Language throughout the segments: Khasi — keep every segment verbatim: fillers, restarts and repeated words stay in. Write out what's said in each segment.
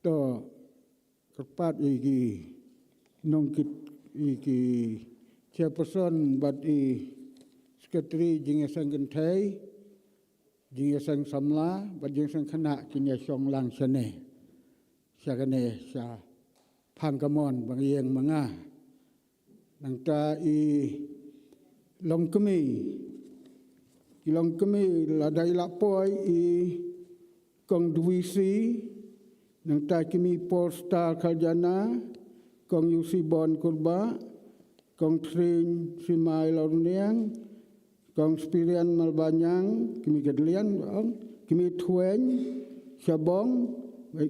To, kyrpad ïa ki nongkit, ïa ki chairperson bad i secretary jingïaseng kynthei, jingïaseng samla bad jingïaseng khynnah kin ïa shong lang shane, sha kane, sha phang kamon ba nga ïeng ma nga. Nangta i longkmie, i longkmie lada i la poi i Kong Dwi Si, nangta i kmie Paul Star Kharjana, Kong Yusi Bon Kurbah, Kong Thrin Simai Lorniang, Kong Spirian Malbanyang, kmie Gadlian, kmie Thueng Shabong,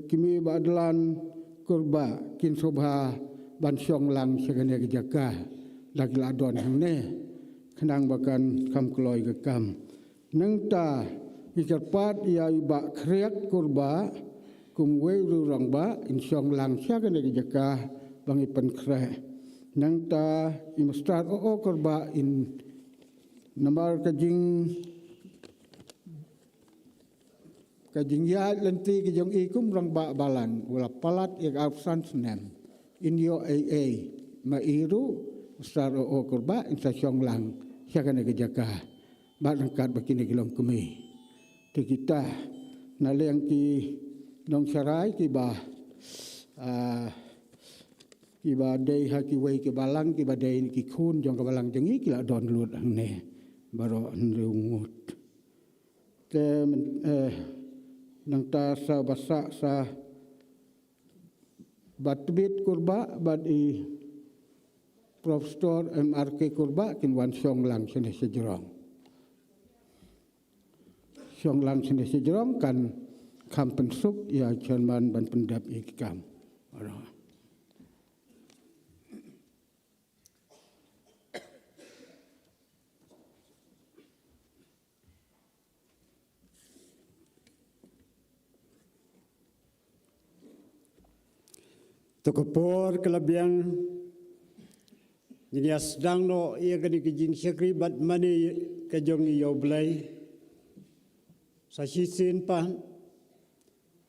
kmie Badlan Kurbah, kin sngewbha ban shong lang sha kane ka jaka, da ki la don hangne, khnang ba kan kham kloi ka kam. Nangta, ngi kyrpad ïa i Bah Khriak Kurbah, kum wei u rangbah, in shong lang sha kane ka jaka, ba ngi pynkhreh. Nangta, i Master O O Kurbah, in namar ka jing, ka jingïaid lynti ka jong i kum rangbah balang, u la palat ïa ka arphew san snem, in ïoh ei ei, ma i ruh, Master O O Kurbah, in sa shong lang sha kane ka jaka. Bad ryngkat bad kine ki longkmie. Te kita, na liang ki nongsharai kiba, ah, kiba dei ha kiwei ki balang, kiba dei ki khun jong ka balang jong ngi, ki la don lut hangne baroh hynriew ngut. Te, eh, nangta sa ba sah sa Bah Tbit Kurbah bad i Professor M R K Kurbah kin wan shong lang shane sha jrong. Shong lang shane sha jrong, kan kham pynsuk ïa i chairman ban pyndep ïa ki kam. To ka por ka la biang, ngin ïa sdang noh ïa kane ka jingshakri bad mane ka jong ngi ïa U Blei. Sa shisien pat,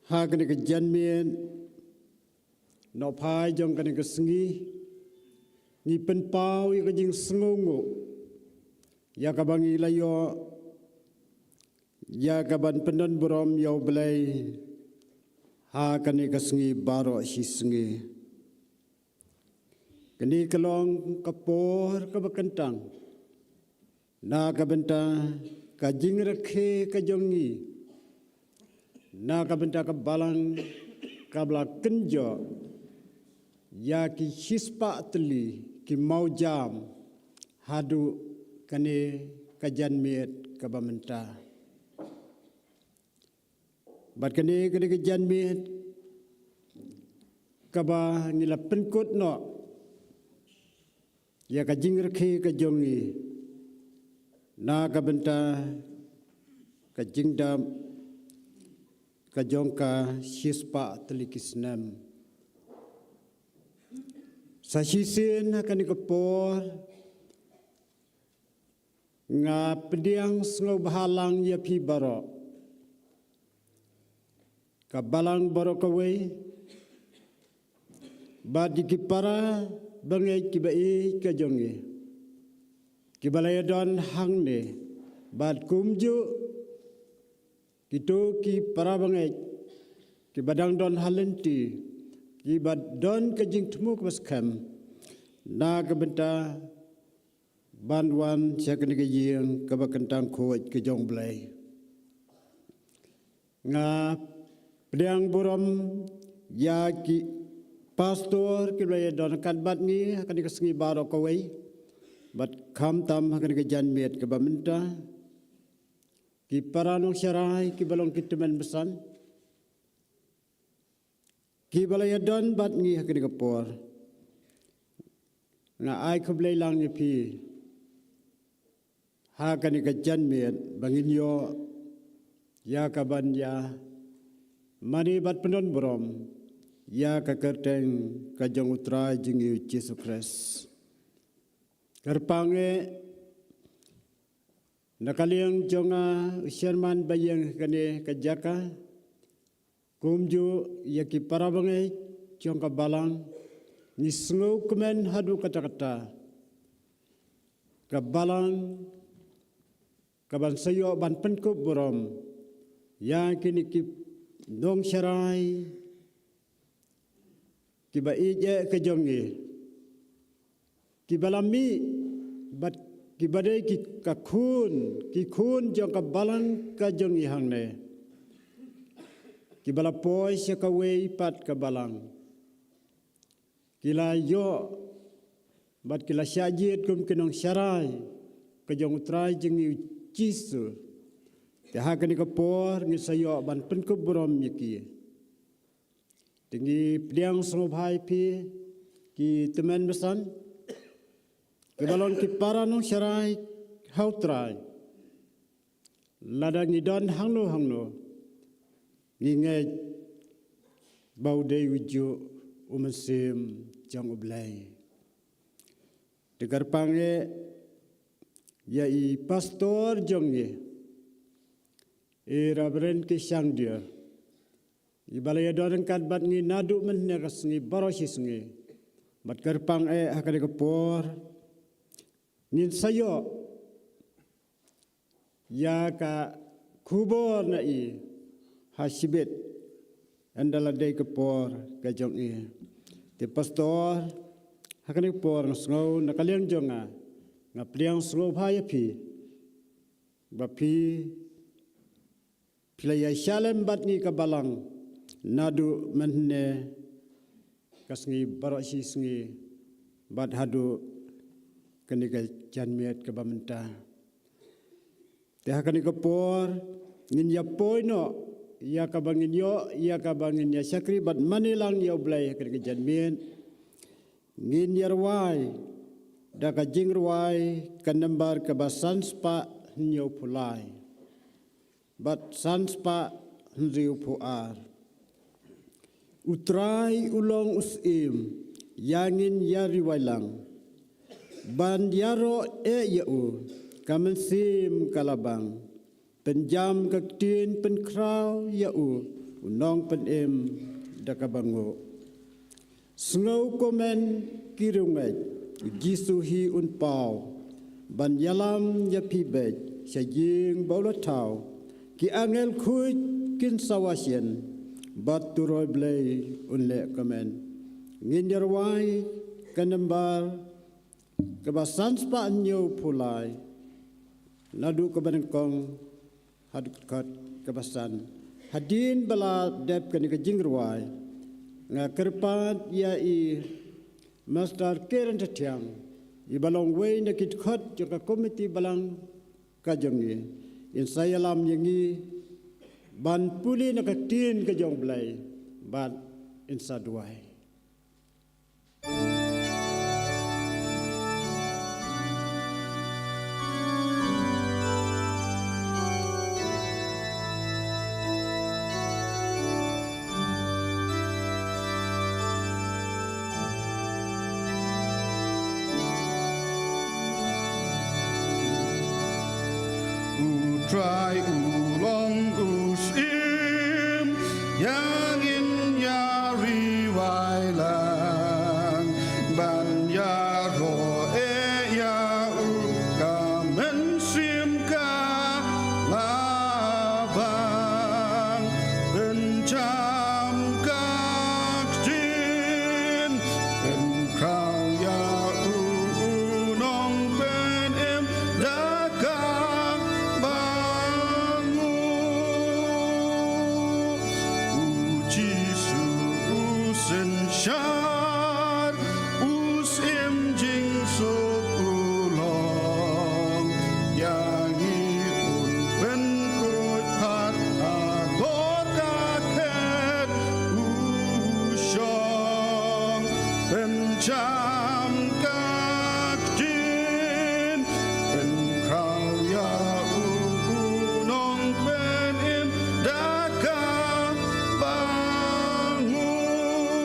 ha kane ka janmiet, Nohphai jong kane ka sngi, ngi pynpaw ïa ka jingsngewnguh ïa kaba ngi la ïoh ïa kaban pyndonburom ïa U Blei ha kane ka sngi baroh shi sngi. Kane ka long ka por kaba kyntang na ka bynta ka jingrakhe ka jong ngi, na ka bynta ka balang kaba la kynjoh ïa ki shispah tylli ki mawjam haduh kane ka janmiet kaba mynta. Bad kane, kane ka janmiet kaba ngi la pynkut noh ïa ka jingrakhe ka jong ngi na ka bynta ka jingdap ka jong ka shispah tylli ki snem. Sa shisien ha kane ka por nga pdiang sngewbha lang ïa phi baroh, ka balang baroh kawei, bad ïa ki para bangeit kiba ïeit ka jong ngi, kiba la ïadon hangne, bad kumjuh kito ki para bangeit kiba dang don ha lynti, kiba don ka jingthmu kaba skhem na ka bynta ban wan sha kane ka ïing kaba kyntang khuid ka jong U Blei. Nga pdiang burom ïa ki pastor kiba la ïadon ryngkat bad ngi ha kane ka sngi baroh kawei, bad khamtam ha kane ka janmiet kaba mynta, ki para nongsharai kiba long ki tymmen basan, kiba la ïadon bad ngi ha kane ka por. Nga ai khublei lang ïa phi ha kane ka janmiet ba ngin ïoh ïa kaban ïa mane bad pyndonburom ïa ka kyrteng ka jong U Trai jong ngi U Jisu Khrist. Kyrpang eh, na ka liang jong nga, u chairman ba ïeng ha kane ka jaka, Kumjuh ïa ki para bangeit jong ka balang, ngi sngewkmen haduh katta katta. Ka balang kaban sa ïoh ban pynkup burom ïa kine ki nongsharai kiba ïeit eh ka jong ngi, kiba la mih bad kiba dei ki ka khun, ki khun jong ka balang ka jong ngi hangne, kiba la poi sha kawei pat ka balang. Ki la ïoh bad ki la shah jied kum ki nongsharai ka jong U Trai jong ngi U Jisu. Te ha kane ka por ngin sa ïoh ban pynkup burom ïa ki. Te ngi pdiang sngewbha ïa phi ki tymmen basan, kiba long ki para nongsharai ha U Trai. Lada ngi don hangno hangno, ngi ngeit ba u dei u juh u Mynsiem jong U Blei. Te kyrpang eh ïa i pastor jong ngi, i Reverend K. Shangdia, iba la ïadon ryngkat bad ngi naduh mynhynne ka sngi baroh shi sngi. Bad kyrpang eh ha kane ka por ngin sa ïoh ïa ka khubor na i ha shibit, ynda la dei ka por ka jong i. Te pastor, ha kane ka por nga sngew na ka liang jong nga, nga pdiang sngewbha ïa phi ba phi phi la ïa shah lem bad ngi ka balang naduh mynhynne ka sngi baroh shi sngi bad haduh kane ka janmiet kaba mynta. Te ha kane ka por ngin ïa poi noh ïa kaba ngin ïoh, ïa kaba ngin ïa shakri bad mane lang ïa U Blei ha kane ka janmiet. Ngin ïa rwai da ka jingrwai ka nambar kaba san spah hynñiew phew lai bad san spah hynriew phew ar. U Trai u long u Syiem, ïa ngin ïa rwai lang. Ban ïaroh eh ïa u, ka mynsiem ka la bang. Pynjam ka ktien pynkhraw ïa u, u Nongpynim da kaba nguh. Sngewkmen ki riewngeit, U Jisu hi un paw ban ïalam ïa phi beit sha ïing ba u la thaw. Ki angel khuid kin sawa shen bad u Trai Blei un leh kmen. Ngin ïa rwai ka nambar kaba san spah hynñiew phew lai naduh kaba nyngkong haduh ka dkhot kaba san. Hadien ba la dep kane ka jingrwai, nga kyrpad ïa i Master Karen Tathiang, iba long wei na ki dkhot jong ka komiti balang ka jong ngi, in sa ïalam ïa ngi ban pule na ka ktien ka jong U Blei bad in sa duwai. U Trai u long u Syiem, ïa ngin ïa rwai lang ban ïaroh eh ïa u, ka mynsiem ka la bang. Pynjam ka ktien, pynkhraw ïa u, u Nongpynim da kaba nguh. U Jisu u synshar, u Syiem jingsuk u long. Ïa ngi un pynkhuid halor ka khet u shong. Pynjam ka ktien, pynkhraw ïa u, u Nongpynim da kaba nguh.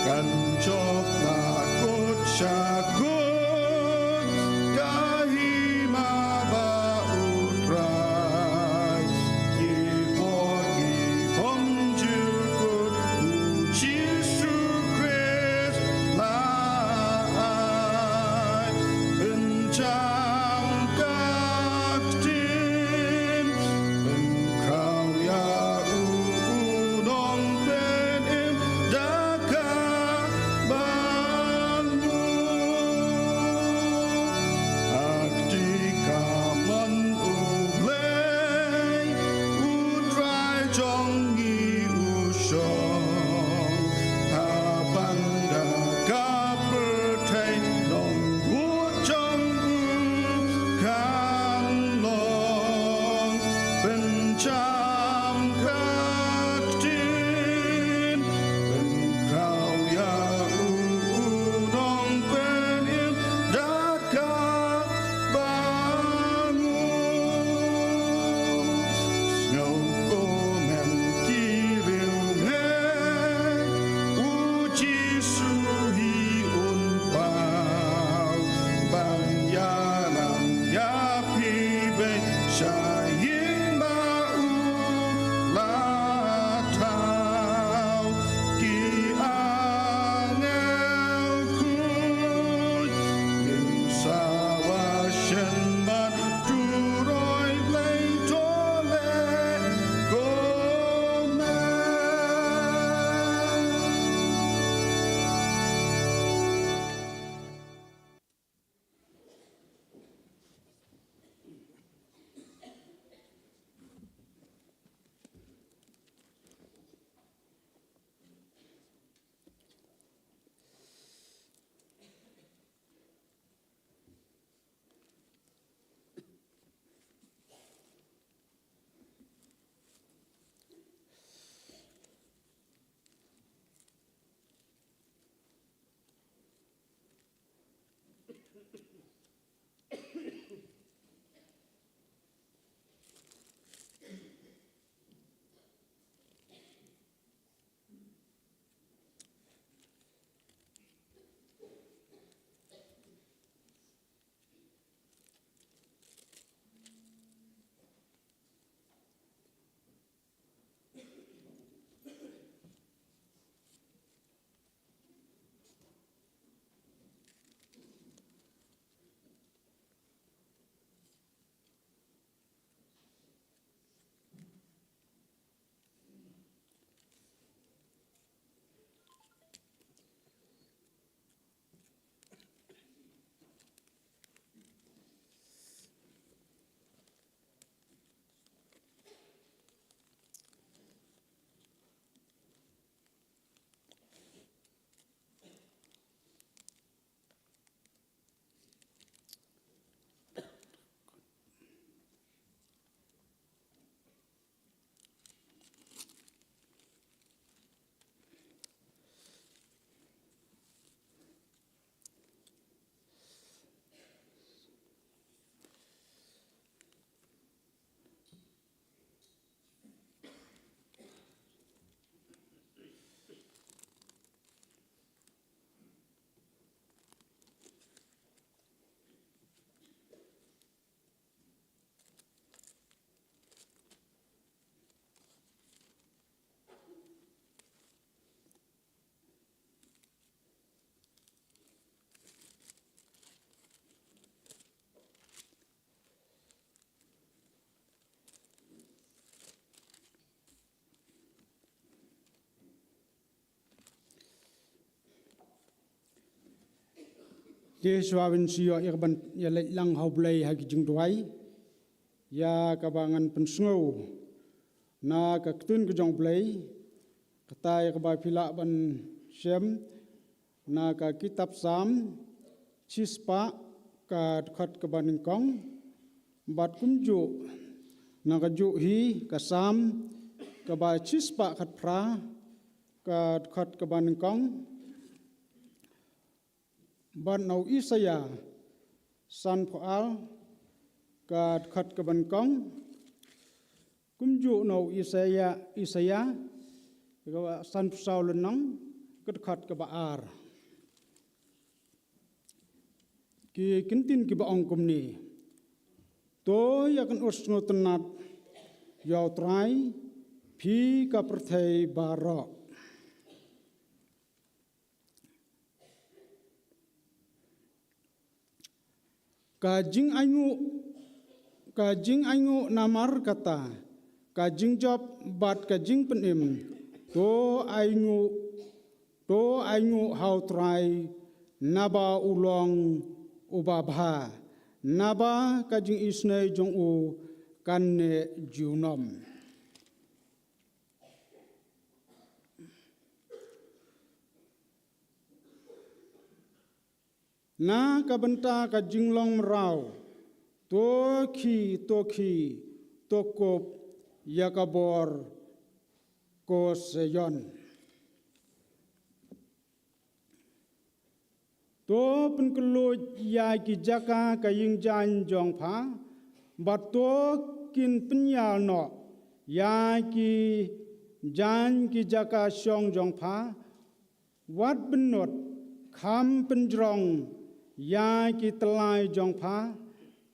Kan jop na kut sha kut ka hima ba U Trai. Ki bor ki Te shuwa ban shu ïoh ïa ka ban ïaleit lang ha U Blei ha ki jingduwai, ïa kaba ngan pynsngew na ka ktien ka jong U Blei, kata ïa kaba phi lah ban shem na ka kitab Salm shispah, ka dkhot kaba nyngkong, bad kumjuh na kajuh hi ka Salm kaba shispah khatphra, ka dkhot kaba nyngkong, bad na u Isaïah sanphew ar, ka dkhot kaba nyngkong, kumjuh na u Isaïah, Isaïah kaba sanphew saw lynnong, ka dkhot kaba ar. Ki kyntien kiba ong kumne: To ïa kynnoh sngewtynnad ïa U Trai, phi ka pyrthei baroh. Ka jingainguh, ka jingainguh namar kata, ka jingjop bad ka jingpynim, to ainguh, to ainguh ha U Trai, naba u long uba bha, naba ka jingisynei jong u kan neh junom. Na ka bynta ka jinglong mraw, to khie, to khie, to kup ïa ka bor ko Sion. To pynkylluid ïa ki jaka ka ïing jaiñ jong pha, bad to kin pynïar noh ïa ki jaiñ ki jaka shong jong pha, wat bynnud, kham pynjrong ïa ki tyllai jong pha,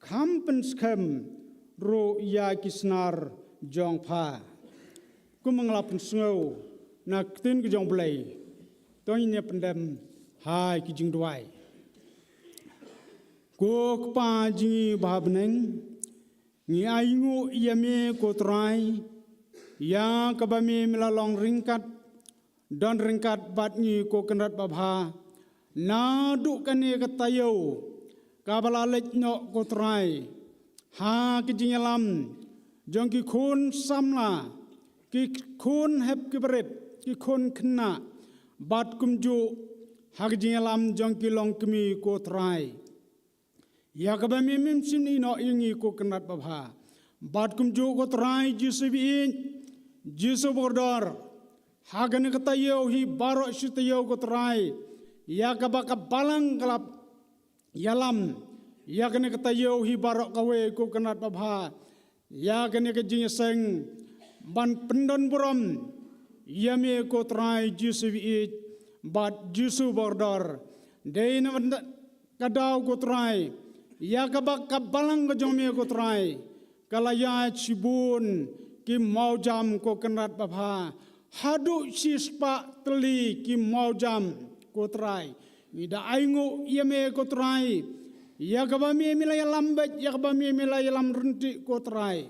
kham pynskhem ruh ïa ki snar jong pha. Kum nga la pynsngew na ktien ka jong U Blei, to ngin ïa pyndem ha ki jingduwai. Ko Kpa jong ngi ba ha bneng, ngi ainguh ïa me ko Trai, ïa kaba me me la long ryngkat, don ryngkat bad ngi ko Kynrad babha, naduh kane ka taïew kaba la leit noh ko Trai, ha ka jingïalam jong ki khun samla, ki khun hep ki barit, ki khun khynnah, bad kumjuh ha ka jingïalam jong ki longkmie ko Trai. Ïa kaba me mem shim ïehnoh ïa ngi ko Kynrad babha. Bad kumjuh ko Trai Jisu ba ïeit, Jisu ba kordor, ha kane ka taïew hi baroh shi taïew ko Trai, ïa kaba ka balang ka la ïalam ïa kane ka taïew hi baroh kawei ko Kynrad babha, ïa kane ka jingïaseng ban pyndon burom ïa me ko Trai Jisu ba ïeit bad Jisu ba kordor. Dei na bynta ka daw ko Trai, ïa kaba ka balang ka jong me ko Trai ka la ïaid shibun ki mawjam ko Kynrad babha, haduh shispah tylli ki mawjam ko Trai. Ngi da ainguh ïa me ko Trai, ïa kaba me me la ïalam beit, ïa kaba me me la ïalam ryntih ko Trai,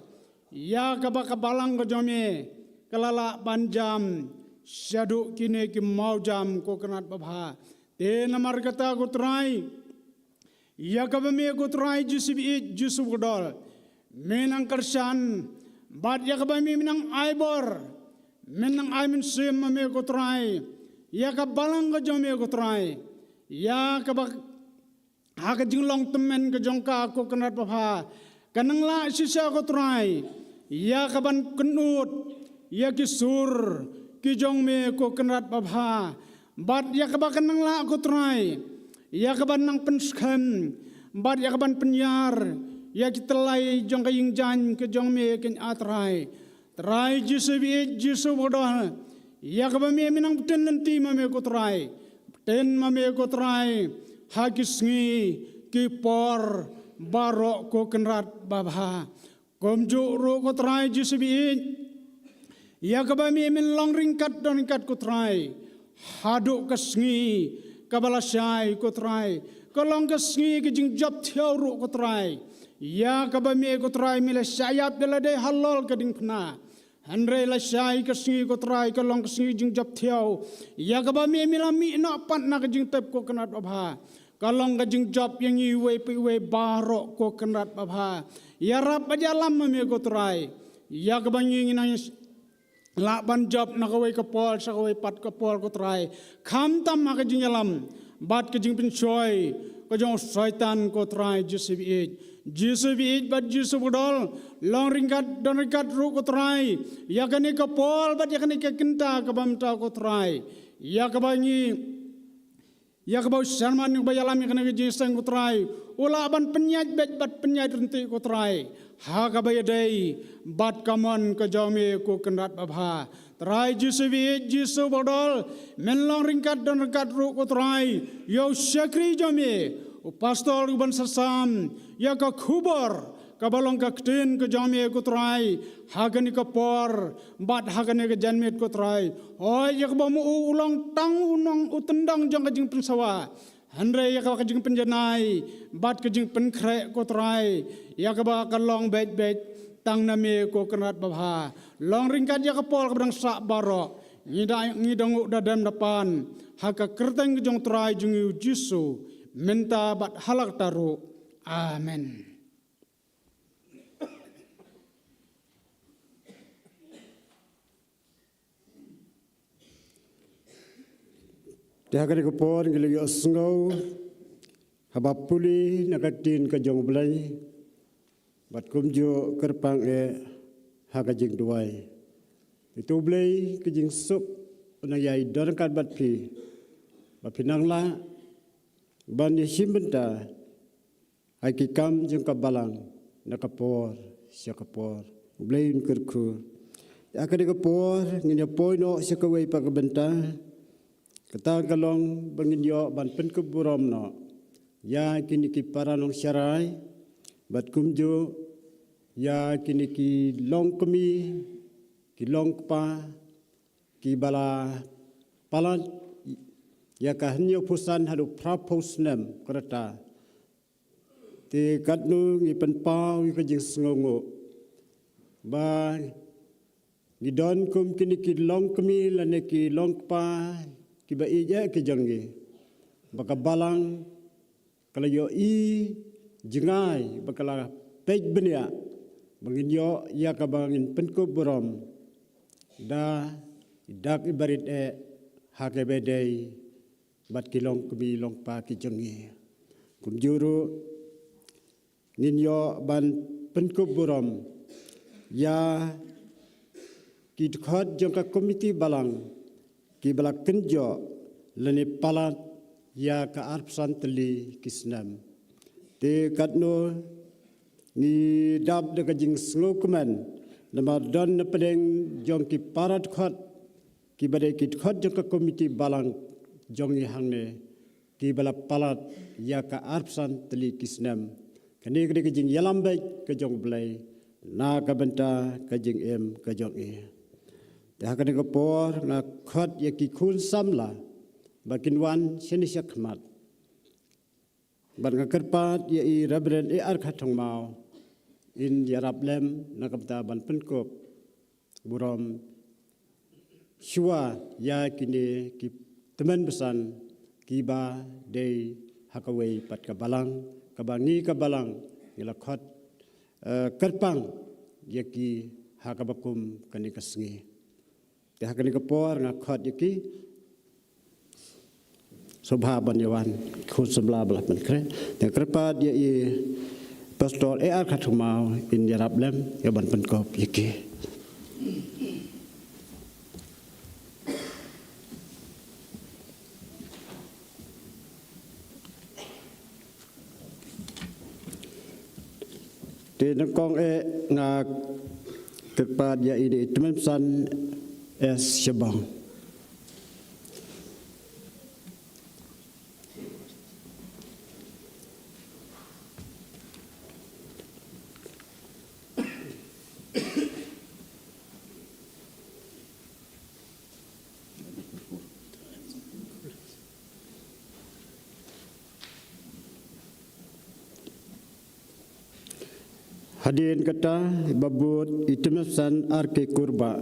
ïa kaba ka balang ka jong me ka la lah ban jam shaduh kine ki mawjam ko Kynrad babha. Te namar kata ko Trai, ïa kaba me ko Trai Jisu ba ïeit, Jisu ba kordor, me nang kyrshan, bad ïa kaba me me nang ai bor, me nang ai mynsiem ma me ko Trai ïa ka balang ka jong me ko Trai, ïa kaba ha ka jinglong tymmen ka jong ka ko Kynrad babha, ka nang lah shisha ko Trai ïa ka ban kynnoh ïa ki sur ki jong me ko Kynrad babha, bad ïa kaba ka nang lah ko Trai ïa ka ban nang pynskhem, bad ïa ka ban pynïar ïa ki tyllai jong ka ïing jaiñ ka jong me ko Trai. Trai Jisu ba ïeit, Jisu ba kordor, ïa kaba me me nang btin lynti ma me ko Trai, btin ma me ko Trai ha ki sngi ki por baroh ko Kynrad babha. Kumjuh ruh ko Trai Jisu ba ïeit, ïa kaba me men long ryngkat don ryngkat ko Trai, haduh ka sngi kaba la shai ko Trai, ka long ka sngi ka jingjop thiaw ruh ko Trai, ïa kaba me ko Trai me la shah ïap da lade halor ka diengphna. Hynrei la shai ka sngi ko Trai ka long ka sngi jingjop thiaw, ïa kaba me me la mih noh pat na ka jingtep ko Kynrad babha. Ka long ka jingjop ïa ngi uwei pa uwei baroh ko Kynrad babha. Ïarap bad ïalam ma me ko Trai. Ïa kaba ngi ngi nang lah ban jop na kawei ka por sha kawei pat ka por ko Trai. Khamtam ha ka jingïalam bad ka jingpynshoi ka jong u Soitan ko Trai Jisu baieit. Jisu baieit bad Jisu bakdor, long ryngkat don ryngkat ruh ko Trai. Ïa kane ka por bad ïa kane ka kynta kaba mynta ko Trai. Ïa kaba ngi Ïa kaba u sermon ba ïalam ïa kane ka jingïaseng ko Trai. U lah ban pynïaid beit bad pynïaid ryntih ko Trai. Ha kaba ïadei bad ka mon ka jong me ko Kynrad babha. Trai Jisu baieit, Jisu bakdor, men long ryngkat don ryngkat ruh ko Trai. Ïa u shakri jong me, u pastor uban sa sam ïa ka khubor kaba long ka ktien ka jong me ko Trai, ha kane ka por bad ha kane ka janmiet ko Trai. Hooid, ïa kaba ma u u long tang u nong u tyndong jong ka jingpynsawa, hynrei ïa kaba ka jingpynjanai bad ka jingpynkhreh ko Trai, ïa kaba ka long beit beit tang na me ko Kynrad babha. Long ryngkat ïa ka por kaba dang sah baroh, ngi da ngi da nguh da dem da pan ha ka kyrteng ka jong u Trai jong ngi u Jisu, mynta bad ha la katta ruh. Amen. Te ha kane ka por ngi la ïohsngew haba pule na ka ktien ka jong U Blei, bad kumjuh kyrpang eh ha ka jingduwai. Ïa U Blei ka jingsuk u nang ïai don ryngkat bad phi, ba phin nang lah ban ïashim bynta ha ki kam jong ka balang na ka por sha ka por. U Blei un kyrkhu. Ïa kane ka por ngin ïa poi noh sha kawei pat ka bynta. Kata ka long ba ngin ïoh ban pynkup burom noh ïa kine ki para nongsharai, bad kumjuh ïa kine ki longkmie, ki longkpa, kiba la palat ïa ka hynñiewphew san haduh phraphew snem ka rta. Te katno ngi pynpaw ïa ka jingsngewnguh ba ngi don kum kine ki longkmie lane ki longkpa kiba ïeit eh ki jong ngi, ba ka balang ka la ïohi jngai, ba ka la peit bniah ba ngin ïoh ïa kaba ngin pynkup burom da i dak i barit eh ha kaba ïadei bad ki longkmie longkpa ki jong ngi. Kumjuh ruh ngin ïoh ban pynkup burom ïa ki dkhot jong ka komiti balang kiba la kynjoh lane palat ïa ka arphew san tylli ki snem. Te katno ngi dap da ka jingsngewkmen, namar don na pdeng jong ki para dkhot kiba dei ki dkhot jong ka komiti balang jong ngi hangne, kiba la palat ïa ka arphew san tylli ki snem. Kane ka dei ka jingïalam beit ka jong U Blei na ka bynta ka jingim ka jong ngi. Te ha kane ka por nga khot ïa ki khun samla ba kin wan shane shakhmat, bad nga kyrpad ïa i Reverend A R Kharthomaw in ïarap lem na ka bynta ban pynkup burom shuwa ïa kine ki tymmen basan kiba dei ha kawei pat ka balang, kaba ngi ka balang ngi la khot, eh, kyrpang ïa ki ha kaba kum kane ka sngi. Te ha kane ka por nga khot ïa ki sngewbha ban ïa wan, khun samla ba la pynkhreh. Te nga kyrpad ïa i Pastor A R Kharthomaw in ïarap lem ïa ban pynkup ïa ki. Te nyngkong eh nga kyrpad ïa i dei i tymmen basan S Shabong. Hadien kata ba bud i tymmen basan R K Kurbah.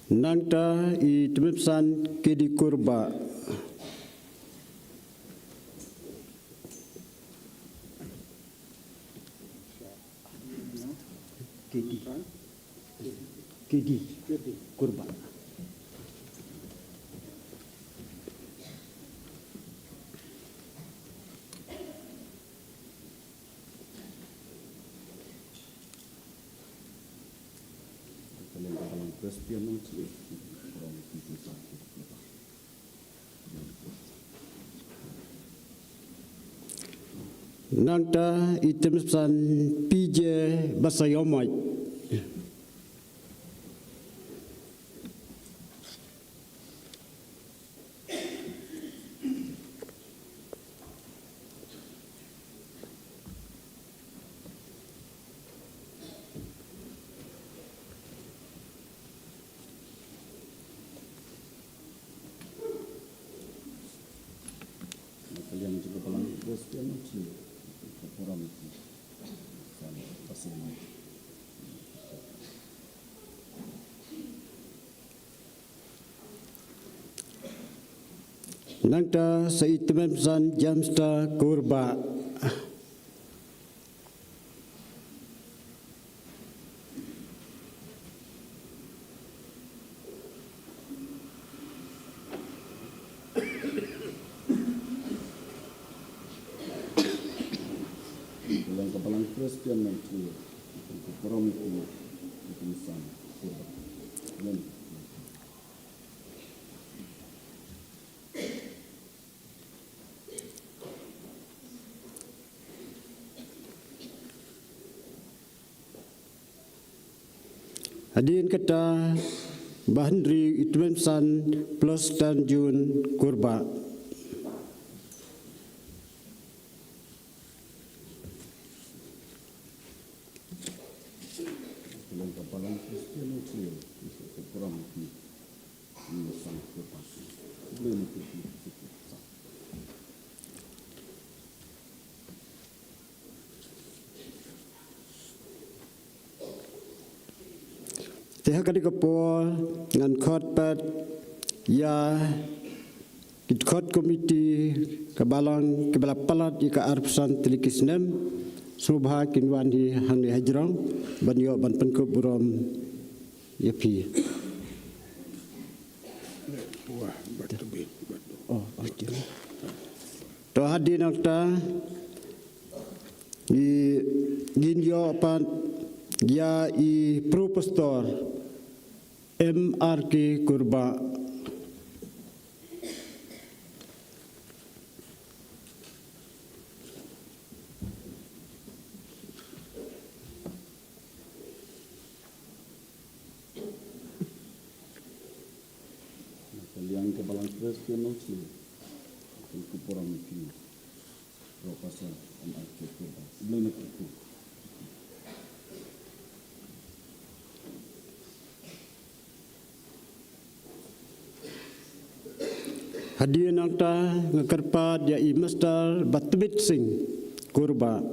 Nangta i tymmen basan Kedi Kurbah. Kedi. Kedi. Kurbah. Nangta i tymmen basan P J Basaiawmoit. Nangta sa i tymmen basan Jamsta Kurbah. Balang ka Balang Khristan Nongthymmai, ka Param Nongthymmai, ka San Kurbah. Amen. Hadien kata ba hynriew i tymmen basan Plus Tanjun Kurbah. Te ha kane ka por ngan khot pat ïa ki dkhot komiti ka balang kiba la palat ïa ka arphew san tylli ki snem, sngewbha kin wan hi hangne hajrong ban ïoh ban pynkup burom ïa phi. Oh, okay. To hadien nangta i ngin ïoh pat ïa i Professor M R K Kurbah. Ka liang ka Balang Khristan Nongthymmai, ka Param Nongthymmai. Professor M R K Kurbah. Blei na ka tu. Hadien nangta nga kyrpad ïa i Mister Batbit Singh Kurbah.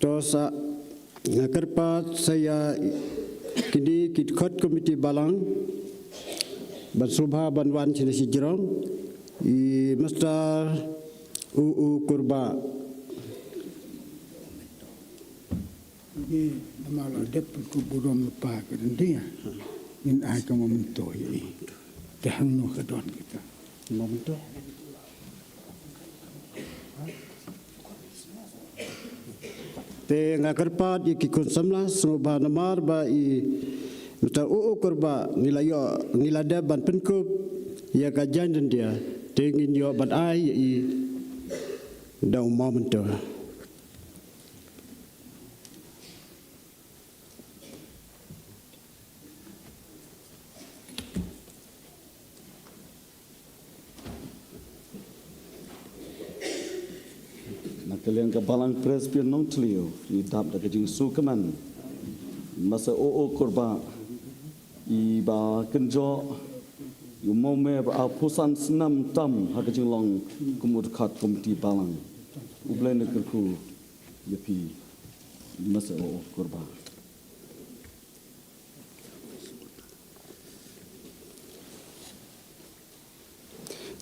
To sa nga kyrpad sa ïa kine ki dkhot komiti balang ban sngewbha ban wan shane shajrong, i Mister U U Kurbah. Ngi namar la dep pynkup burom lypa ka dyndia. Ngin ai ka memento ïa i. Te hangno ka don kita memento? Te nga kyrpad ïa ki khun samla sngewbha namar ba i Mister U U Kurbah ngi la ïoh, ngi la dep ban pynkup ïa ka jaiñ dyndia. Te ngin ïoh ban ai ïa i da u memento. Ka liang ka Balang Presbyterian Nongthliew, i dap da ka jingsngewkmen. Masa o o Kurbah, i ba kynjoh, i mawme ba a phusan snam tam ha ka jinglong kum u dkhot komiti balang. U Blei na kyrkhu ïa phi, masa o o Kurbah.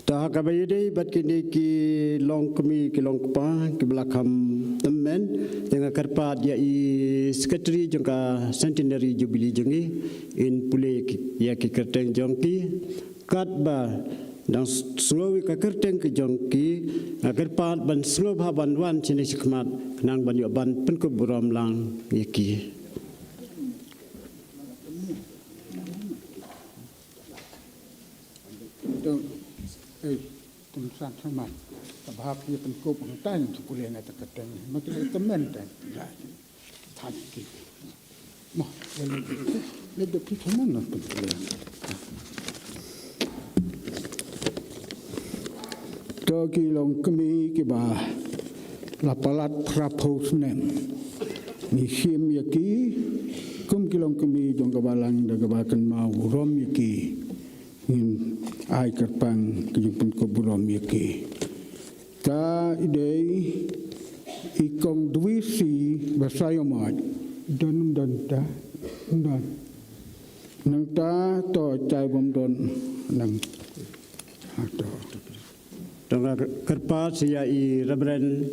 Ta ha kaba ïadei bad kine ki longkmie ki longkpa kiba la kham tymmen, te nga kyrpad ïa i secretary jong ka Centenary Jubilee jong ngi, in pule ki, ïa ki kyrteng jong ki, katba dang s-, sngew ïa ka kyrteng ka jong ki, nga kyrpad ban sngewbha ban wan shane shakhmat, khnang ban ïoh ban pynkup burom lang ïa ki. Tum, eh, tum san thaman. Tabha phi pynkup hangtai tu pule na ta ka teng. Ma ki le tymmen ta. Thank you. Ma, le, le, le, le, phi thaman na pynkup. To ki longkmie kiba la palat phra phew snem. Ngi shim ïa ki kum ki longkmie jong ka balang da kaba kynmaw burom ïa ki. Ngin ai kyrpang ka jingpynkup burom ïa ki. Ta i dei i Kong Dwi Si Basaiawmoit. Don, don ta, don. Nangta to, tai bym don nang. Ha, to. To nga kyrpad sa ïa i Reverend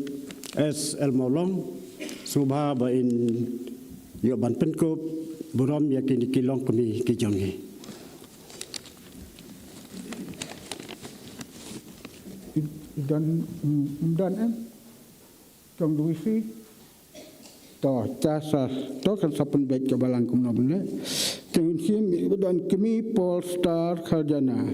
S L Mawlong, sngewbha ba in ïoh ban pynkup burom ïa kine ki longkmie ki jong ngi. I don, mm, don em? Kong Dwi Si. To, ta sa, to kan sa pynbeit ka balang kumno mynne. Te ngin shim i ba don kmie Paul Star Kharjana.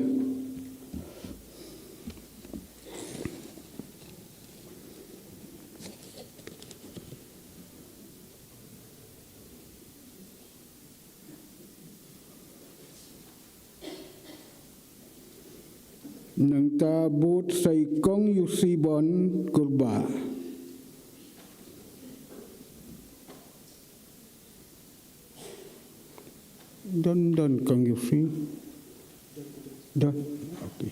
Nangta bud sa i Kong Yusibon Kurbah. Don, don Kong Yusi. Don. Okay.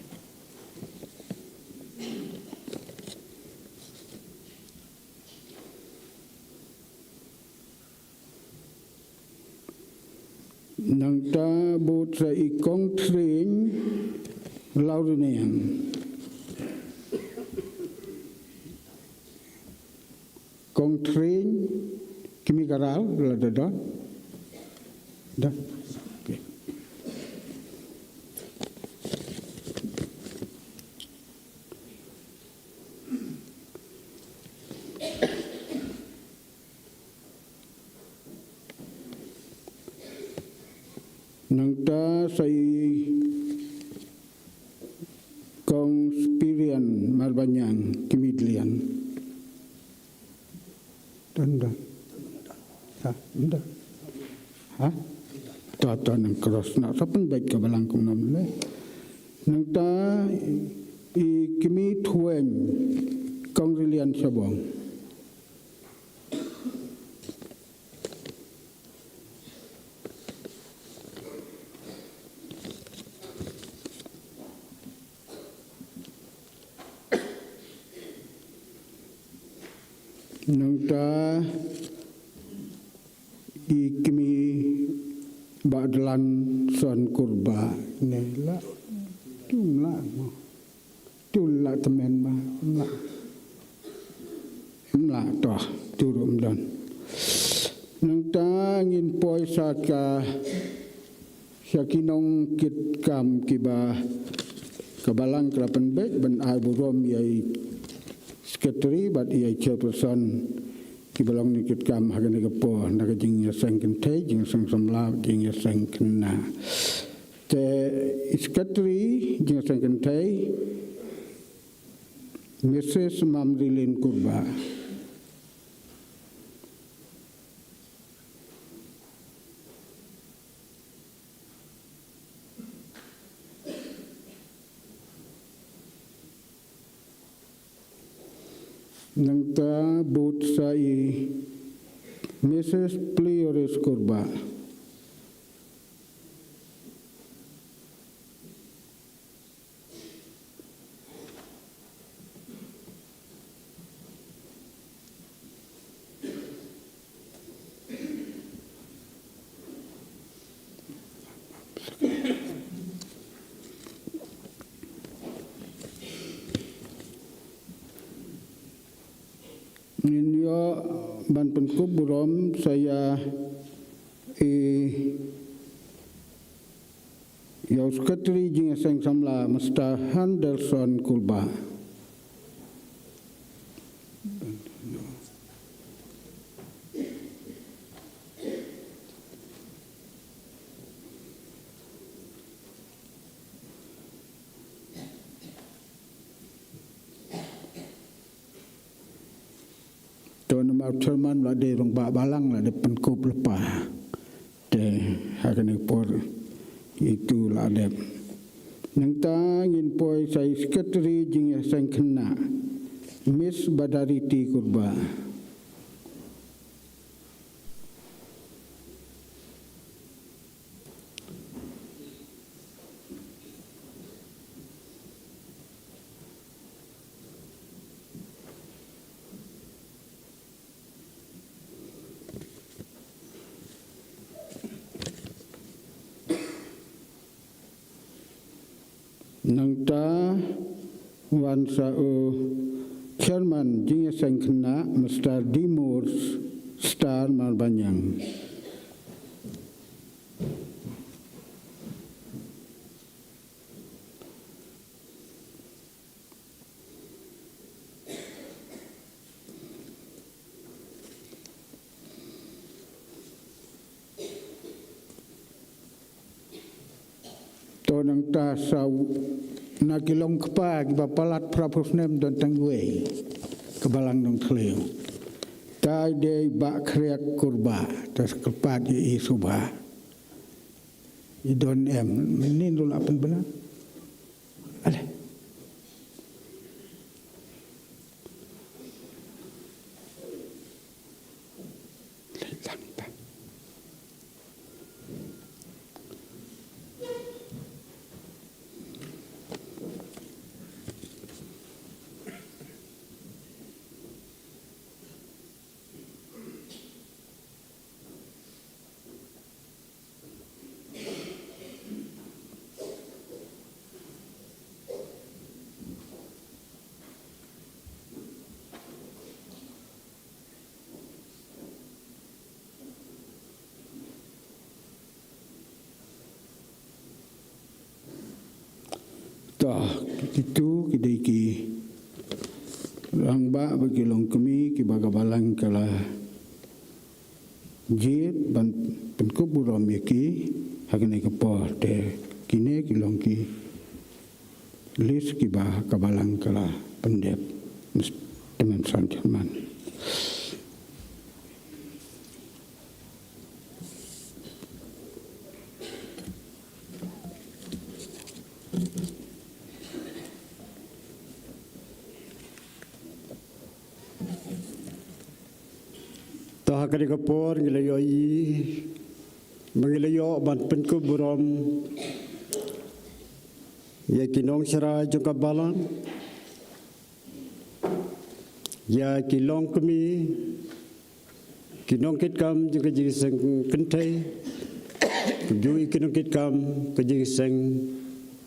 Nangta bud sa i Kong Tring Laurinian. Kong Tring, kmie ka ral, la da don. Da. Okay. Nangta sa i Kong Spirian Marbaniang, kmie Dlian. Don, don. Ha, don. Ha? To, to nang cross na. Sa pynbeit ka balang kumno mynne. Nangta i kmie Thueng, Kong Rilian Shabong. Nangta i kmie Bah Dlan Son Kurbah ne la tum la mo. Tu la tymmen ba, ym lah. Ym lah to, tu ruh ym don. Nangta ngin poi sa ka, sa ki nongkitkam kiba ka balang ka la pynbeit ban ai burom ïa i secretary bad ïa i chairperson kiba long nongkitkam ha kane ka por na ka jingïaseng kynthei, jingïaseng samla, jingïaseng khynnah. Te i secretary jingïaseng kynthei, Missus Mamrilin Kurbah. Nangta bud sa i Missus Plioris Kurbah. Ngin ïoh ban pynkup burom sa ïa i ïa u Secretary Jingïaseng Samla, Mister Henderson Kurbah. To namar u chairman la dei rangbah balang, la dep pynkup lypa. Te ha kane ka por itu la dep. Nangta ngin poi sa i Secretary Jingïaseng Khynnah, Miss Badariti Kurbah. Nangta wan sa u Chairman Jingïaseng Khynnah, Mister Dimur Star Marbaniang. To nangta sa u na ki long kpa kiba palat phra phew snem don tang wei ka balang Nongthliew. Tai dei Bah Khriak Kurbah, ta sa kyrpad ïa i suba. I don em, mynnin ruh la pynbna. Ale. Leit lang ta. To, kitu ki dei ki rangbah bad ki longkmie kiba ka balang ka la jied ban pynkup burom ïa ki ha kane ka por, te kine ki long ki list kiba ka balang ka la pyndep. Mister Tymmen San Chairman. To ha kane ka por ngi la ïohi ba ngi la ïoh ban pynkup burom ïa ki nongshra jong ka balang, ïa ki longkmie, ki nongkitkam jong ka jingïaseng kynthei, kumjuh ïa ki nongkitkam ka jingïaseng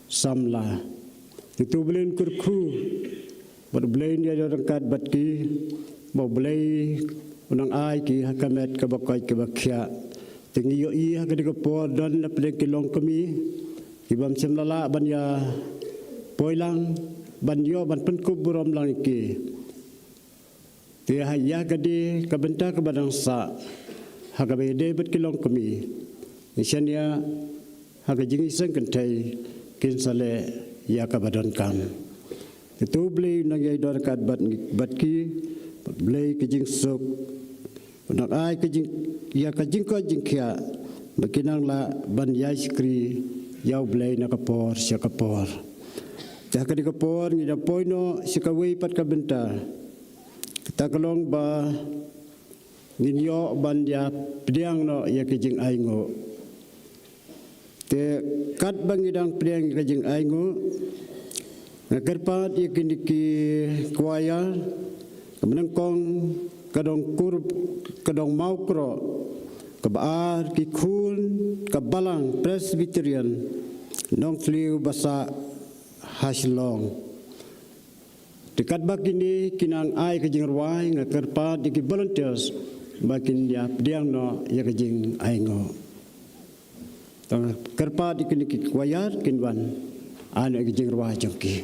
samla. Ngi tu Blei un kyrkhu bad Blei un ïaid ryngkat bad ki, ba U Blei un nang ai ki ha ka met kaba koit kaba khiah. Te ngi ïohi ha kane ka por don na pdeng ki longkmie kiba ym shym la lah ban ïa poi lang ban ïoh ban pynkup burom lang ïa ki. Te ha ïa ka dei ka bynta kaba dang sah ha kaba ïadei bad ki longkmie, ngi shaniah ha ka jingïaseng kynthei kin sa leh ïa kaba donkam. Te to U Blei un nang ïai don ryngkat bad, bad ki, bad Blei ka jingsuk un nang ai ka jing, ïa ka jingkoit jingkhiah ba kin nang lah ban ïai shakri ïa U Blei na ka por sha ka por. Te ha kane ka por ngi da poi noh sha kawei pat ka bynta. Kata ka long ba ngin ïoh ban ïa pdiang noh ïa ka jingainguh. Te katba ngi dang pdiang ïa ka jingainguh, nga kyrpad ïa kine ki kwaya, kaba nyngkong ka dong kur, ka dong Mawkroh, kaba ar ki khun ka Balang Presbyterian Nongthliew Basah ha Shillong. Te katba kine ki nang ai ka jingrwai, nga kyrpad ïa ki volunteers ba kin ïa pdiang noh ïa ka jingainguh. Te nga kyrpad ïa kine ki kwaya kin wan ai noh ïa ka jingrwai jong ki.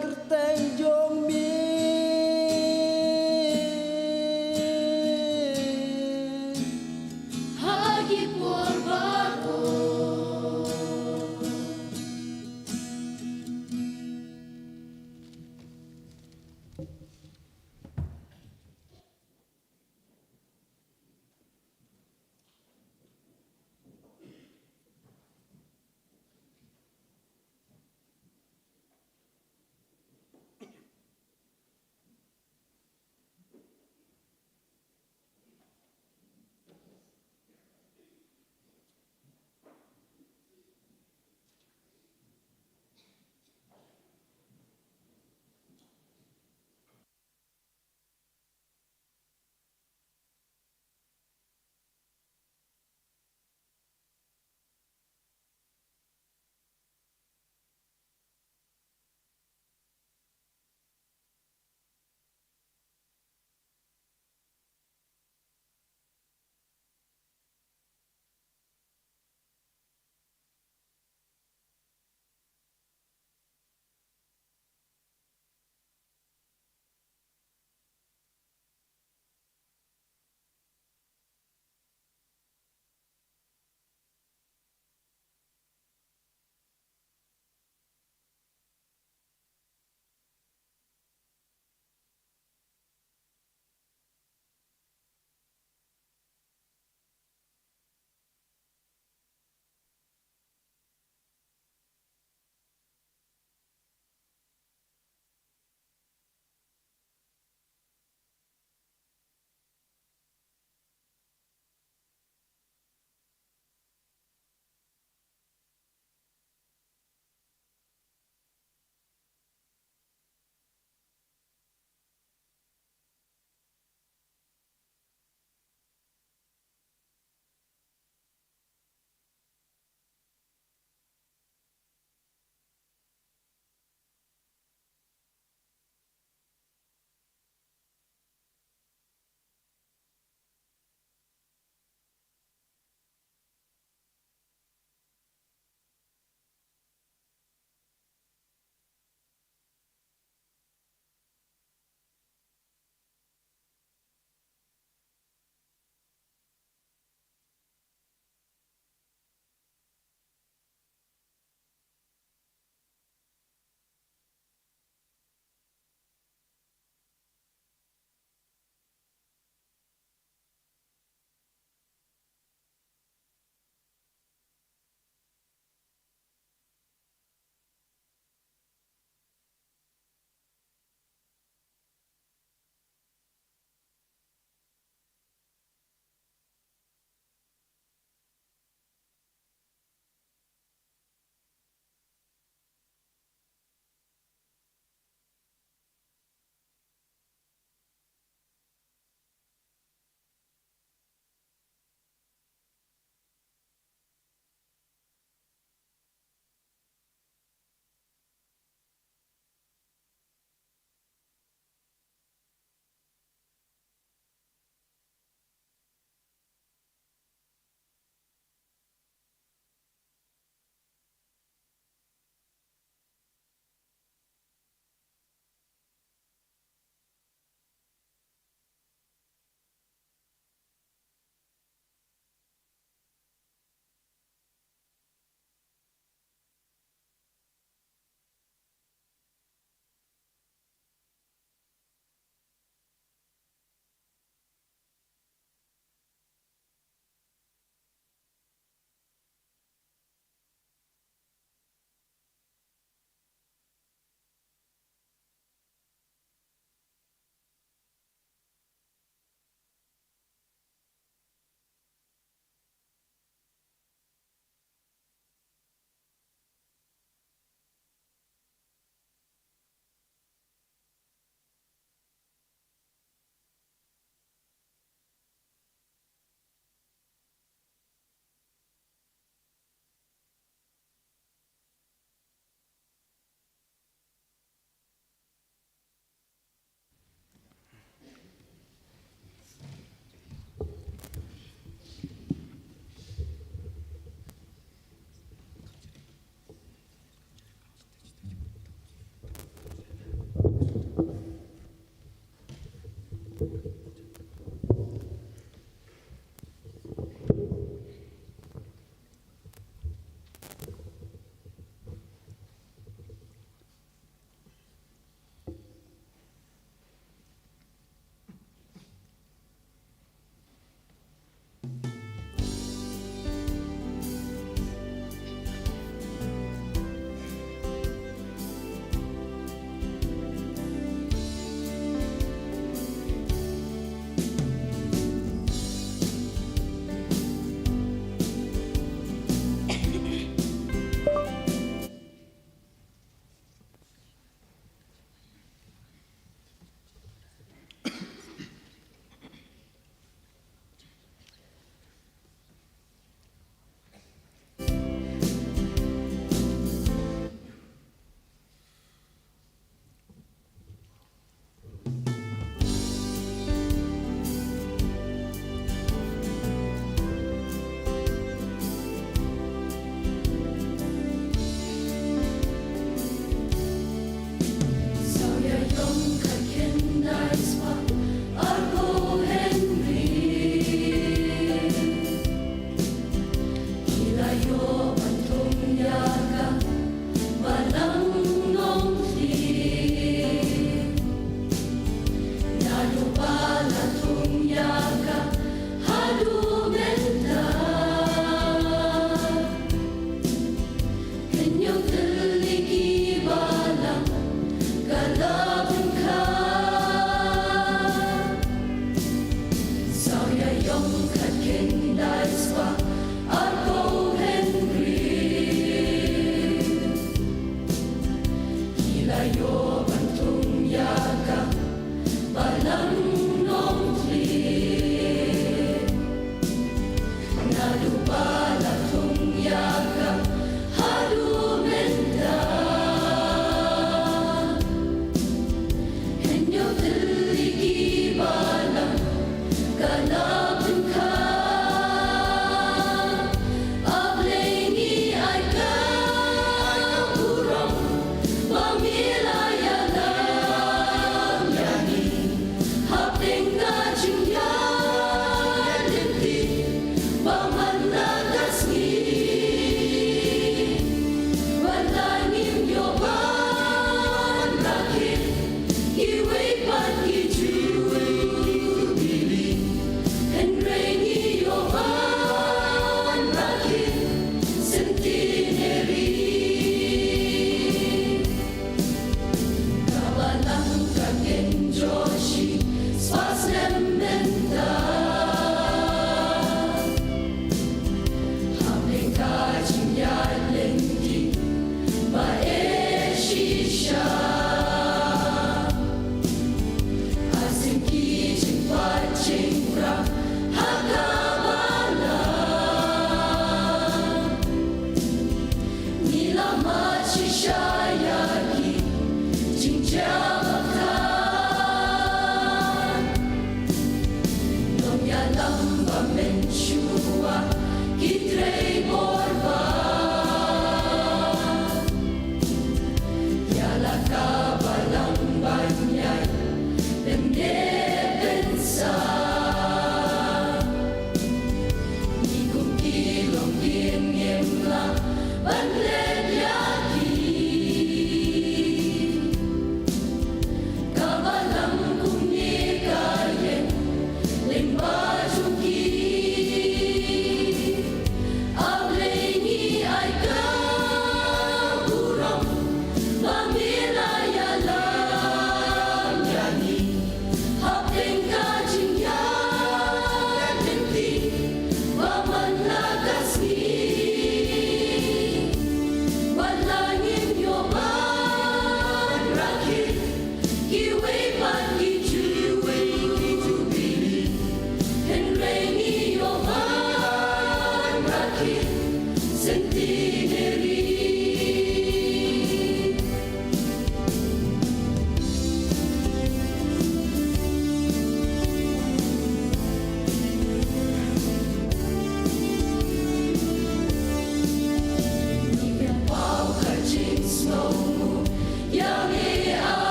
kyrteng jong me ha ki por baroh.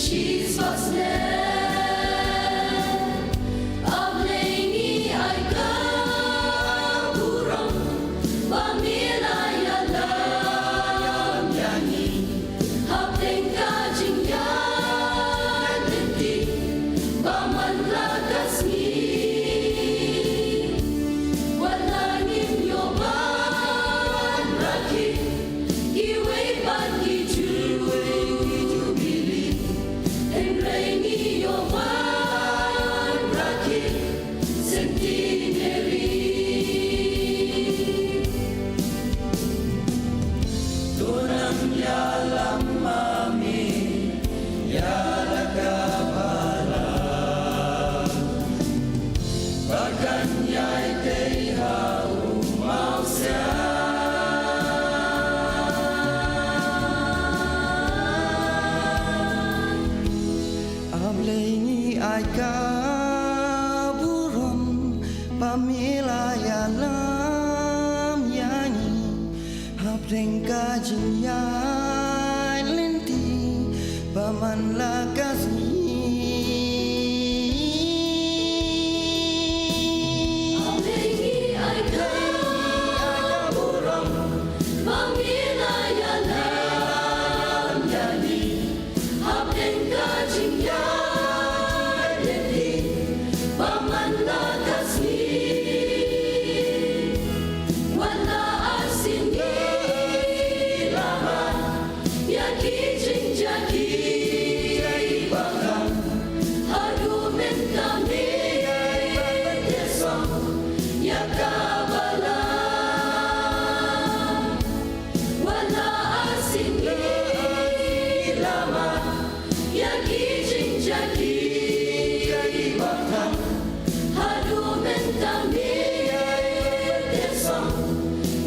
Jesus' name. A Blei ngi ai ka burom ba me la ïalam ïa ngi hapdeng ka jingïaid lynti ba man la ka sngi. Wat la ngim ïoh ban rakhe kiwei pat ki Jubilee, hynrei ngi ïoh ban rakhe Saint Mary. To nang ïalam ma me ïa la ka balang ba kan ïai tei ha u mawsiang. A Blei ngi ai ka burom ba me la ïalam ïa ngi hapdeng ka jingïaid lynti ba man la ka sngi. A Blei ngi ai ka burom ba me la ïalam ïa ngi hapdeng ka jingïaid lynti ba man la ka sngi. Wat la arsien ngi la ban ïa ki jingjia ki jingbakhang haduh mynta me ïa song ïa ka balang. Wat la arsien ngi la ban ïa ki jingjia ki jingbakhang haduh mynta me ïa song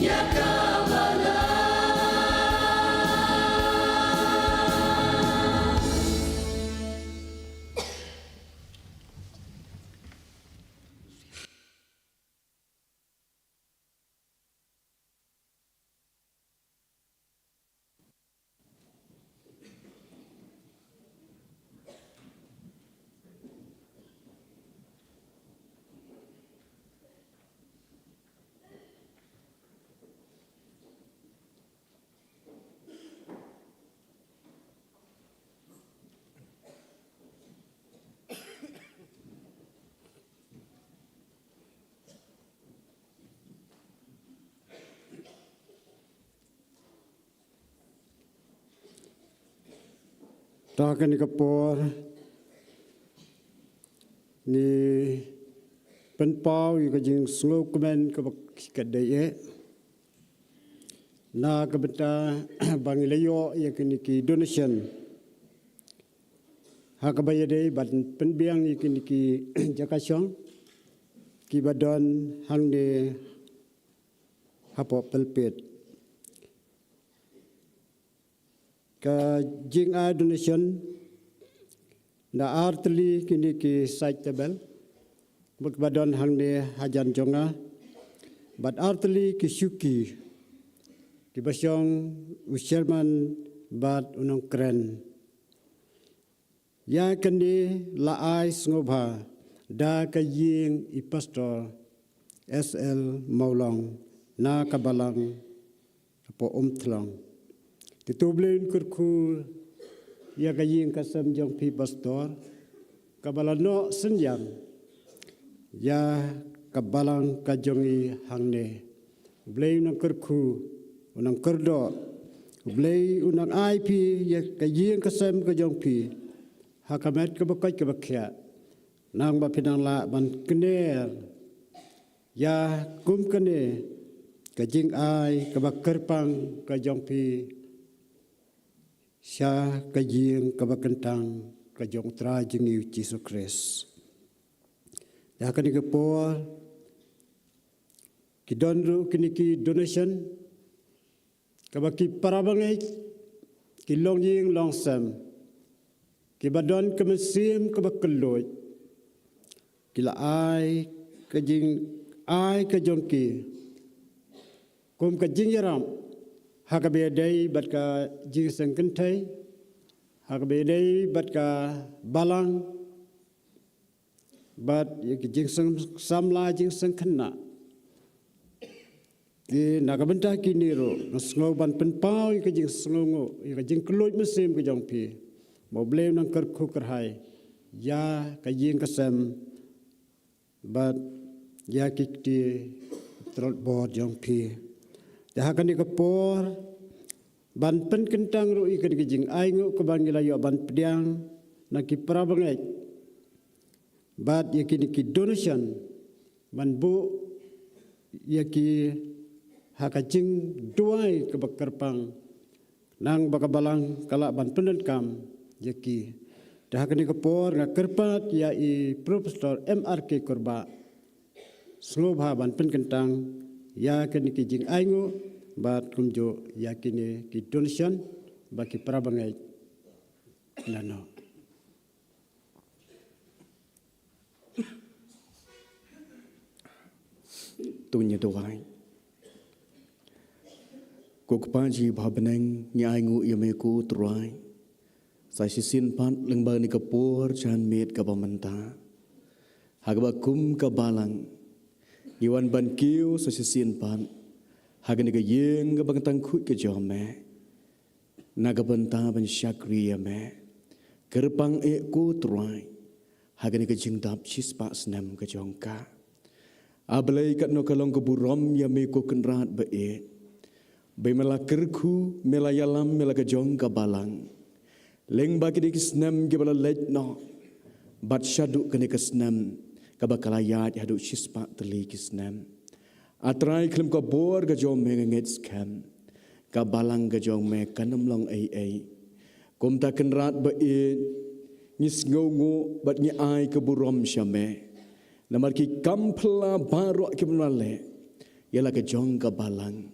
ïa ka balang. Ta kane ka por ngi pynpaw ïa ka jingsngewkmen kaba ka dei eh na ka bynta ba ngi la ïoh ïa kine ki donation ha kaba ïadei ban pynbiang ïa kine ki jaka shong kiba don hangne hapoh pulpit. Ka jingai donation na artylli kine ki side table bad ba don hangne hajan jong nga bad artylli ki shuki kiba shong u chairman bad u nongkren. Ïa kane la ai sngewbha da ka ïing i Pastor S L Mawlong na ka balang hapoh Umthlong. Te to U Blei un kyrkhu ïa ka ïing ka sem jong phi Pastor kaba la noh synñiang ïa ka balang ka jong i hangne. U Blei u nang kyrkhu, u nang kyrdoh. U Blei u nang ai phi ïa ka ïing ka sem ka jong phi ha ka met kaba koit kaba khiah, nang ba phi nang lah ban kner ïa kum kane ka jingai kaba kyrpang ka jong phi sha ka ïing kaba kyntang ka jong U Trai jong ngi U Jisu Khrist. Ïa kane ka por ki don ruh kine ki donation kaba ki para bangeit, ki longïing longsem kiba don ka mynsiem kaba kylluid, ki la ai ka jingai ka jong ki kum ka jingïarap ha kaba ïadei bad ka jingseng kynthei ha kaba ïadei bad ka balang bad ïa ki jingseng samla jingseng khynnah. Te na ka bynta kine ruh nga sngew ban pynpaw ïa ka jingsngewnguh, ïa ka jingkylluid mynsiem ka jong phi. Mo Blei nang kyrkhu kyrhai ïa ka ïing ka sem bad ïa ki kti trot bor jong phi. Te ha kane ka por ban pynkyntang ruh ïa kane ka jingainguh kaba ngi la ïoh ban pdiang na ki para bangeit bad ïa kine ki donation ban buh ïa ki ha ka jingduwai kaba kyrpang. Nang ba ka balang ka lah ban pyndonkam ïa ki. Te ha kane ka por nga kyrpad ïa i Professor M R K Kurbah. Sngewbha ban pynkyntang ïa kine ki jingainguh bad kumjuh ïa kine ki donation ba ki para bangeit lano. To ngin ïa duwai. Ko Kpa jong ngi ba ha bneng, ngi ainguh ïa me ko Trai. Sa shisien pat lyngba kane ka por janmiet kaba mynta, ha kaba kum ka balang ngi wan ban kiew sa shisien pat ha kane ka ïing kaba kyntang khuid ka jong me, na ka bynta ban shakri ïa me. Kyrpang eh ko Trai ha kane ka jingdap shispah snem ka jong ka. A Blei, katno ka long ka burom ïa me ko Kynrad ba-ïeit, ba me la kyrkhu, me la ïalam, me la ka jong ka balang lyngba kine ki snem kiba la leit noh bad shaduh kane ka snem kaba ka la ïaid haduh shispah tylli ki snem. A Trai, khlem ka bor ka jong me nga ngeit skhem ka balang ka jong me kan ym long ei ei. Kumta Kynrad ba-ïeit, ngi sngewnguh bad ngi ai ka burom sha me namar ki kam phylla baroh kiba me la leh ïa la ka jong ka balang.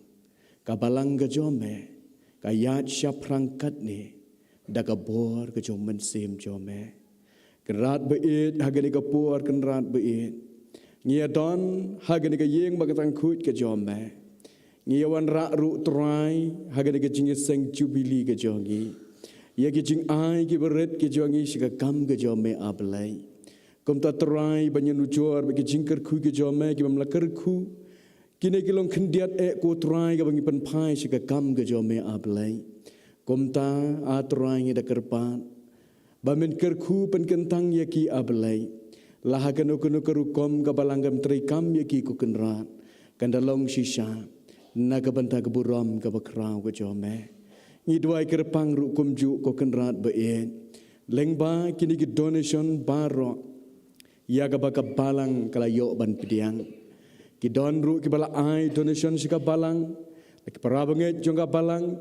Ka balang ka jong me ka ïaid shaphrang katne da ka bor ka jong u Mynsiem jong me. Kynrad ba-ïeit, ha kane ka por Kynrad ba-ïeit, ngi ïa don ha kane ka ïing ba kyntang khuid ka jong me. Ngi ïa wanrah ruh Trai ha kane ka jingïaseng Jubili ka jong ngi ïa ki jingai kiba rit ki jong ngi sha ka kam ka jong me A Blei. Kumta Trai ba ngin nujor bad ki jingkyrkhu ki jong me kiba me la kyrkhu. Kine ki long khyndiat eh ko Trai kaba ngi pynphai sha ka kam ka jong me A Blei. Kumta A Trai ngi da kyrpad ba men kyrkhu pynkyntang ïa ki A Blei. La ha kano kano ka rukom ka balang kam treikam ïa ki ko Kynrad, kan da long shisha na ka bynta ka burom kaba khraw ka jong me. Ngi duwai kyrpang ruh kumjuh ko Kynrad ba-ïeit lyngba kine ki donation baroh ïa kaba ka balang ka la ïoh ban pdiang. Ki don ruh kiba la ai donation sha ka balang, ki para bangeit jong ka balang,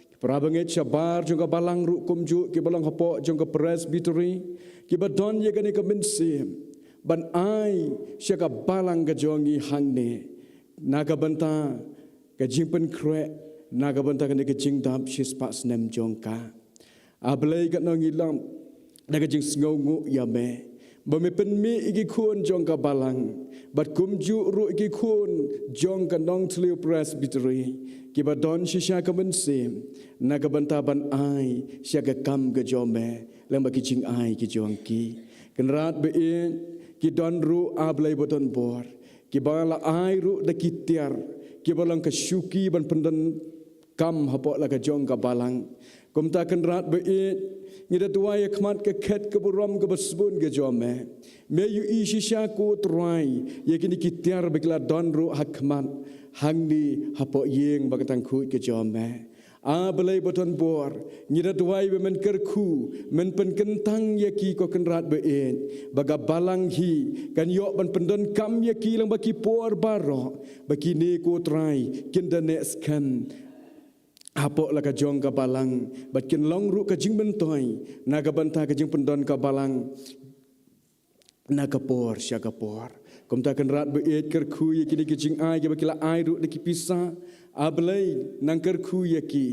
ki para bangeit shabar jong ka balang ruh kumjuh kiba long hapoh jong ka Presbytery, kiba don ïa kane ka mynsiem ban ai sha ka balang ka jong ngi hangne na ka bynta ka jingpynkhreh na ka bynta kane ka jingdap shispah snem jong ka. A Blei, katno ngi lam da ka jingsngewnguh ïa me ba me pynmih ïa ki khun jong ka balang bad kumjuh ruh ïa ki khun jong ka Nongthliew Presbytery kiba don shisha ka mynsiem na ka bynta ban ai sha ka kam ka jong me lyngba ki jingai ki jong ki. Kynrad ba-ïeit, ki don ruh A Blei ba don bor kiba la ai ruh da ki tiar kiba long ka shuki ban pyndonkam hapoh la ka jong ka balang. Kumta Kynrad ba-ïeit, ngi da duwai ha khmat ka khet ka burom kaba sbun ka jong me. Me ïohi shisha ko Trai ïa kine ki tiar ba ki la don ruh ha khmat hangne hapoh ïing ba kyntang khuid ka jong me. A Blei ba don bor, ngi da duwai ba men kyrkhu, men pynkyntang ïa ki ko Kynrad ba-ïeit, ba ka balang hi kan ïoh ban pyndonkam ïa ki lyngba ki por baroh, ba kine ko Trai kin da neh skhem hapoh la ka jong ka balang bad kin long ruh ka jingmyntoi na ka bynta ka jingpyndon ka balang na ka por sha ka por. Kumta Kynrad ba-ïeit, kyrkhu ïa kine ki jingai kiba ki la ai ruh da ki pisa, A Blei, nang kyrkhu ïa ki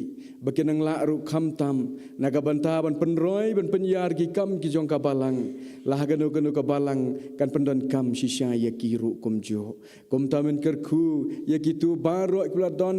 ba kin nang lah ruh khamtam na ka bynta ban pynroi ban pynïar ki kam ki jong ka balang. La ha kano kano ka balang kan pyndonkam shisha ïa ki ruh kumjuh. Kumta men kyrkhu ïa kito baroh kiba la don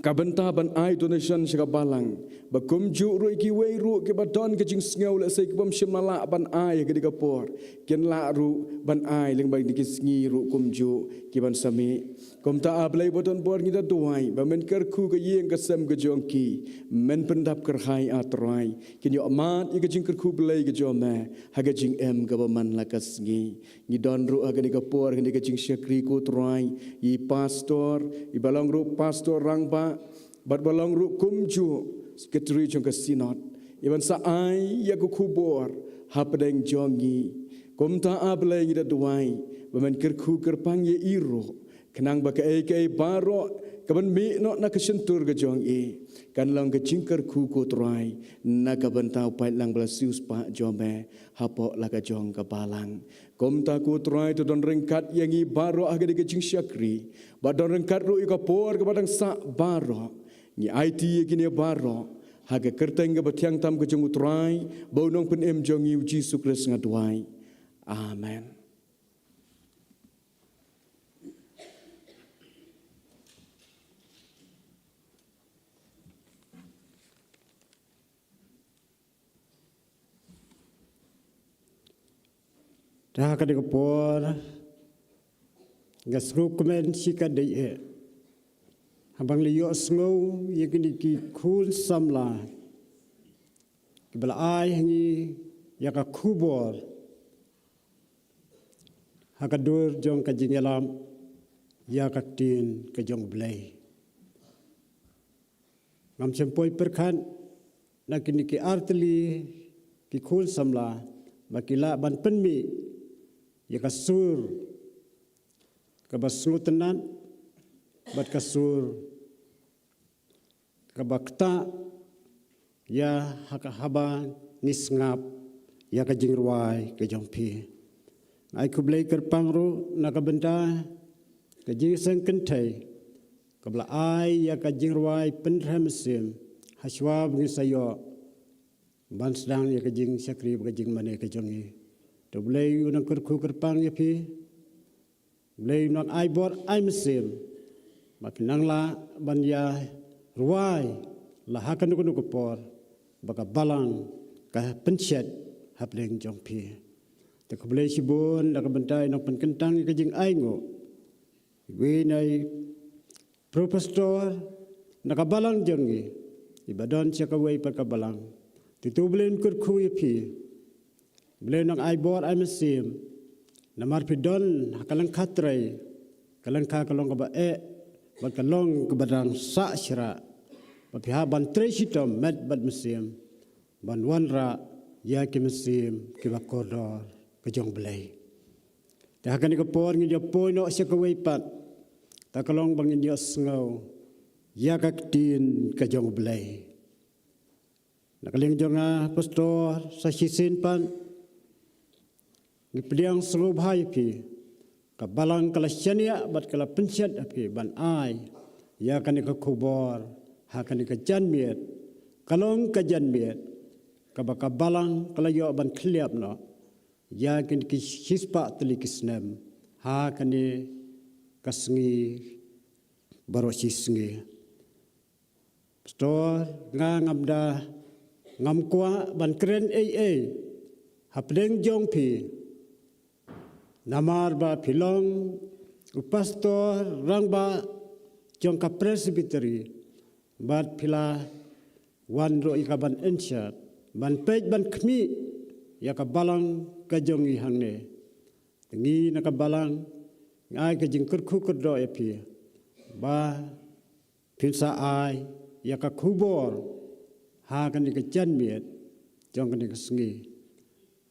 ka bynta ban ai donation sha ka balang, ba kumjuh ruh ïa kiwei ruh kiba don ka jingsngew lehse ki bym shym la lah ban ai ha kane ka por, kin lah ruh ban ai lyngba kine ki sngi ruh kumjuh ki ban sa mih. Kumta A Blei ba don bor, ngi da duwai ba men kyrkhu ka ïing ka sem ka jong ki, men pyndap kyrhai A Trai, kin ïoh mad ïa ka jingkyrkhu Blei ka jong me ha ka jingim kaba man la ka sngi. Ngi don ruh ha kane ka por, ha kane ka jingshakri ko Trai, ïa i pastor, iba long ruh pastor rangbah, bad ba long ruh kumjuh secretary jong ka synod, iban sa ai ïa ka khubor hapdeng jong ngi. Kumta A Blei ngi da duwai ba men kyrkhu kyrpang ïa i ruh, khnang ba kaei kaei baroh kaban mih noh na ka shyntur ka jong i kan long ka jingkyrkhu ko Trai, na ka bynta u paidlang ba la siewspah jong me hapoh la ka jong ka balang. Kumta ko Trai, to don ryngkat ïa ngi baroh ha kane ka jingshakri, bad don ryngkat ruh ïa ka por kaba dang sah baroh. Ngi aiti ïa kine baroh ha ka kyrteng kaba thiang tam ka jong u Trai bad u Nongpynim jong ngi u Jisu Khrist nga duwai. Amen. Te ha kane ka por nga sngewkmen shikatdei eh haba nga la ïohsngew ïa kine ki khun samla kiba la ai ha ngi ïa ka khubor ha ka dur jong ka jingïalam ïa ka ktien ka jong U Blei. Ngam shym poi pyrkhat na kine ki artylli ki khun samla ba ki lah ban pynmih ïa ka sur kaba sngewtynnat bad ka sur kaba ktah ïa ha ka haba ngi sngap ïa ka jingrwai ka jong phi. Nga ai khublei kyrpang ruh na ka bynta ka jingseng kynthei kaba la ai ïa ka jingrwai pynrem mynsiem ha shuwa ba ngi sa ïoh ban sdang ïa ka jingshakri bad ka jingmane ka jong ngi. To U Blei un nang kyrkhu kyrpang ïa phi. Blei un nang ai bor ai mynsiem ba phin nang lah ban ïa rwai la ha kano kano ka por ba ka balang ka pynshet hapdeng jong phi. Te khublei shibun na ka bynta i nongpynkyntang ïa ka jingainguh, iwei na i Pro Pastor na ka balang jong ngi iba don sha kawei pat ka balang. Te to U Blei un kyrkhu ïa phi. Blei un nang ai bor ai mynsiem. Namar phi don ha ka lyngkha trei, ka lyngkha ka long kaba eh bad ka long kaba dang sah syrah ba phi hap ban trei shitom met bad mynsiem ban wanrah ïa ki mynsiem kiba kordor ka jong U Blei. Te ha kane ka por ngin ïa poi noh sha kawei pat, ta ka long ba ngin ïohsngew ïa ka ktien ka jong U Blei. Na ka liang jong nga Pastor, sa shisien pat ngi pdiang sngewbha ïa phi. Ka balang ka la shaniah bad ka la pynshet ïa phi ban ai ïa kane ka khubor ha kane ka janmiet. Ka long ka janmiet kaba ka balang ka la ïoh ban khylliap noh ïa kine ki shispah tylli ki snem ha kane ka sngi baroh shi sngi. Pastor, nga ngam da, ngam kwah ban kren ei ei hapdeng jong phi. Namar ba phi long u pastor rangbah jong ka Presbytery, bad phi la wan ruh ïa ka ban answer, ban peit ban khmih ïa ka balang ka jong ngi hangne. Te ngi na ka balang ngi ai ka jingkyrkhu kyrdoh ïa phi ba phin sa ai ïa ka khubor ha kane ka janmiet jong kane ka sngi.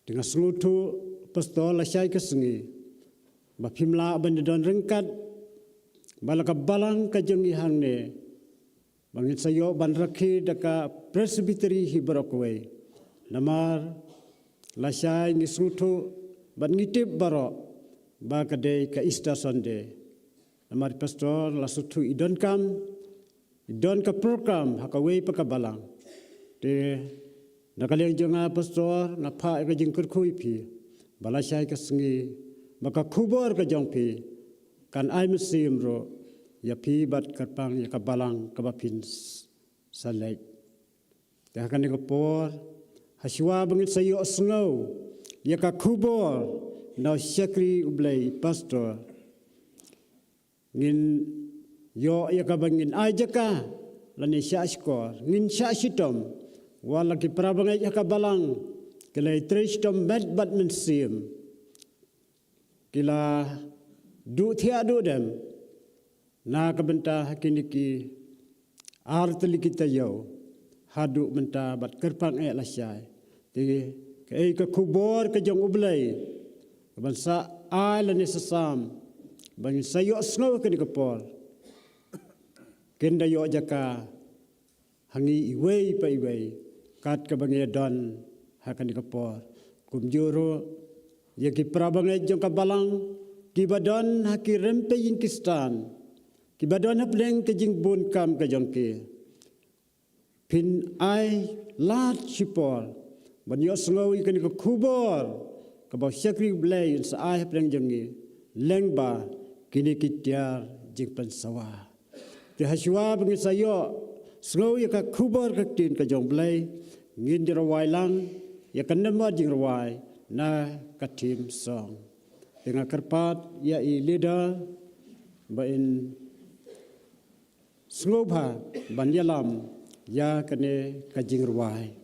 Te nga sngewthuh Pastor, lashai ka sngi ba phim lah ban don ryngkat bad la ka balang ka jong ngi hangne, ba ngin sa ïoh ban rakhe da ka Presbytery hi baroh kawei. Namar lashai ngi sngewthuh bad ngi tip baroh ba ka dei ka Easter Sunday. Namar Pastor, la sngewthuh i donkam, i don ka program ha kawei pat ka balang. Te na ka liang jong nga Pastor, nga phah ïa ka jingkyrkhu ïa phi ba lashai ka sngi ba ka khubor ka jong phi kan ai mynsiem ruh ïa phi bad kyrpang ïa ka balang kaba phin s- sa leit. Te ha kane ka por, ha shuwa ba ngin sa ïohsngew ïa ka khubor na u shakri U Blei, pastor, ngin ïoh ïa kaba ngin ai jaka lane shah shkor, ngin shah shitom. Wat la ki para bangeit ha ka balang ki la trei shitom met bad mynsiem, ki la duh thiah duh dem na ka bynta ha kine ki ar tylli ki taïew haduh mynta bad kyrpang eh lashai. Te kaei ka khubor ka jong U Blei kaban sa ai lane sa sam ba ngin sa ïohsngew ha kane ka por, kin da ïoh jaka ha ngi iwei pa iwei kat kaba ngi don ha kane ka por. Kumjuh ruh ïa ki para bangeit jong ka balang kiba don ha ki rympei ïing ki stan, kiba don hapdeng ka jingbun kam ka jong ki, phin ai lad shipor ban ïohsngew ïa kane ka khubor kaba u shakri U Blei un sa ai hapdeng jong ngi lyngba kine ki tiar jingpynsawa. Te ha shuwa ba ngin sa ïohsngew ïa ka khubor ka ktien ka jong U Blei, ngin ïa rwai lang ïa ka namar jingrwai na ka theme song. Te nga kyrpad ïa i leader ba in sngewbha ban ïalam ïa kane ka jingrwai.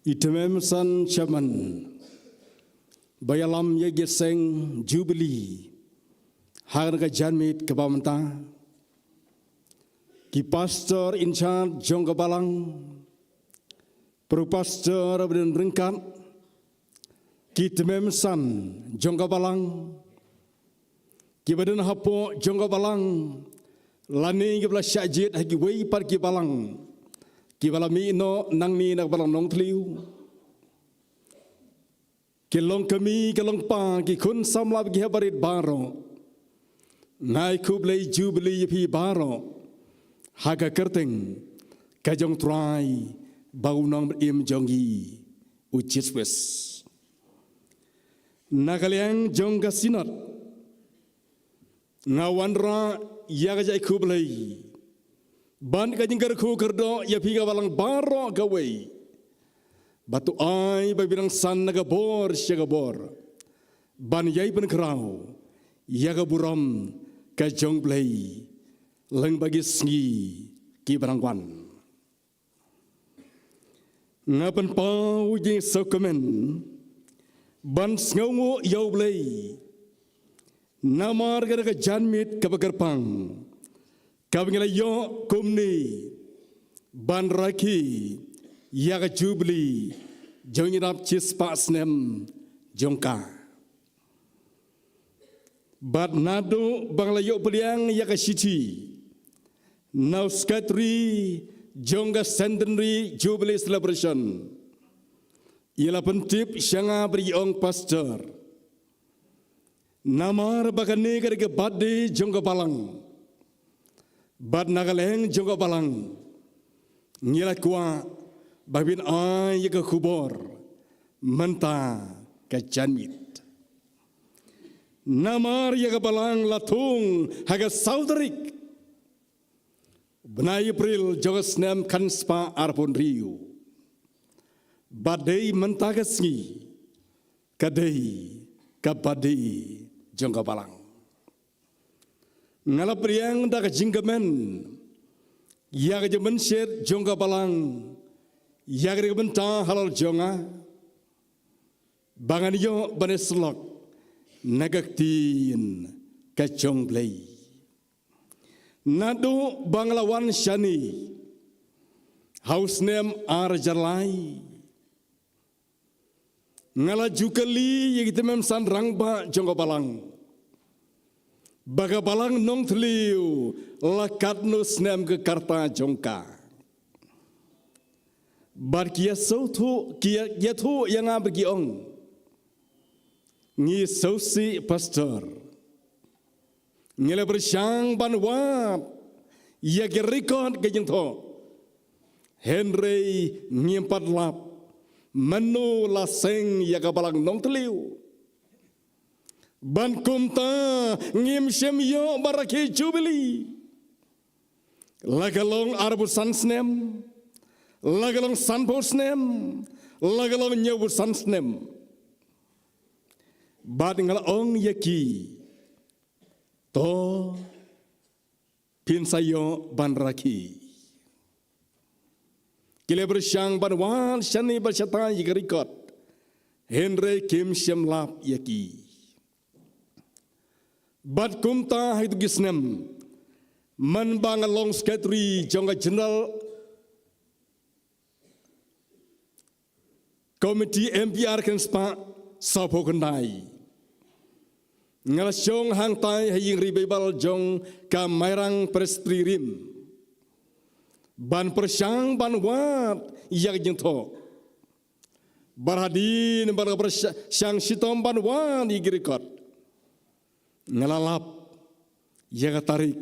I tymmen san chairman ba ïalam ïa ki seng Jubilee ha kane ka janmiet kaba mynta, ki pastor in charge jong ka balang, pro pastor ba don ryngkat, ki tymmen san jong ka balang, kiba don hapoh jong ka balang, lane kiba la shah jied ha kiwei pat ki balang kiba la mih noh nangne na ka balang Nongthliew, ki long kmie ki long kpa, ki khun samla ki heh barit baroh, nga ai khublei Jubilee ïa phi baroh ha ka kyrteng ka jong Trai bad u Nongpynim jong ngi, u Jisu Khrist. Na ka liang jong ka Synod, nga wanrah ïa ka jingkhublei bad ka jingkyrkhu kyrdoh ïa phi ka balang baroh kawei, ba to ai ba phin nang san na ka bor sha ka bor ban ïai pynkhraw ïa ka burom ka jong U Blei lyngba ki sngi kiba nang wan. Nga pynpaw ïa ki sngewkmen ban sngewnguh ïa U Blei namar kane ka janmiet kaba kyrpang kaba ngi la ïoh kumne ban rakhe ïa ka Jubilee jong ngi dap shispah snem jong ka. Bad naduh ba nga la ïoh pdiang ïa ka shithi na u Secretary jong ka Centenary Jubilee Celebration, i la pyntip sha nga bad i ong, Pastor, namar ba kane ka dei ka birthday jong ka balang, bad na ka liang jong ka balang ngi la kwah ba phin ai ïa ka khubor mynta ka janmiet. Namar ïa ka balang la thung ha ka saw tarik bnai April jong ka snem khatspah arphew hynriew, bad dei mynta ka sngi ka dei ka birthday jong ka balang. Nga la pdiang da ka jingkmen ïa ka jingpynshitom jong ka balang ïa ka dei ka bynta halor jong nga, ba ngan ïoh ban ïasyllok na ka ktien ka jong U Blei. Naduh ba nga la wan shane ha u snem ar hajar lai, nga la ju kylli ïa ki tymmen san rangbah jong ka balang ba ka balang Nongthliew la katno snem ka karta jong ka. Bad ki ïa sngewthuh, ki ïa, ïathuh ïa nga bad ki ong, ngi sngewsih Pastor, ngi la pyrshang ban wad ïa ki record ka jingthoh, hynrei ngim pat lap mano la seng ïa ka balang Nongthliew. Bad kumta ngim shym ïoh ban rakhe Jubilee, la ka long arphew san snem, la ka long sanphew snem, la ka long hynñiewphew san snem. Bad nga la ong ïa ki, to, phin sa ïoh ban rakhe. Ki la pyrshang ban wad shane bad shatai ïa ki record, hynrei kim shym lap ïa ki. Bad kumta ha kito ki snem, man ba nga long Secretary jong ka General Committee M P R khatspah sawphew khyndai, nga la shong hangtai ha ïing ri Baibl jong ka Mairang Presbytery Rim ban pyrshang ban wad ïa ka jingthoh. Bad hadien ba nga la pyrshang shitom ban wad ïa ki record, nga la lap ïa ka tarik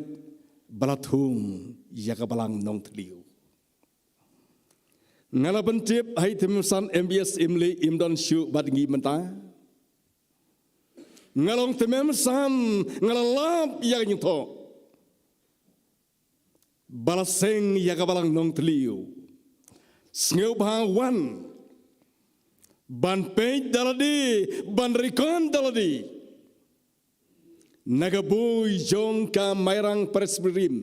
ba la thung ïa ka balang Nongthliew. Nga la pyntip ha i tymmen san M B S, im leh im don shuh bad ngi mynta. Nga la ong, tymmen san, nga la lap ïa ka jingthoh ba la seng ïa ka balang Nongthliew. Sngewbha wan ban peit da lade, ban rikon da lade na ka bui jong ka Mairang Presbyterian,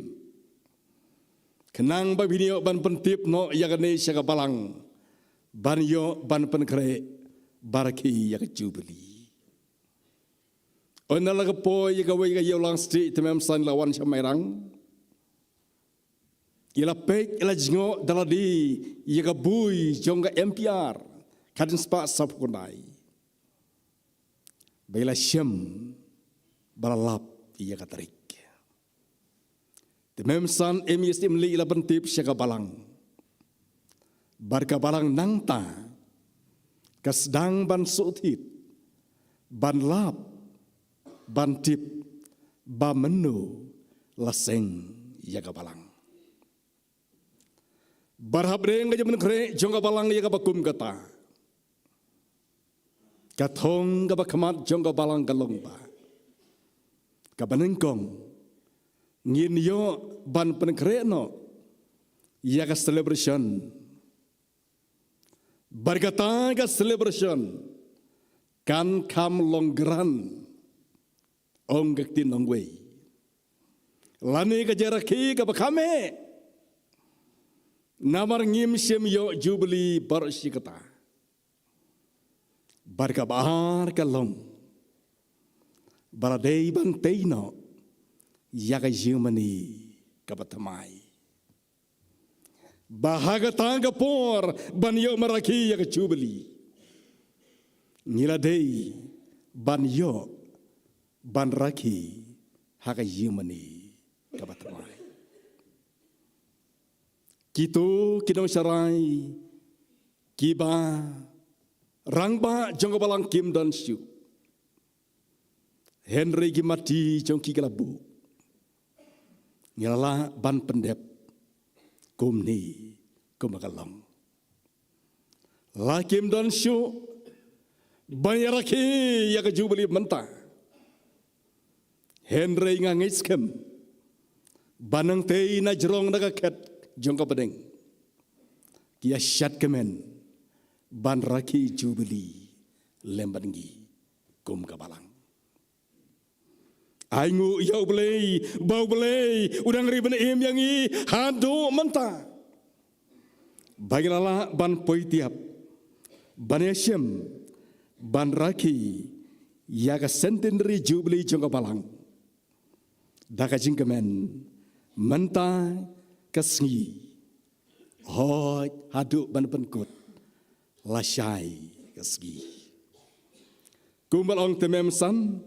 khnang ba phin ïoh ban pyntip noh ïa kane sha ka balang, ban ïoh ban pynkhreh ba rakhe ïa ka Jubili. Ynda la ka poi ïa kawei ka ïewlang stieh, te mem san la wan sha Mairang, i la peit, i la jngoh da lade ïa ka bui jong ka M P R khadspah saphew khyndai, ba i la shem ba la lap ïa ka tarik. Te mem san em i sdie mli i la pyntip sha ka balang, bad ka balang nangta ka sdang ban sngewthuh, ban lap, ban tip ba mynno la seng ïa ka balang. Bad hapdeng ka jingpynkhreh jong ka balang ïa kaba kum kata, ka thong kaba khmat jong ka balang ka long ba, kaba nyngkong, ngin ïoh ban pynkhreh noh ïa ka celebration. Bad kata ka celebration kan kham long grand, ong ka ktien nongwei, lane ka jingrakhe kaba kham heh. Namar ngim shym ïoh Jubili baroh shi katta. Bad kaba ar ka long ba la dei ban tei noh ïa ka ïingmane kaba thymmai, ba ha kata ka por ban ïoh ban rakhe ïa ka Jubili, ngi la dei ban ïoh ban rakhe ha ka ïingmane kaba thymmai. Kito ki nongsharai kiba rangbah jong ka balang kim don shuh, hynrei ki mati jong ki ki la buh. Ngi la lah ban pyndep kumne kumba ka long. La kim don shuh ban ïa rakhe ïa ka Jubili mynta, hynrei nga ngeit skhem ba nangtei na jrong na ka khet jong ka pdeng, ki ïa shad kmen ban rakhe Jubili lem bad ngi kum ka balang. Ai nguh ïa U Blei ba U Blei u dang ri ban im ïa ngi haduh mynta, ba ngi la lah ban poi tiap ban ïashem ban rakhe ïa ka centenary Jubili jong ka balang da ka jingkmen mynta ka sngi. Hooid, haduh ban pynkut lashai ka sngi. Kumba la ong te mem san,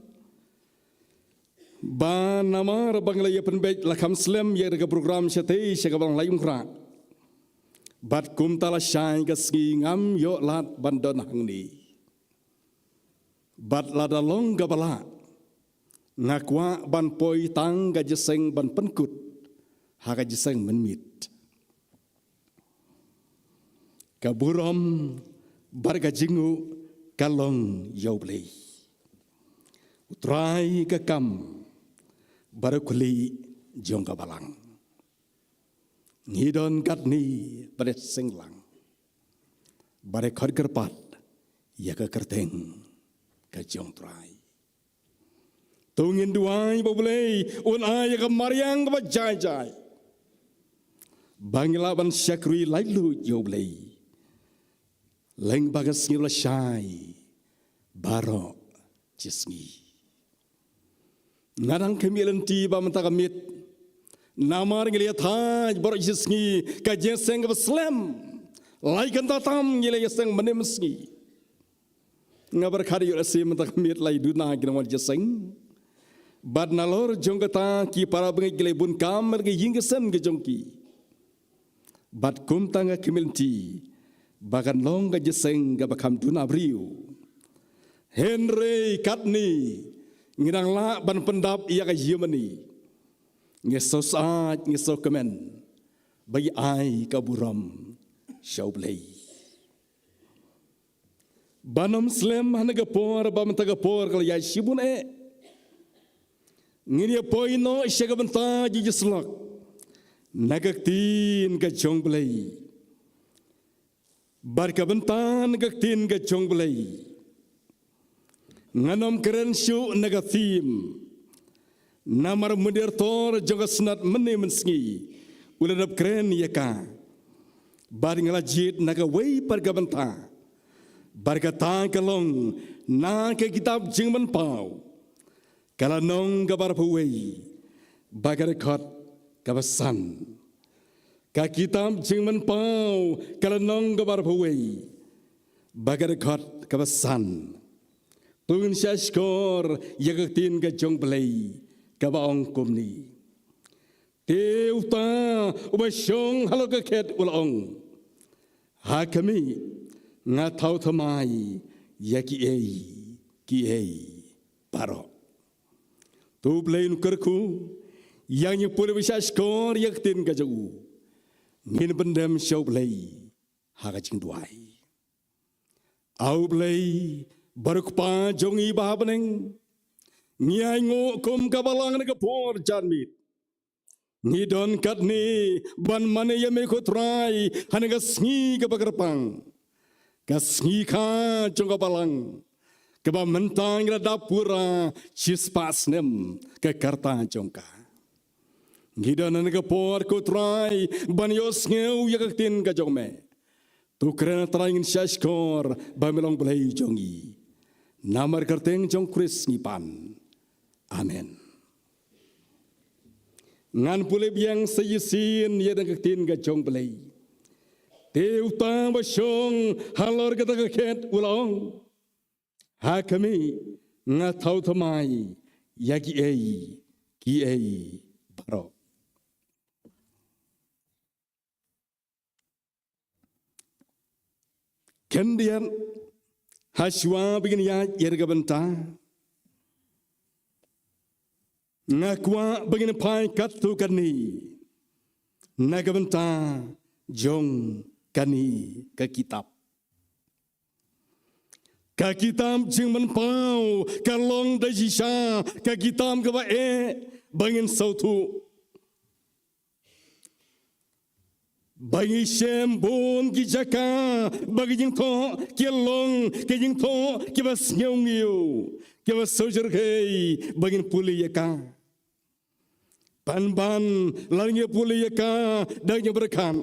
ba namar ba ngi la ïa pynbeit la kham slem ïa ka program shatei sha ka balang Laitumkhrah, bad kumta lashai ka sngi ngam ïoh lad ban don hangne. Bad lada long kaba lah, nga kwah ban poi tang ka jingïaseng ban pynkut ha ka jingïaseng mynmiet. Ka burom bad ka jingnguh ka long ïa U Blei, U Trai ka kam bad U Khlieh jong ka balang. Ngi don katne bad ïaseng lang bad ïa khot kyrpad ïa ka kyrteng ka jong U Trai. To ngin duwai ba U Blei un ai ïa ka mariang kaba jai jai, ba ngin lah ban shakri laitluid ïa U Blei lyngba ka sngi ba lashai baroh shi sngi. Nga dang khmih lynti ba mynta ka miet, namar ngi la ïa thait baroh shi sngi ka jingïaseng kaba slem. Lai kynta tam ngi la ïaseng mynne mynsngi. Nga pyrkhat ïoh lehse mynta ka miet lai duna ki nongwan jingïaseng. Bad nalor jong kata ki para bangeit ki la bun kam ha ki ïing ki sem ki jong ki. Bad kumta nga khmih lynti ba kan long ka jingïaseng kaba kham duna briew. Hynrei katne ngi dang lah ban pyndap ïa ka ïingmane. Ngi sngewsih, ngi sngewkmen ba ngi ai ka burom sha U Blei. Ban ym slem ha kane ka por, ba mynta ka por ka la ïaid shibun eh, ngin ïa poi noh sha ka bynta jingïasyllok na ka ktien ka jong U Blei. Bad ka bynta na ka ktien ka jong U Blei, ngan ym kren shuh na ka theme, namar u mynder tor jong ka Synod mynne mynsngi u la dep kren ïa ka. Bad nga la jied na kawei pat ka bynta, bad kata ka long na ka kitab Jingmynpaw, ka lynnong kaba arphew wei, bad ka dkhot kaba san. Ka kitab Jingmynpaw, ka lynnong kaba arphew wei, bad ka dkhot kaba san. To ngin shahshkor ïa ka ktien ka jong U Blei, kaba ong kumne: Te uta uba shong halor ka khet u la ong: Ha khmih, nga thaw thymmai ïa kiei kiei baroh. To U Blei un kyrkhu ïa ngi pule ba shahshkor ïa ka ktien ka jong u. Ngin pyndem sha U Blei ha ka jingduwai. A U Blei, ba u Kpa jong ngi ba ha bneng, ngi ainguh kum ka balang na ka por janmiet. Ngi don katne ban mane ïa me ko Trai, ha kane ka sngi kaba kyrpang, ka sngi kha jong ka balang, kaba mynta ngi la dap pura shispah snem ka karta jong ka. Ngi don ha kane ka por ko Trai ban ïohsngew ïa ka ktien ka jong me. To kren Trai, ngin shahshkor ba me long Blei jong ngi. Namar ka kyrteng jong U Khrist ngi pan. Amen. Ngan pule biang sa shisien ïa ka ktien ka jong U Blei. Te uta ba shong halor kata ka khet u la ong: Ha khmih, nga thaw thymmai ïa kiei kiei baroh. Khyndiat, hashwa ba ngin ïaid ïa ka bynta, nga kwah ba ngin phai katto katne na ka bynta jong kane ka kitab. Ka kitab Jingmynpaw ka long da shisha ka kitab kaba eh ba ngin sngewthuh. Ba ngi shem bun ki jaka ba ki jingthoh ki long ki jingthoh kiba sngew ngiew, kiba sngewsyrkhei ba ngin pule ïa ka. Pynban lada ngi pule ïa ka da ka jingpyrkhat,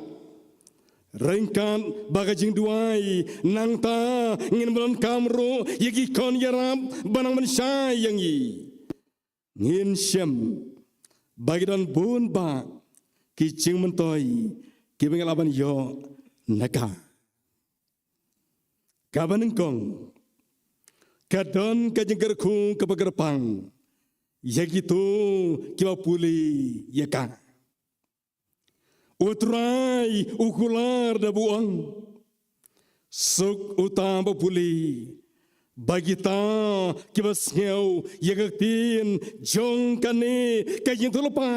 ryngkat bad ka jingduwai, nangta ngin pyndonkam ruh ïa ki khun ïarap ba nang pynshai ïa ngi. Ngin shem ba ki don bun bah ki jingmyntoi kiba ngi lah ban ïoh na ka. Kaba nyngkong, ka don ka jingkyrkhu kaba kyrpang ïa kito kiba pule ïa ka. U Trai u kular da u ong: Suk uta uba pule, bad kita kiba sngew ïa ka ktien jong kane ka jingïathuhlypa,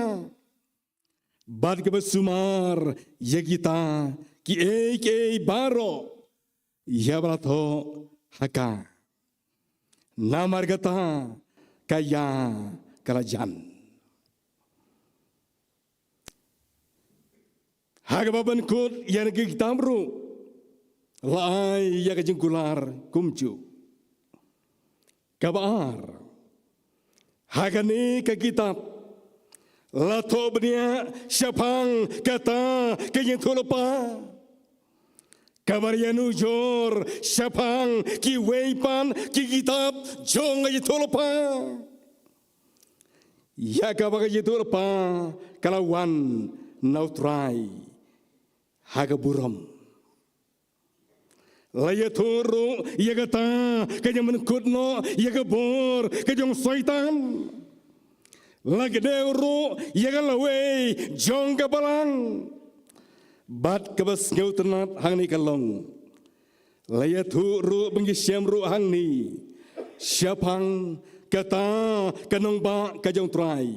bad kiba sumar ïa kita kiei kiei baroh ïa ba la thoh ha ka. Namar kata ka ïa ka la jan. Ha kaba pynkut ïa kane ka kitab ruh la ai ïa ka jingkular kumjuh. Kaba ar, ha kane ka kitab la thoh bniah shaphang kata ka jingïathuhlypa, kaba ïanujor shaphang kiwei pat ki kitab jong ka jingïathuhlypa, ïa kaba ka jingïathuhlypa ka la wan na U Trai ha ka burom. La ïathuh ruh ïa kata ka jingpynkut noh ïa ka bor ka jong u Soitan. La kdew ruh ïa ka lawei jong ka balang. Bad kaba sngewtynnat hangne ka long, la ïathuh ruh ba ngi shem ruh hangne shaphang kata ka nongbah ka jong U Trai,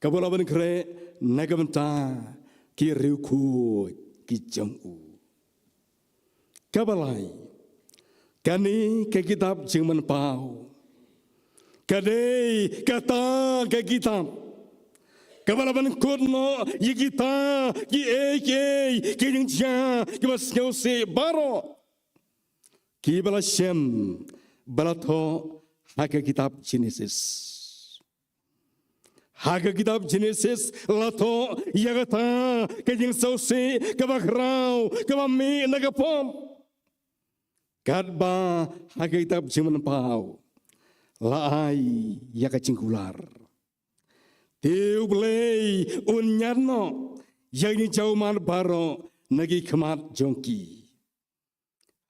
kaba la pynkhreh na ka bynta ki riewkhuid ki jong u. Kaba lai, kane ka kitab Jingmynpaw ka dei kata ka kitab Kaba la pynkut noh ïa kita kiei kiei ki jingjia kiba sngewsih baroh kiba la shem, ba la thoh ha ka kitab Jenesis. Ha ka kitab Jenesis la thoh ïa kata ka jingsngewsih kaba khraw kaba mih na ka pop. Katba ha ka kitab Jingmynpaw la ai ïa ka jingkular: Te U Blei un ñiad noh ïa ki jingjaw mad baroh na ki khmat jong ki.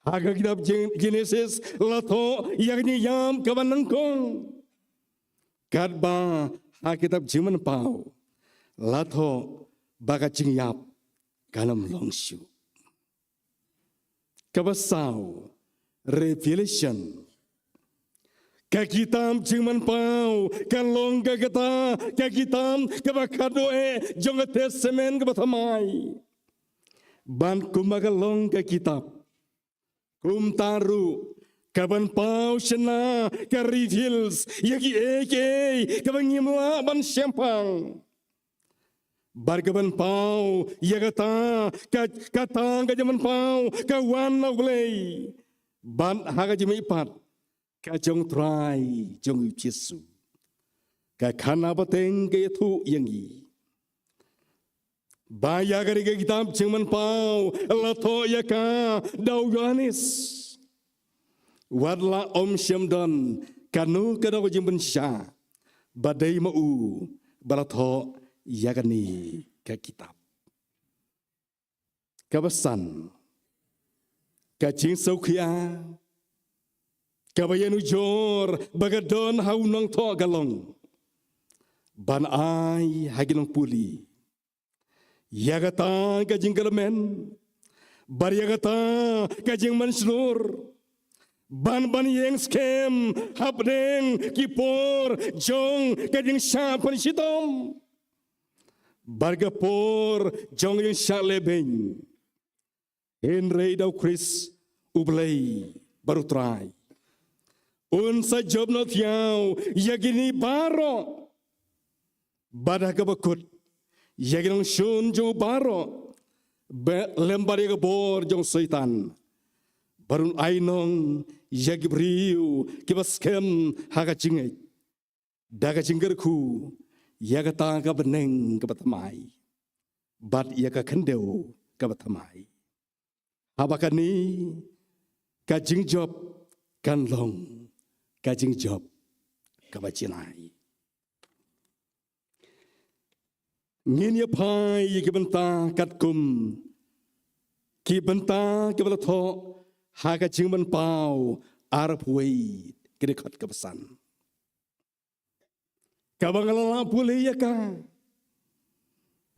Ha ka kitab Gen-, Genesis la thoh ïa ka jingïap kaba nyngkong. Katba ha ka kitab Jingmynpaw la thoh ba ka jingïap kan ym long shuh. Kaba saw, Revelation. Ka kitab Jingmynpaw ka long ka kata ka kitab kaba khatduh eh jong ka Testament kaba thymmai. Bad kumba ka long ka kitab, kumta ruh ka pynpaw shynna, ka reveals ïa kiei kiei kaba ngim lah ban shemphang. Bad ka pynpaw ïa kata ka, kata ka jingpynpaw ka wan na U Blei. Bad ha ka jingmihpat ka jong U Trai jong ngi U Jisu, ka khana pateng ka ïathuh ïa ngi ba ïa kane ka kitab Jingmynpaw la thoh ïa ka da u Ïoannis. Wat la ym shym don kano kano ka jingpynshai ba dei ma u ba la thoh ïa kane ka kitab. Kaba san, ka jingsngewkhia kaba ïanujor ba ka don ha u nongthoh ka long ban ai ha ki nongpule ïa kata ka jingkyrmen, bad ïa kata ka jingmynshlur, ban, ban ïeng skhem hapdeng ki por jong ka jingshah pynshitom bad ka por jong ka jingshah lehbeiñ. Hynrei da U Khrist U Blei bad U Trai un sa jop noh thiaw ïa kine baroh. Bad ha kaba kut ïa ki nongshun jong u baroh, ba lem bad ïa ka bor jong u Soitan, bad un ainong ïa ki briew kiba skhem ha ka jingngeit da ka jingkyrkhu ïa kata ka bneng kaba thymmai bad ïa ka khyndew kaba thymmai. Haba kane ka jingjop kan long ka jingjop kaba jinai. Ngin ïa phai ïa ki bynta katkum ki bynta kiba la thoh ha ka Jingmynpaw arphew wei, ka dkhot kaba san, kaba nga la lah pule ïa ka.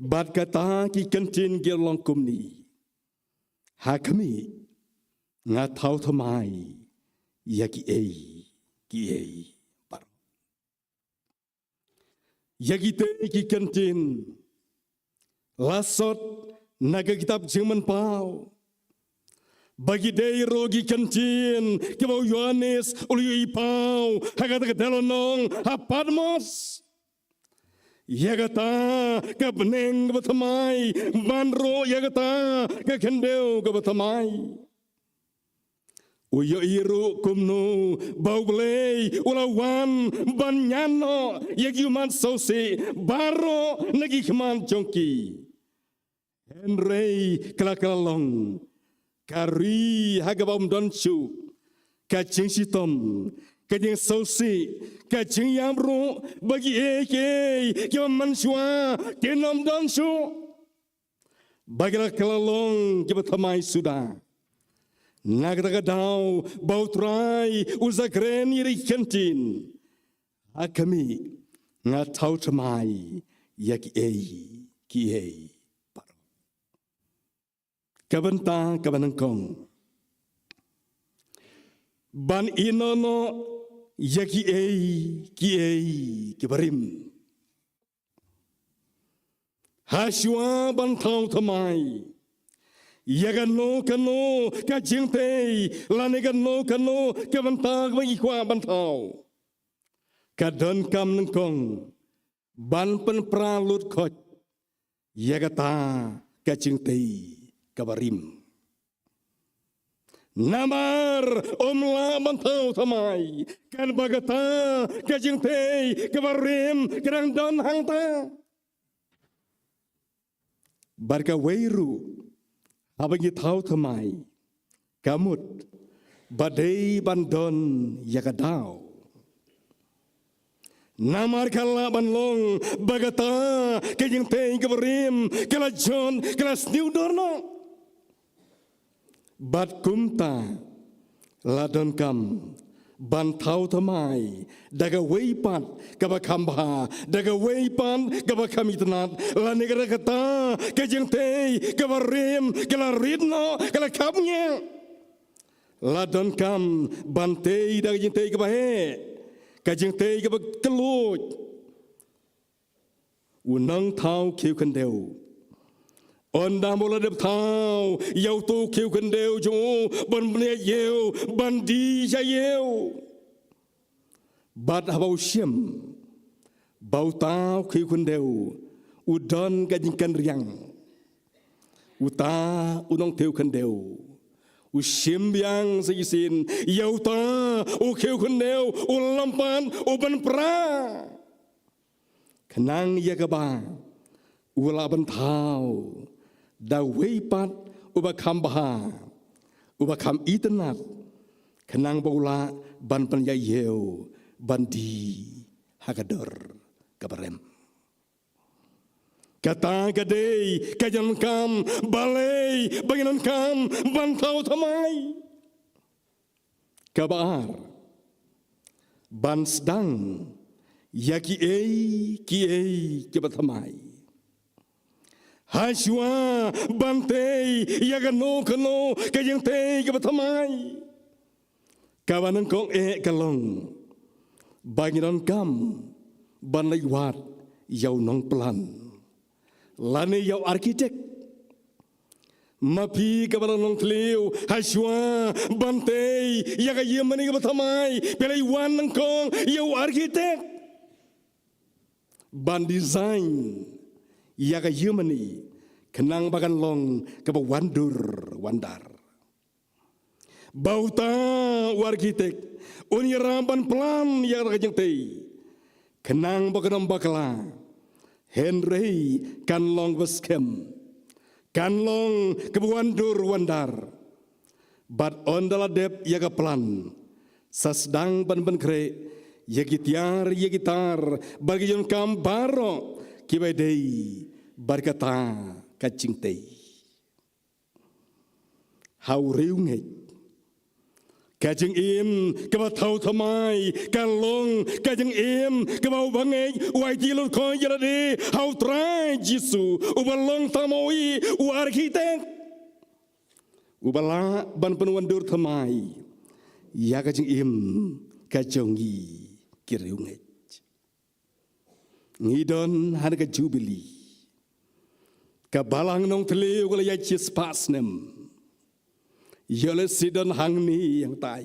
Bad kata ki kyntien ki long kumne: Ha khmih, nga thaw thymmai ïa kiei kiei baroh. Ïa kitei ki kyntien la sot na ka kitab Jingmynpaw, ba ki dei ruh ki kyntien kiba u Ïoannis u la ïohi paw ha kata ka daw lynnong ha Patmos. Ïa kata ka bneng kaba thymmai, bad ruh ïa kata ka khyndew kaba thymmai. U ïohi ruh kumno ba U Blei u la wan ban ñiad noh ïa ki ummat sngewsih baroh na ki khmat jong ki. Hynrei ka la, ka la long ka ri ha kaba ym don shuh ka jingshitom, ka jingsngewsih, ka jingïap ruh, ba kiei kiei kiba mynshuwa kin ym don shuh. Ba ki la, ka la long kiba thymmai suda. Na kata ka daw ba U Trai u sa kren ïa ki kyntien: Ha khmih, nga thaw thymmai ïa kiei kiei baroh. Ka bynta kaba nyngkong, ban ïehnoh noh ïa kiei kiei kiba rim. Hashwa ban thaw thymmai ïa kano kano ka jingtei lane kano kano ka bynta kaba ngi kwah ban thaw, ka donkam nyngkong ban pynpra lut khoit ïa kata ka jingtei kaba rim. Namar ym lah ban thaw thymmai, katba kata ka jingtei kaba rim ka dang don hangta. Bad kawei ruh, haba ngi thaw thymmai, ka mut ba dei ban don ïa ka daw. Namar ka lah ban long ba kata ka jingtei kaba rim ka la jot, ka la sniew dor noh. Bad kumta la donkam ban thaw thymmai da kawei pat kaba kham bha, da kawei pat kaba kham itynnad, lane ka da kata ka jingtei kaba rim ka la rit noh, ka la kham ngiah. La donkam ban tei da ka jingtei kaba heh, ka jingtei kaba kylluid. U nongthaw khiew khyndew, ynda mo la dep thaw ïa uto u khiew khyndew jong u ban pynïaid ïa u, ban die ïa u, bad haba u shem ba uta u khiew khyndew u don ka jingkynriang, uta u nongthaw khyndew u shim biang sa shisien ïa uta u khiew khyndew, u lympat, u pynpra. Khnang ïa kaba u lah ban thaw da uwei pat uba kham bha, uba kham itynnad, khnang ba u lah ban pynïaid ïa u ban die ha ka dor kaba rem. Kata ka dei ka jingdonkam balei ba ngi donkam ban thaw thymmai. Kaba ar, ban sdang ïa kiei kiei kiba thymmai. Hashwa ban tei ïa kano kano ka jingtei kaba thymmai, kaba nyngkong eh ka long ba ngi donkam ban leit wad ïa u nongplan lane ïa u architect. Ma phi kaba la nongthliew, hashwa ban tei ïa ka ïingmane kaba thymmai, phi leit wan nyngkong ïa u architect ban design ïa ka ïingmane, khnang ba kan long kaba wandur wandar. Ba uta u architect un ïarap ban plan ïa ka jingtei, khnang ba kan ym bakla, hynrei kan long ba skhem, kan long kaba wandur wandar. Bad ynda la dep ïa ka plan, sa sdang ban pynkhreh ïa ki tiar ïa ki tar bad ki jingdonkam baroh kiba dei bad kata ka jingtei. Ha u riewngeit, ka jingim kaba thaw thymmai ka long ka jingim kaba u bangeit u aiti lut khoit ïa lade ha u Trai Jisu, uba long tang ma u, u architect, uba lah ban pynwandur thymmai ïa ka jingim ka jong ngi ki riewngeit. Ngi don ha ka Jubili. Ka Balang Nongthliew ka la ïaid shispah snem. Ïoh lehse don hangne hangtai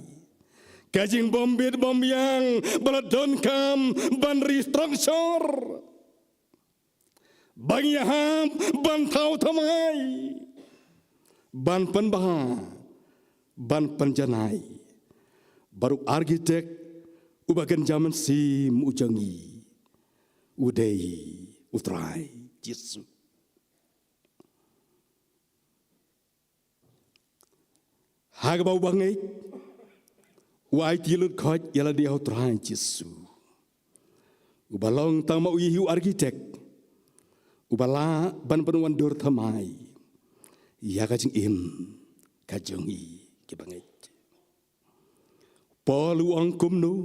ka jingbym bit bym biang ba la donkam ban restructure, ban ïahap, ban thaw thymmai, ban pynbha, ban pynjanai. Bad u architect uba kynja mynsiem u jong ngi u dei u Trai Jisu. Ha kaba u bangeit u aiti lut khoit ïa lade ha u Trai Jisu, uba long tang ma u hi u architect, uba lah ban pynwandur thymmai ïa ka jingim ka jong ngi ki bangeit. Paul u ong kumno?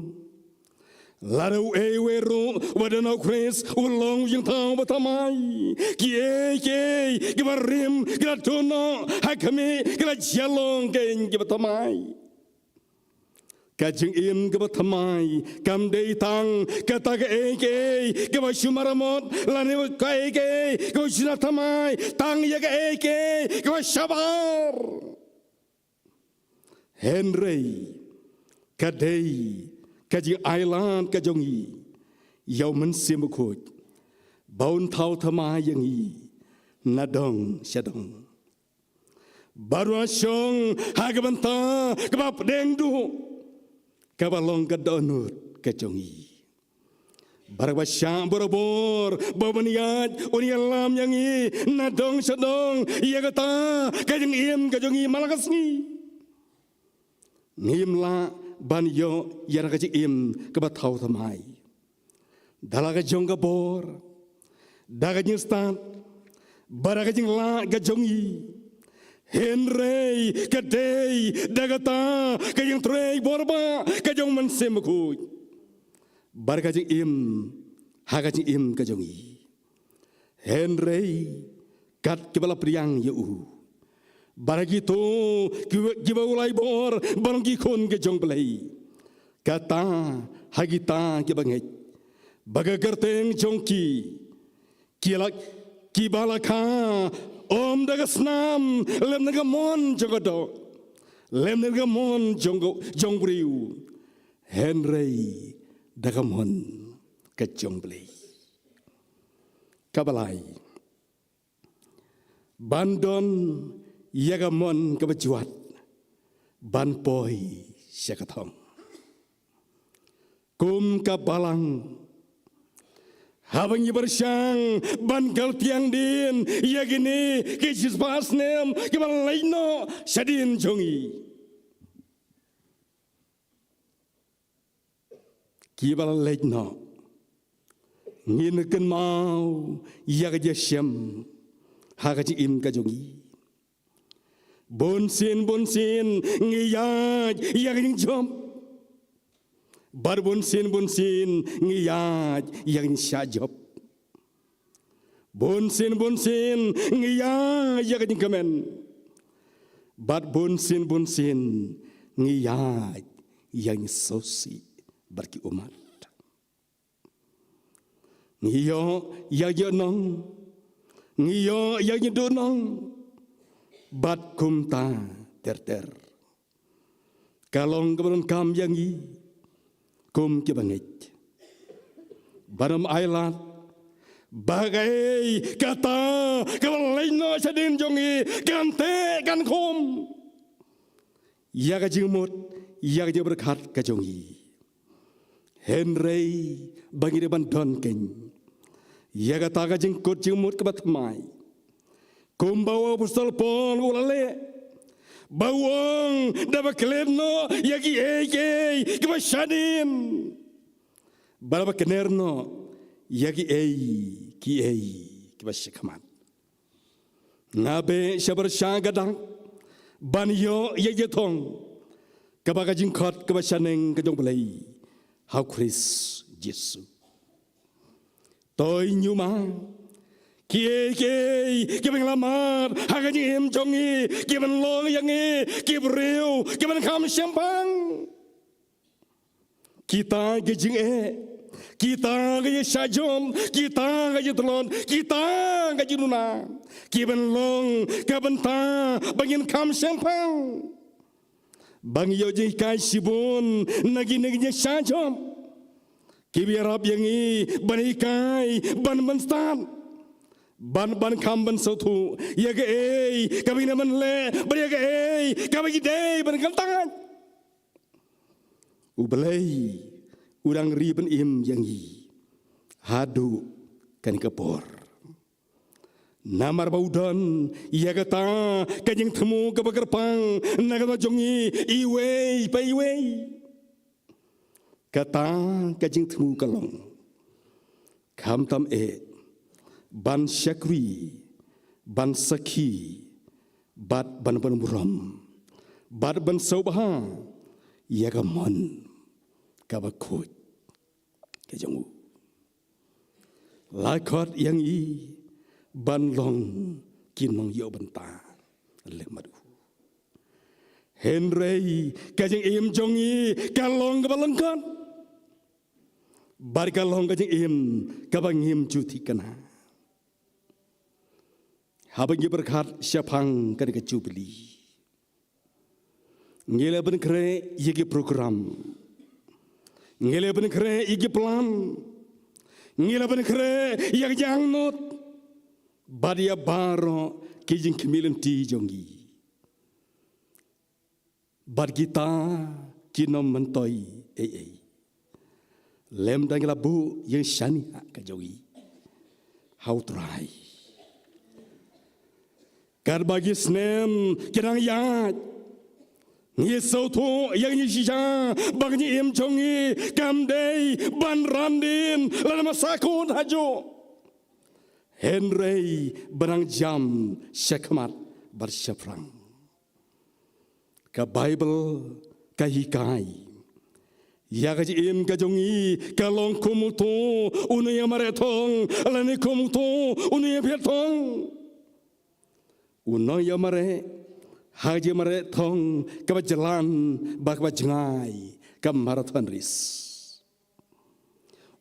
Lada uei uei ruh uba don ha u Khrist u long u jingthaw ba thymmai. Kiei kiei kiba rim ki la tuh noh, ha khmih ki la jia long kein kiba thymmai. Ka jingim kaba thymmai kam dei tang kata kaei kaei kaba shu maramot, lane kaei kaei kaba shu na thymmai tang ïa kaei kaei kaba shabar. Hynrei ka dei ka jingailad ka jong ngi ïa u Mynsiem Bakhuid ba un thaw thymmai ïa ngi na dong sha dong. Bad un shong ha ka bynta kaba pdeng duh, kaba long ka dohnud ka jong ngi. Bad kaba shah borabor ba un ïaid, un ïalam ïa ngi na dong sha dong ïa kata ka jingim ka jong ngi man la ka sngi. Ngim lah ban ïoh ïa ka jingim kaba thaw thymmai da la ka jong ka bor, da ka jingstad, bad da ka jinglah ka jong ngi. Hynrei ka dei da kata ka jingtrei bor ba ka jong u Mynsiem Bakhuid, bad ka jingim ha ka jingim ka jong ngi. Hynrei kat kiba la pdiang ïa u, bad ha kito kiba, kiba u la ai bor ban long ki khun ki jong U Blei, kata ha kita kiba ngeit ba ka kyrteng jong ki, ki la, kiba la kha, ym da ka snam lymne ka mon jong ka doh, lymne ka mon jong, jong briew, hynrei da ka mon ka jong U Blei. Kaba lai, ban don ïa ka mon kaba jwat ban poi sha ka thong. Kum ka Balang, haba ngi pyrshang ban kal tiang dien ïa kine ki shispah snem kiba leit noh shadien jong ngi, kiba la leit noh, ngin kynmaw ïa ka jingshem ha ka jingim ka jong ngi. Bunsien bunsien ngi ïaid ïa ka jingjop, bad bunsien bunsien ngi ïaid ïa ka jingshah jop. Bunsien bunsien ngi ïaid ïa ka jingkmen, bad bunsien bunsien ngi ïaid ïa ka jingsngewsih bad ki ummat. Ngi ïoh ïa ka jingïohnong, ngi ïoh ïa ka jingduhnong, bad kumta ter ter. Ka long kaba donkam ïa ngi kum kiba ngeit ban ym ailad ba kaei kata kaba leit noh shadien jong ngi kan teh kan khum ïa ka jingmut, ïa ka jingpyrkhat ka jong ngi. Hynrei ba ngi dei ban don keiñ ïa kata ka jingkut jingmut kaba thymmai, kumba u Apostol Paul u la leh, ba u ong, da ba klet noh ïa kiei kiei kiba shadien, bad da ba kner noh ïa kiei kiei kiba shakhmat. Nga beh sha pyrshah ka dak ban ïoh ïa ka jingthung kaba ka jingkhot kaba shaneng ka jong U Blei ha U Khrist Jisu. To ïa ngi ma, kiei kiei kiba ngi la mad ha ka jingim jong ngi, ki ban long ïa ngi ki briew kiban kham shemphang. Kita ki jingeh, kita ki jingshah jop, kita ki jingtlot, kita ki jingduna, ki ban long ka bynta ba ngin kham shemphang, ba ngin ïoh jinghikai shibun na kine ki jingshah jop kiba ïarap ïa ngi ban hikai, ban, ban stad, ban, ban kham ban sngewthuh ïa kaei kaba ngin ïa ban leh bad ïa kaei kaba ngi dei ban kyntait. U Blei u dang ri ban im ïa ngi haduh kane ka por, namar ba u don ïa kata ka jingthmu kaba kyrpang na ka bynta jong ngi iwei pa iwei. Kata ka jingthmu ka long, khamtam eh ban shakri, ban sakhi, bad ban, ban burom, bad ban sngewbha ïa ka mon kaba khuid ka jong u. La khot ïa ngi ban long ki nongïoh bynta lem bad u. Hynrei ka jingim jong ngi ka long kaba lyngkot, bad ka long ka jingim kaba ngim ju thikna. Haba ngi pyrkhat shaphang kane ka Jubili, ngi la pynkhreh ïa ki program, ngi la pynkhreh ïa ki plan, Ngi la pynkhreh ïa ka jingangnud bad ïa baroh ki jingkhmih lynti jong ngi. Bad kita kin ym myntoi ei ei lymda ngi la buh ïa ka shaniah ka jong ngi ha U Trai. Katba ki snem ki nang ïaid, ngi sngewthuh ïa ka jingshisha ba ka jingim jong ngi kam dei ban ran dien lane ban sahkut hajuh, hynrei ban nang jam shakhmat bad shaphrang. Ka Baibl ka hikai ïa ka jingim ka jong ngi ka long kum uto u nongïamareh thong lane kum uto u nongïaphiah thong. U nongïamareh ha ka jingmareh thong kaba jlan bad kaba jngai, ka marathon race.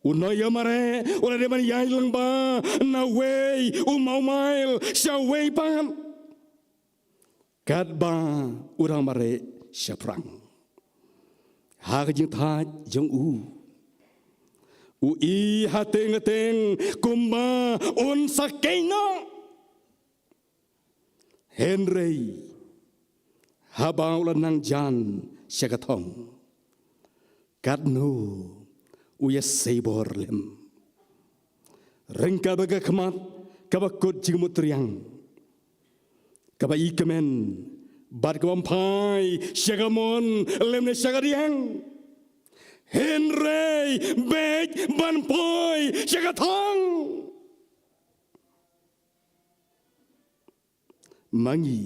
U nongïamareh u la dei ban ïaid lyngba na uwei u mawmail sha uwei pat, katba u dang mareh shaphrang. Ha ka jingthait jong u, u i hateng hateng kumba un sa kynnoh. Hynrei haba u la nang jan sha ka thong, katno u ïasei bor lem. Ryngkat bad ka khmat kaba kut jingmut riang, kaba i kmen bad kaba phai sha ka mon lymne sha ka diang, hynrei beit ban poi sha ka thong. Ma ngi,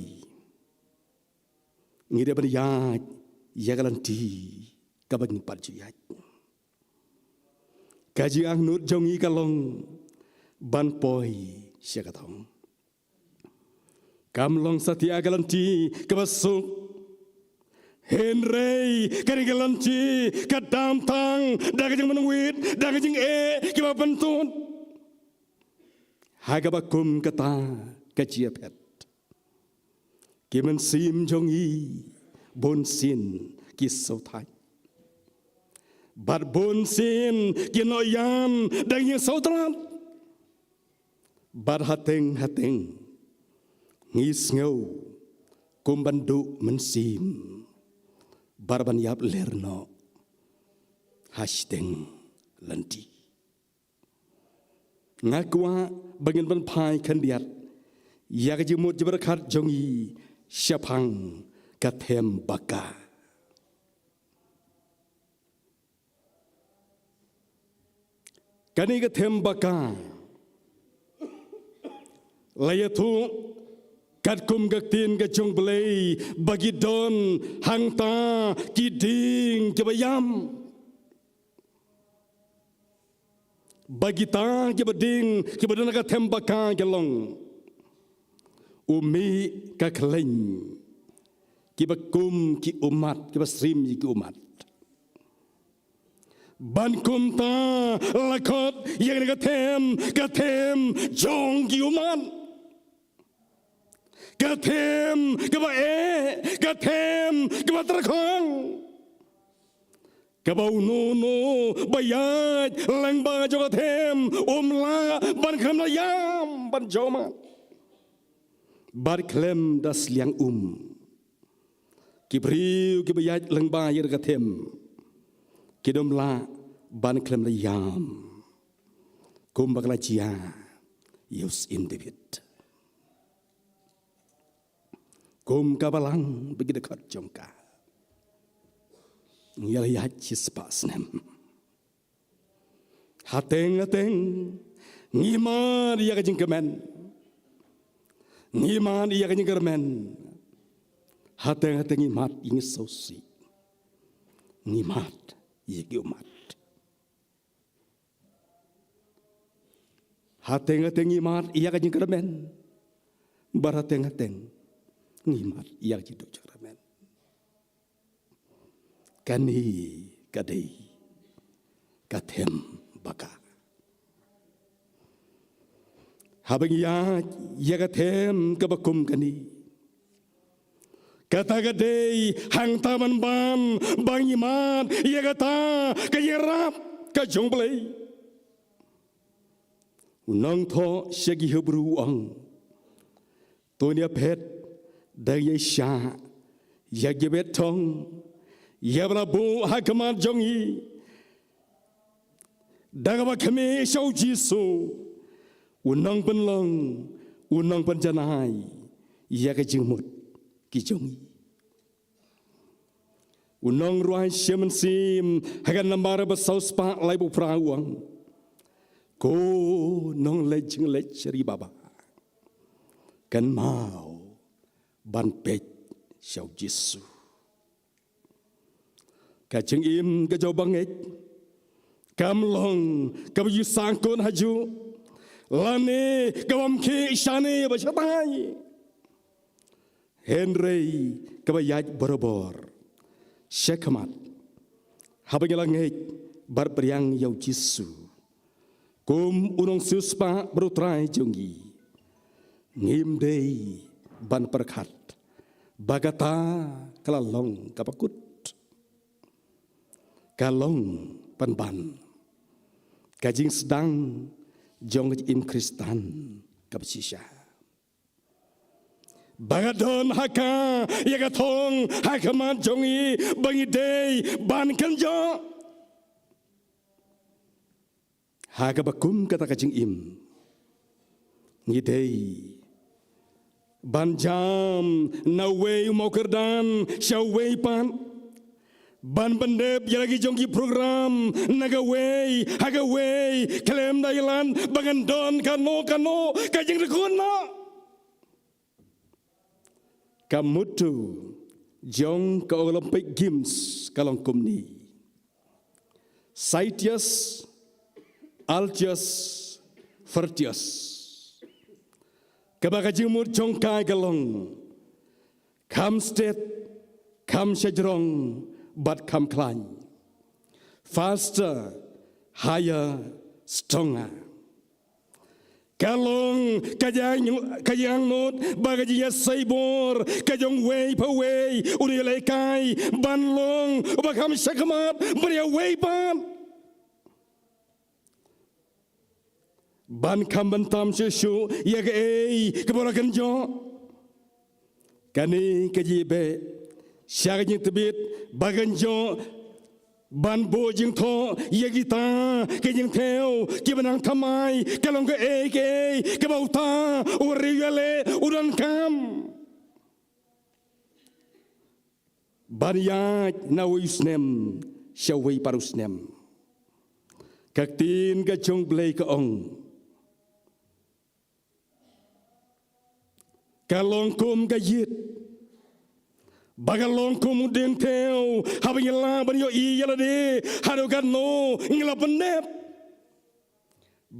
ngi dei ban ïaid ïa ka lynti kaba ngi pat ju ïaid. Ka jingangnud jong ngi ka long ban poi sha ka thong. Kam long satia ka lynti kaba suk, hynrei kane ka lynti ka dam tang da ka jingmynwit, da ka jingeh kiba pyntud. Ha kaba kum kata ka jingïaphet, ki mynsiem jong ngi bunsien ki sngewthait, bad bunsien ki noh ïam da ka jingsngewtynnad. Bad hateng hateng ngi sngew kum ban duh mynsiem bad ban ïap ler noh ha shiteng lynti. Nga kwah ba ngin pynphai khyndiat ïa ka jingmut jingpyrkhat jong ngi shaphang ka them ba ka. Kane ka them ba ka la ïathuh katkum ka ktien ka jong U Blei ba ki don hangta ki dieng kiba ïam. Ba kita kiba dieng kiba don ha ka them ba ka ki long u mih, ka khleiñ, kiba kum ki ummat, kiba shim ïa ki ummat. Ban kumta la khot ïa kane ka them, ka them jong ki ummat. Ka them kaba eh, ka them kaba tyrkhong. Kaba uno uno ba ïaid lyngba jong ka them um lah ban khlem la ïam ban jong ummat. Ban khlem da sliang um. Ki briew kiba ïaid lyngba ïa ka them kin ym lah ban khlem la ïam. Kumba ka la jia ïa u syiem David. Kum ka balang bad ki dkhot jong ka, ngi la ïaid shispah snem. Hateng hateng ngi mad ïa ka jingkmen. Ngi mad ïa ka jingkyrmen. Hateng hateng ngi mad ïa ngi sawsih. Ngi mad ïa ki ummat. Hateng hateng ngi mad ïa ka jingkyrmen. Bad hateng hateng ngi mad ïa ka jingduh jingkyrmen. Kane ka dei ka them ba ka. Haba ngi ïaid ïa ka them kaba kum kane, kata ka dei hangta ban ban ba ngi mad ïa kata ka ïarap ka jong U Blei. U nongthoh sha ki Hebru u ong, to ngin ïa phet da ka jingshah ïa ka jingpynthong ïa ba la buh ha khmat jong ngi da kaba khmih sha u Jisu, u nongpynlong, u nongpynjanai ïa ka jingmut ki jong ngi. U nongrwai shimet mynsiem ha ka nambar ba saw spah laiphew phra u ong, ko nongleit jingleit sha ri baba, kynmaw ban peit sha u Jisu. Ka jingim ka jong u bangeit kam long kaba ju sangkut hajuh lane kaba ym khih shane ba shatai, hynrei kaba ïaid barabor sha khmat haba ngi la ngeit bad pdiang ïa u Jisu kum u nongsiewspah bad u Trai jong ngi. Ngim dei ban pyrkhat ba kata ka la long kaba kut. Ka long pynban ka jingsdang jong ka jingim Khristan kaba shisha. Ba ka don ha ka ïa ka thong ha khmat jong ngi ba ngi dei ban kynjoh. Ha kaba kum kata ka jingim, ngi dei ban jam na uwei u mawkyrdan sha uwei pat, ban pyndep ïa la ki jong ki program na kawei ha kawei khlem da ïalam ba ngan don kano kano ka jingdukun noh. Ka motto jong ka Olympic Games ka long kumne: Citius, Altius, Fortius. Kaba ka jingmut jong ka ka long: kham stet, kham shajrong, bad kham khlaiñ. Faster, higher, stronger. Ka long ka jingangnud bad ka jingïaseng bor ka jong uwei pa uwei u nongïalehkai ban long uba kham shakhmat ban ïa uwei pat, ban kham bynta shuh shuh ïa kaei kaba la kynjoh. Kane ka jingbeh sha ka jingtbit ba kynjoh ban buh jingthoh ïa kita ki jingthew kiba nang thymmai ka long kaei kaei kaba uta u riewïaleh u donkam. Ban ïaid na uwei u snem sha uwei pat u snem. Ka ktien ka jong U Blei ka ong, ka long kum ka ïit, ba ka long kum u diengthew haba ngi lah ban ïohi ïa lade haduh katno ngi la pyndep,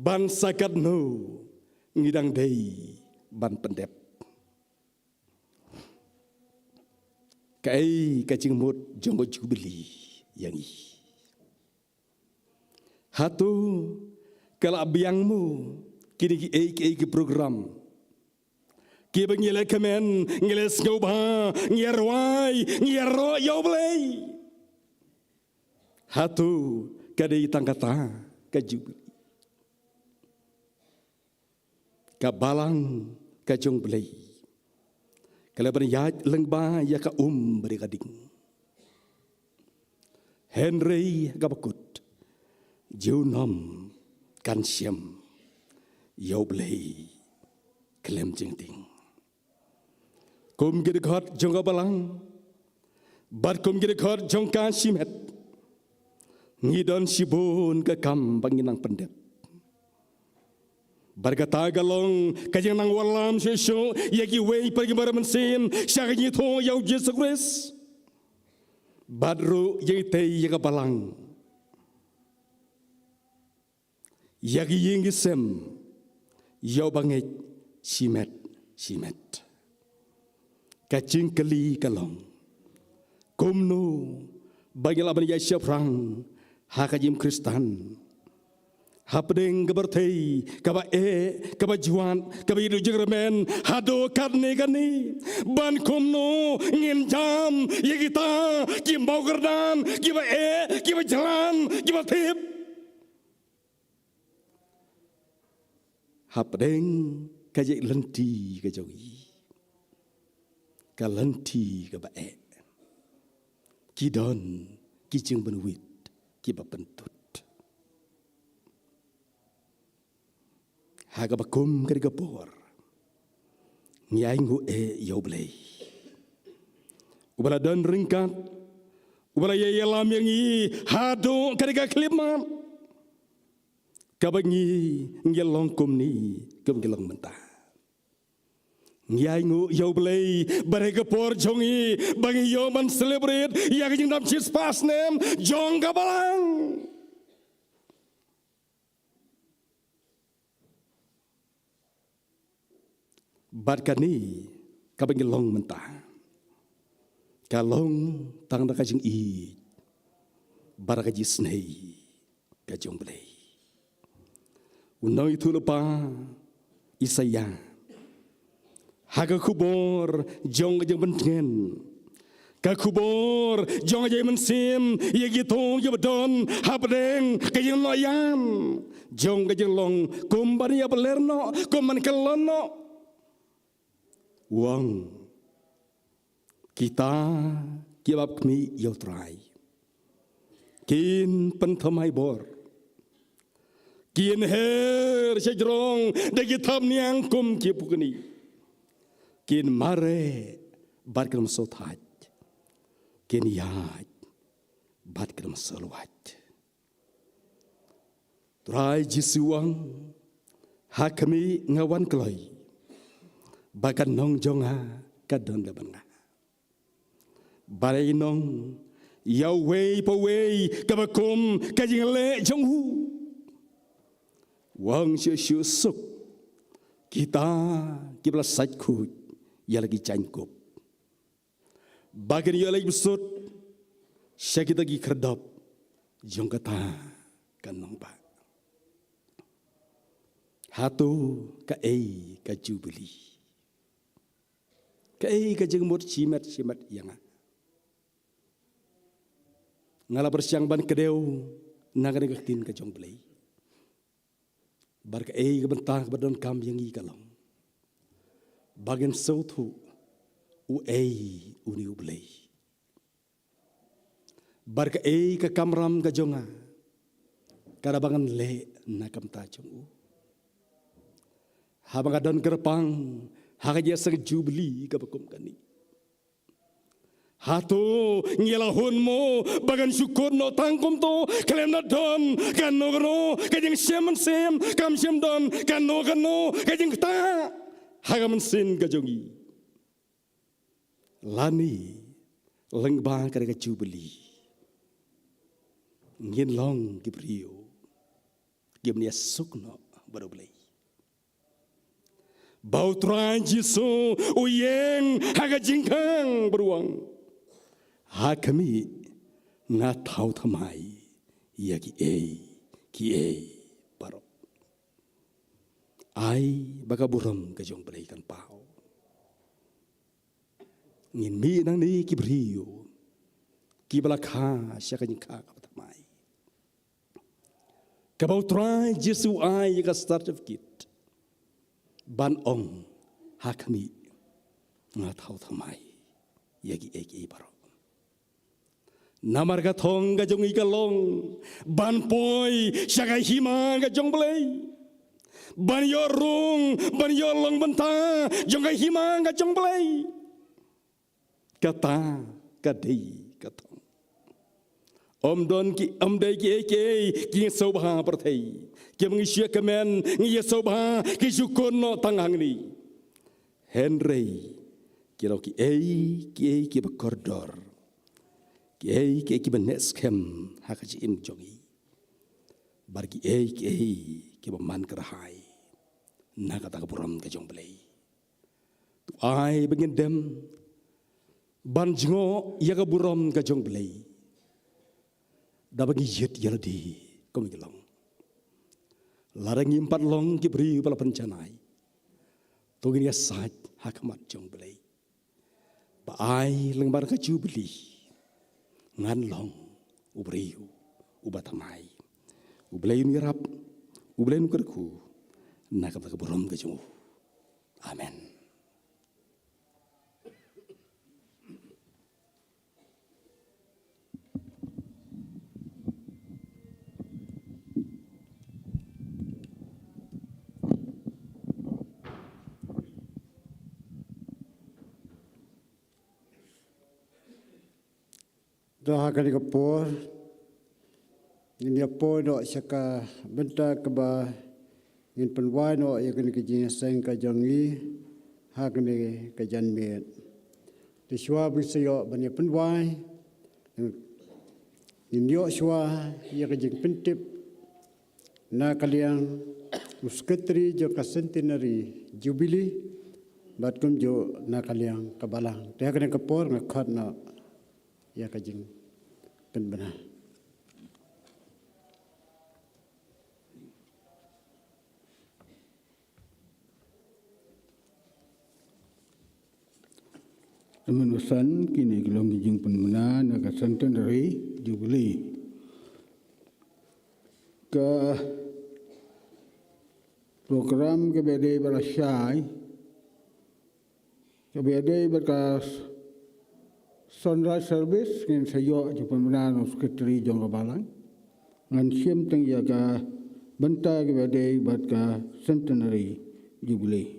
bad sa katno ngi dang dei ban pyndep. Kaei ka jingmut jong ka Jubili ïa ngi? Hato ka la biang mo kine kiei kiei ki program kiba ngi la kmen, ngi la sngewbha, ngi la rwai, ngi la ïaroh ïa U Blei? Hato ka dei tang kata ka Jubili? Ka balang ka jong U Blei ka la ban ïaid lyngba ïa ka um bad ïa ka ding. Hynrei kaba kut, junom kan shem ïa U Blei khlem jingtieng. Kum ki dkhot jong ka balang bad kum ki dkhot jong ka shimet, ngi don shibun ka kam ba ngi nang pyndep. Bad kata ka long ka jingnang wallam shuh shuh ïa kiwei pat ki baramynsiem sha ka jingïathuh ïa U Jisu Khrist, bad ruh ïa kitei ïa ka balang, ïa ki ïing ki sem, ïa u bangeit shimet shimet. Ka jingkylli ka long, kumno ba ngi lah ban ïaid shaphrang ha ka jingim Khristan hapdeng ka pyrthei kaba eh, kaba jwat, kaba ïa duh jingkyrmen haduh katne katne? Bad kumno ngin jam ïa kita ki mawkyrdan kiba eh, kiba jlan, kiba tip? Hapdeng ka jingïaid lynti ka jong ngi, ka lynti kaba eh, ki don ki jingpynwit kiba pyntud. Ha kaba kum kane ka por, ngi ainguh eh ïa U Blei uba la don ryngkat, uba la ïalam ïa ngi haduh kane ka khyllipmat, kaba ngi, ngi long kumne, kum ngi long mynta. Ngi ainguh ïa U Blei ba ha ka por jong ngi ba ngi ïoh ban celebrate ïa ka jingdap shispah snem jong ka Balang. Bad kane kaba ngi long mynta, ka long tang da ka jingïeit bad ka jingisynei ka jong U Blei. U nongïathuhlypa Isaïah, ha ka khubor jong ka jingpyntngen, ka khubor jong ka jingmynsiem ïa kito kiba don hapdeng ka jingnoh ïam jong ka jinglong kum ban ïapler noh, kum ban kyllon noh, u ong: Kita kiba ap khmih ïa U Trai kin pynthymmai bor, kin her shajrong da ki thapniang kum ki pukni, kin mareh bad kin ym sngewthait, kin ïaid bad kin ym sngewlwait. Trai Jisu u ong: Ha khmih, nga wan kloi, ba ka nong jong nga ka don lem bad nga. Bad ïa i nong, ïa uwei pa uwei kaba kum ka jingleh jong u. U ong: Shu shu suk kita kiba la sait khuid ïa la ki jaiñkup, ba kin ïoh leit bsut sha kita ki khyrdop jong kata ka nongbah. Hato kaei ka jubili? Kaei ka jingmut shimet shimet ïa nga? Nga la pyrshang ban kdew na kane ka ktien ka jong U Blei. Bad kaei ka bynta kaba donkam ïa ngi ka long ba ngin sngewthuh uei une U Blei, bad kaei ka kamram ka jong nga, ka da ba ngan leh na ka bynta jong u. Haba nga don kyrpang ha ka jingïaseng jubili kaba kum kane, hato ngi la hun mo ba ngan shu kut noh tang kumto, khlem da don kano kano ka jingshem mynsiem, kam shym don kano kano ka jingktah ha ka mynsiem ka jong ngi? Lane lyngba kane ka jubili ngin long ki briew kiba ïasuk noh bad U Blei, ba U Trai Jisu u ïeng ha ka jingkhang bad u ong: Ha khmih, nga thaw thymmai ïa kiei kiei baroh. Ai ba ka burom ka jong U Blei kan paw. Ngin mih nangne ki briew kiba la kha sha ka jingkha kaba thymmai, kaba U Trai Jisu u ai ïa ka certificate ban ong: Ha khmih, nga thaw thymmai ïa kiei kiei baroh. Namar ka thong ka jong ngi ka long ban poi sha ka hima ka jong U Blei, ban ïoh rung, ban ïoh long bynta jong ka hima ka jong U Blei. Kata ka dei ka thong. Ym don ki, ym dei kiei kiei ki sngewbha pyrthei kiba ngi shu ïa kmen, ngi ïa sngewbha, ki shu kut noh tang hangne. Hynrei ki long kiei kiei kiba kordor, kiei kiei kiba neh skhem ha ka jingim jong ngi, bad kiei kiei kiba man kyrhai na kata ka burom ka jong U Blei. To ai ba ngin dem ban jngoh ïa ka burom ka jong U Blei da ba ngi ïit ïa lade kum ngi long. Lada ngim pat long ki briew ba la pynjanai, to ngin ïasaid ha khmat jong U Blei ba ai lyngba ka jubili ngan long u briew uba thymmai. U Blei un ïarap, U Blei un kyrkhu. na ka bynta ka burom ka jong u. Amen. Da ha kane ka por ngin ïa poi noh sha ka bynta kaba ngin pynwai noh ïa kane ka jingïaseng ka jong ngi ha kane ka janmiet. Te shuwa ba ngin sa ïoh ban ïa pynwai, ngin ïoh shuwa ïa ka jingpyntip na ka liang u Secretary jong ka Centenary Jubilee bad kumjuh na ka liang ka Balang. Te ha kane ka por nga khot noh ïa ka jingpynbna. Mynta kine ki long ki jingpynbna na ka Centenary Jubilee. Ka program kaba dei ba la shai, kaba dei bad ka sunrise service, ngin sa ïoh jingpynbna na u Secretary jong ka Balang. Ngan shim tang ïa ka bynta kaba dei bad ka Centenary Jubilee.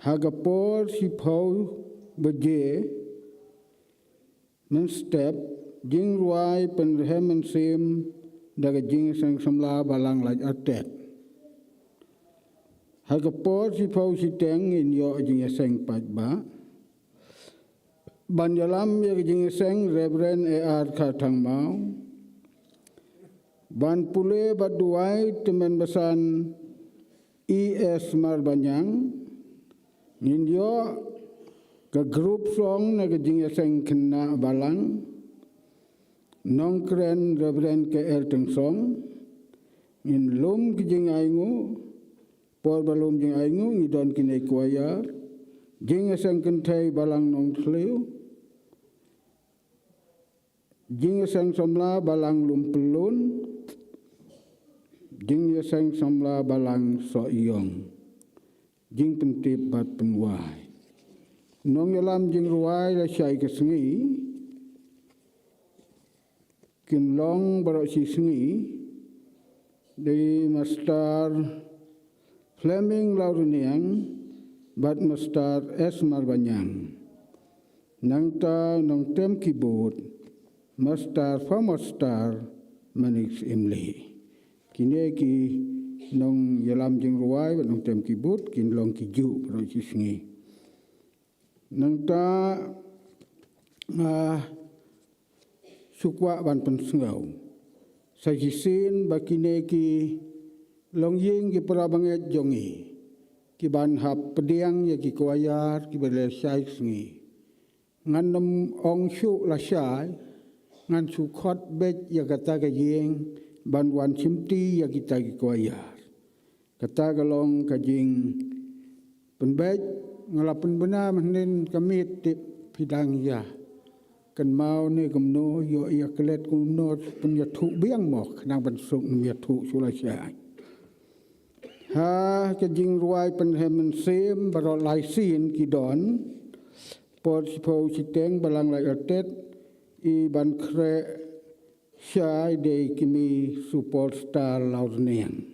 Ha ka por shiphew baje mynstep, jingrwai pynrhem mynsiem da ka jingïaseng samla Balang Laitartet. Ha ka por shiphew shiteng ngin ïoh jingïaseng paidbah ban ïalam ïa ka jingïaseng Reverend A R Kharthangmaw. Ban pule bad duwai tymmen basan E S Marbaniang, ngin ïoh ka group song na ka jingïaseng khynnah Balang, Nongkren Reverend K L Tynsong, ngin lum ki jingainguh, por ba lum jingainguh ngi don kine ki choir, jingïaseng kynthei Balang Nongthliew, jingïaseng samla Balang Lumpyllun, jingïaseng samla Balang Sohiong. Jingpyntip bad pynwai. Nongïalam jingrwai lashai ka sngi, kin long baroh shi sngi, dei Master Fleming Lawrniang bad Master S Marbaniang. Nangta nongtem keyboard, Master Famostar Manik Syiemlieh. Kine ki nongïalam jingrwai bad nongtem keyboard kin long kijuh baroh shi sngi. Nangta, ah, shu kwah ban pynsngew sa shisien ba kine ki longïing ki para bangeit jong ngi ki ban hap pdiang ïa ki choir kiba lashai sngi. Ngan nym ong shuh lashai, ngan shu khot beit ïa kata ka ïing ban wan shimti ïa kita ki choir. Kata ka long ka jingpynbeit. Nga la pynbna mynhynnin ka miet, tip phi dang ïa kynmaw ne kumno, ïoh ïa klet kumno, pynïathuh biang mo, khnang ban suk nym ïathuh shuh lashai. Ha ka jingrwai pynrhem mynsiem baroh lai sien ki don, por shiphew shiteng Balang Laitartet, i ban khreh shai dei kmie Superstar Lawrniang.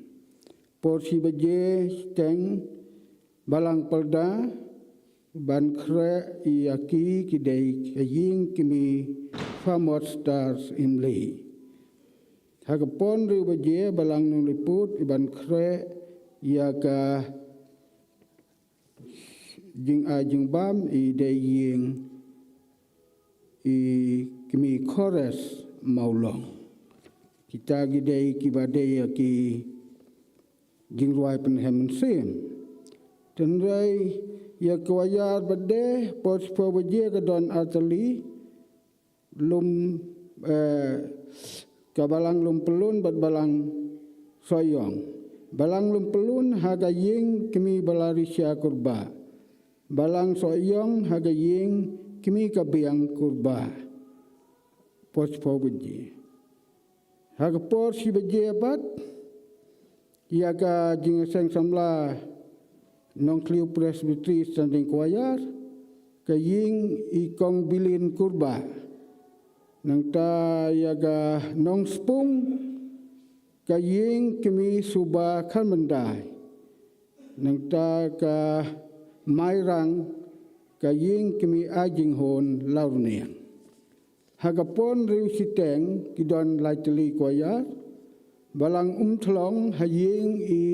Por shi baje shiteng Balang Pyrda, ban khreh ïa ki ki dei ka ïing kmie Famostar Syiemlieh. Ha ka por hynriew baje Balang Nongliput i ban khreh ïa ka jingai jingbam i dei ïing i kmie Chorus Mawlong. Kita ki dei kiba dei ïa ki jingrwai pynrhem mynsiem. Hynrei ïa ka choir ba dei por shiphew baje ka don artylli, lum, eh, ka Balang Lumpyllun bad Balang Sohiong. Balang Lumpyllun ha ka ïing kmie Balarishia Kurbah. Balang Sohiong ha ka ïing kmie ka Biang Kurbah. Por shiphew baje. Ha ka por shi baje pat, Ïa ka jingïaseng samla Nongthliew Presbytery Standing Choir, ka ïing i Kong Bilin Kurbah. Nangta ïa ka Nongspung, ka ïing kmie Suba Kharmyndai. Nangta ka Mairang, ka ïing kmie Ai Jinghun Lawrniang. Ha ka pon Riewshiteng ki don lai tylli choir, Balang Umthlong ha ïing i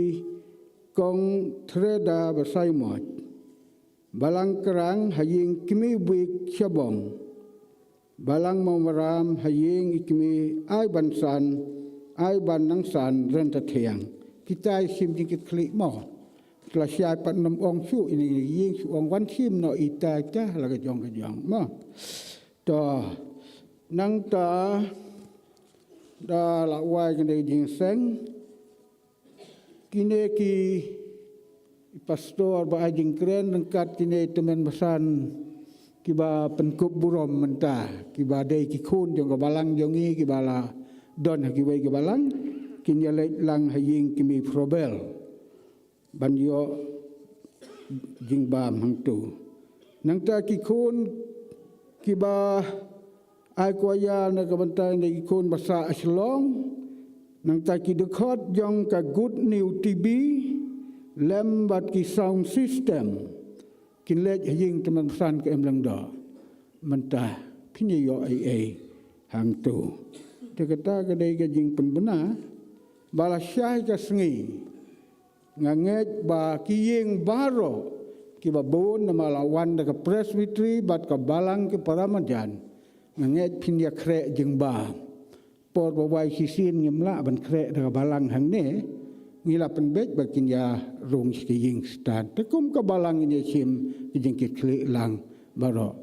Kong Threda Basaimoj. Balang Krang ha ïing kmie Bik Shabong. Balang Mawmaram ha ïing i kmie Ai Bansan, Ai Ban Nangsan Ryntathiang. Kita i shim jingkitkhlieh mo. Tla shai pat nym ong shu ine ïing shu ong wan shim noh ita ita la ka jong ka jong mo. To, nangta da la wai kane ka jingïaseng. Kine ki pastor ba ai jingkren ryngkat kine tymmen basan kiba pynkup burom mynta, kiba dei ki khun jong ka balang jong ngi kiba la don ha kiwei ka balang, kin ïaleit lang ha ïing kmie Probel ban ïoh jingbam hangtu. Nangta ki khun kiba ai choir na ka bynta na ki khun ba sah Shillong, nangta ki dkhot jong ka Good New T V lem bad ki sound system, kin leit ha ïing tymmen basan ka Imlyngdoh. Mynta phin ïoh ei ei hangtu. Te kata ka dei ka jingpynbna ba la shai ka sngi. Nga ngeit ba ki ïing baroh kiba bun namar la wan da ka Presbytery bad ka balang ki para marjan, nga ngeit phin ïa khreh jingbam. Por ba wai shisien ngim lah ban khreh da ka balang hangne, ngi la pynbeit ba kin ïa rung sha ki ïing stad. Te kum ka balang ngin ïa shim ki jingkitkhlieh lang baroh.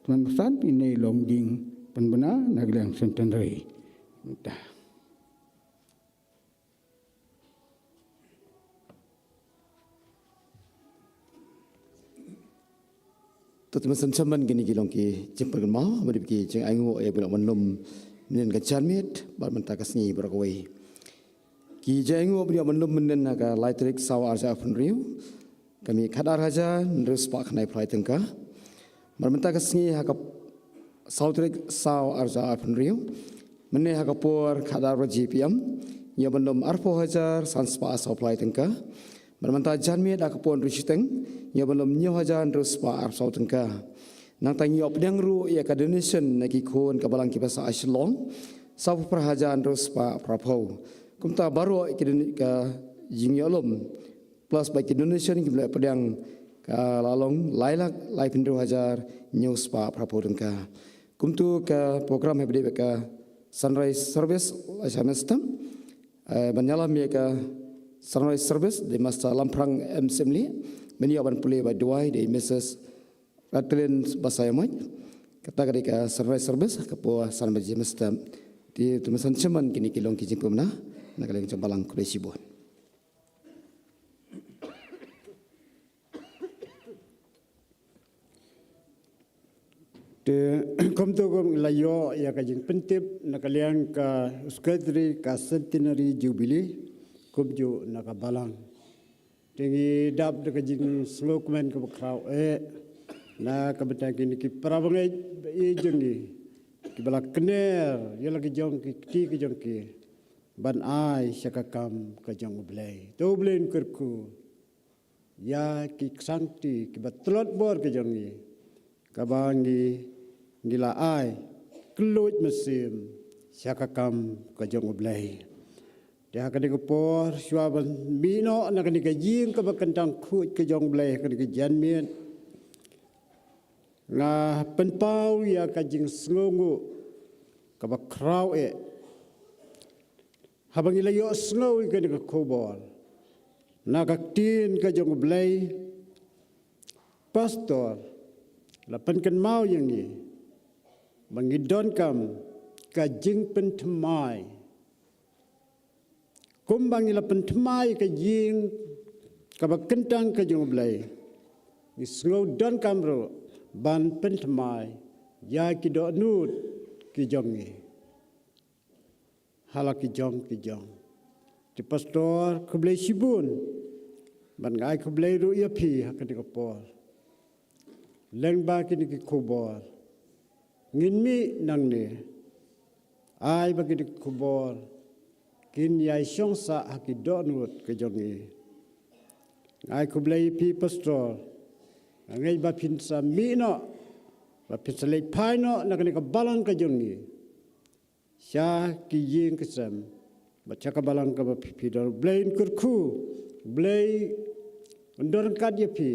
Tymmen basan phi ne long jingpynbna na ka liang Centenary. Mynta. To tymmen san chairman, kine ki long ki jingpyrkhat mo, ba dei ki jingainguh ïa ba ïoh ban lum mynnin ka janmiet bad mynta ka sngi baroh kawei. Ki jingainguh ba ïoh ban lum mynnin ha ka lai tarik saw arhajar arphew hynriew, ka mih khatar hajar hynriew spah khyndai phew lai tyngka. Bad mynta ka sngi ha ka saw tarik saw arhajar arphew hynriew, mynne ha ka por khatar baje P M, ïoh ban lum arphew hajar san spah saw phew lai tyngka. Bad mynta janmiet ha ka por Riewshiteng, ïoh ban lum hynñiew hajar hynriew spah arphew saw tyngka. Nangta ngi ïoh pdiang ruh ïa ka donation na ki khun ka balang kiba sah Shillong, saw phew phra hajar hynriew spah phra phew. Kumta baroh ki don ka jingïoh lum plus ba ki donation kiba la pdiang ka la long lai lak laiphew hynriew hajar hynñiew spah phra phew tyngka. Kumta ka program haba dei ka sunrise service la sha mynstep. Eh, ban ïalam ïa ka sunrise service dei Master Lamphrang M Syiemlieh, ban ïoh ban pule bad duwai dei Missus Ratlin Basaiawmoit. Kata ka dei ka sunrise service ka por san baje mynstep. Te tymmen san chairman, kine ki long ki jingpynbna na ka liang jong balang. Khublei shibun. Te kumta kum la ïoh ïa ka jingpyntip na ka liang ka Secretary ka Centenary Jubilee kumjuh na ka balang. Te ngi dap da ka jingsngewkmen kaba khraw eh na ka bynta kine ki para bangeit ba ïeit jong ngi kiba la kner ïa la ki jong ki kti ki jong ki ban ai sha ka kam ka jong U Blei. To U Blei un kyrkhu ïa ki ksangkti kiba tlot bor ki jong ngi, kaba ngi ngi la ai kylluid mynsiem sha ka kam ka jong U Blei. Te ha kane ka por shuwa ban mih noh na kane ka ïing kaba kyntang khuid ka jong U Blei ha kane ka janmiet, nga pynpaw ïa ka jingsngewnguh kaba khraw eh haba ngi la ïohsngew ïa kane ka khubor na ka ktien ka jong U Blei. Pastor la pynkynmaw ïa ngi ba ngi donkam ka jingpynthymmai. Kumba ngi la pynthymmai ka ïing kaba kyntang ka jong U Blei, ngi sngew donkam ruh ban pynthymmai ïa ki dohnud ki jong ngi ha la ki jong ki jong. Pastor, khublei shibun. Bad nga ai khublei ruh ïa phi ha kane ka por. Lyngba kine ki khubor ngin mih nangne, ai ba kine ki khubor kin ïai shong sah ha ki dohnud ka jong ngi. Nga ai khublei ïa phi Pastor. Nga ngeit ba phin sa mih noh, ba phin sa leit phai noh na kane ka balang ka jong ngi, sha ki ïing ki sem, bad sha ka balang kaba phi don. Blei un kyrkhu, Blei un don ryngkat ïa phi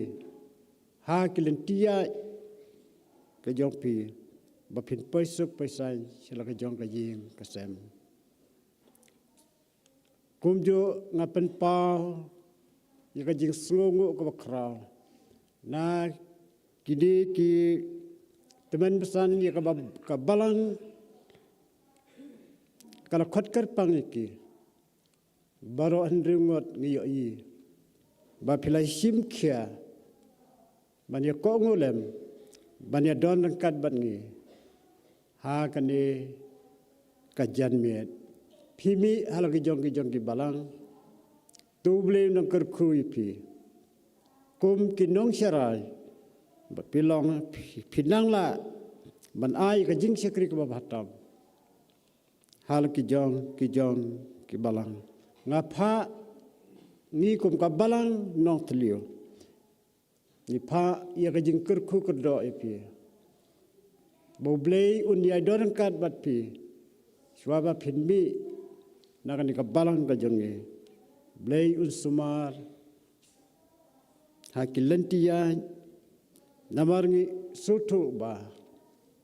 ha ki lynti ïaid ka jong phi, ba phin poi suk poi saiñ sha la ka jong ka ïing ka sem. Kumjuh nga pynpaw ïa ka jingsngewnguh kaba khraw na kine ki tymmen basan ïa kaba ka balang ka la khot kyrpang ïa ki. Baroh hynriew ngut ngi ïohi ba phi la shim khia ban ïa kohnguh lem, ban ïa don ryngkat bad ngi ha kane ka janmiet. Phi mih ha la ki jong ki jong ki balang, to Blei un nang kyrkhu ïa phi kum ki nongsharai, ba phi long, phi, phi nang lah ban ai ka jingshakri kaba bha tam ha la ki jong ki jong ki balang. Nga phah, ngi kum ka balang Nongthliew, ngi phah ïa ka jingkyrkhu kyrdoh ïa phi ba U Blei un ïai don ryngkat bad phi shuwa ba phin mih na kane ka balang ka jong ngi. Blei un sumar ha ki lynti ïaid, namar ngi sngewthuh ba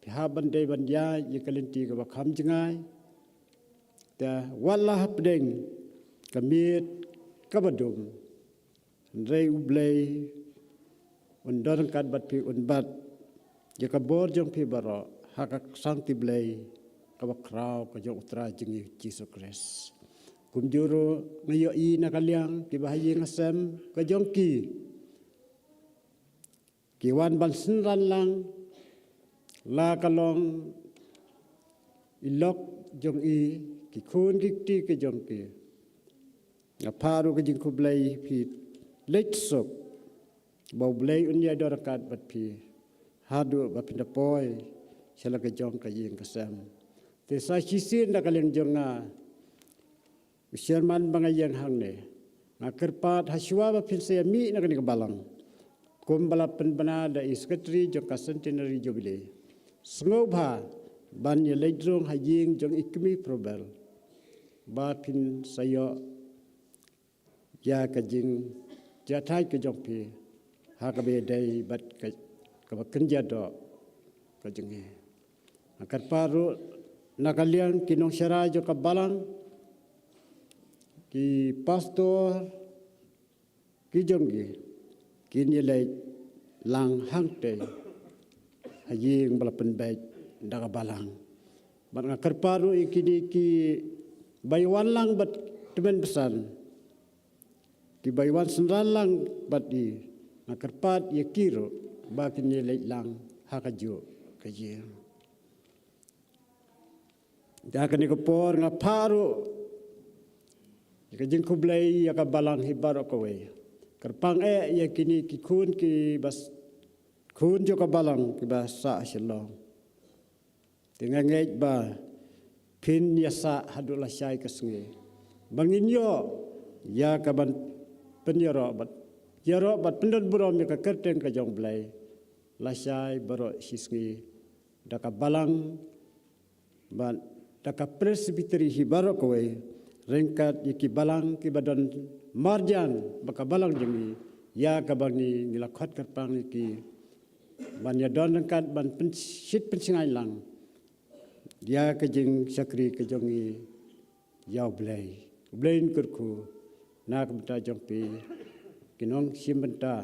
phi hap ban dei ban ïaid ïa ka lynti kaba kham jngai. Te wat la hapdeng ka miet kaba dum, hynrei U Blei un don ryngkat bad phi, un bat ïa ka bor jong phi baroh ha ka ksangti Blei kaba khraw ka jong U Trai jong ngi Jisu Khrist. Kumjuh ruh nga ïohi na ka liang kiba ha ïing ha sem ka jong ki, ki wan ban synran lang, la ka long i lok jong i, ki khun ki kti ki jong ki. Nga phah ruh ka jingkhublei, phi leit suk, ba U Blei un ïai don ryngkat bad phi haduh ba phin da poi sha la ka jong ka ïing ka sem. Te sa shisien da ka liang jong nga, u chairman ba nga ïeng hangne, nga kyrpad ha shuwa ba phin sa ïa mih na kane ka balang, kum ba la pynbna da i secretary jong ka Centenary Jubilee, sngewbha ban ïa leit rung ha ïing jong i kmie Probel ba phin sa ïoh ïa ka jingjahthait ka jong phi ha kaba ïadei bad ka, kaba kynja doh ka jong ngi. Nga kyrpad ruh na ka liang ki nongsharai jong ka balang, ki pastor ki jong ngi, kin ïa leit lang hangtei ha ïing ba la pynbeit da ka balang. Bad nga kyrpad ruh ïa kine kiba ïa wan lang bad tymmen basan, kiba ïa wan synran lang bad i, nga kyrpad ïa ki ruh ba kin ïa leit lang ha kajuh ka ïing. Da kane ka por nga phah ruh ïa ka jingkhublei ïa ka balang hi baroh kawei, kyrpang eh ïa kine ki khun kiba s-, khun jong ka balang kiba sah Shillong. Te nga ngeit ba phin ïa sah haduh lashai ka sngi ba ngin ïoh ïa ka ban pynïaroh bad ïaroh bad pyndon burom ïa ka kyrteng ka jong U Blei lashai baroh shi sngi, da ka balang bad da ka Presbytery hi baroh kawei, ryngkat ïa ki balang kiba don marjan bad ka balang jong ngi, ïa kaba ngi, ngi la khot kyrpang ïa ki ban ïa don ryngkat ban pynshit pynshngaiñ lang ïa ka jingshakri ka jong ngi ïa U Blei. U Blei un kyrkhu na ka bynta jong phi ki nongshim bynta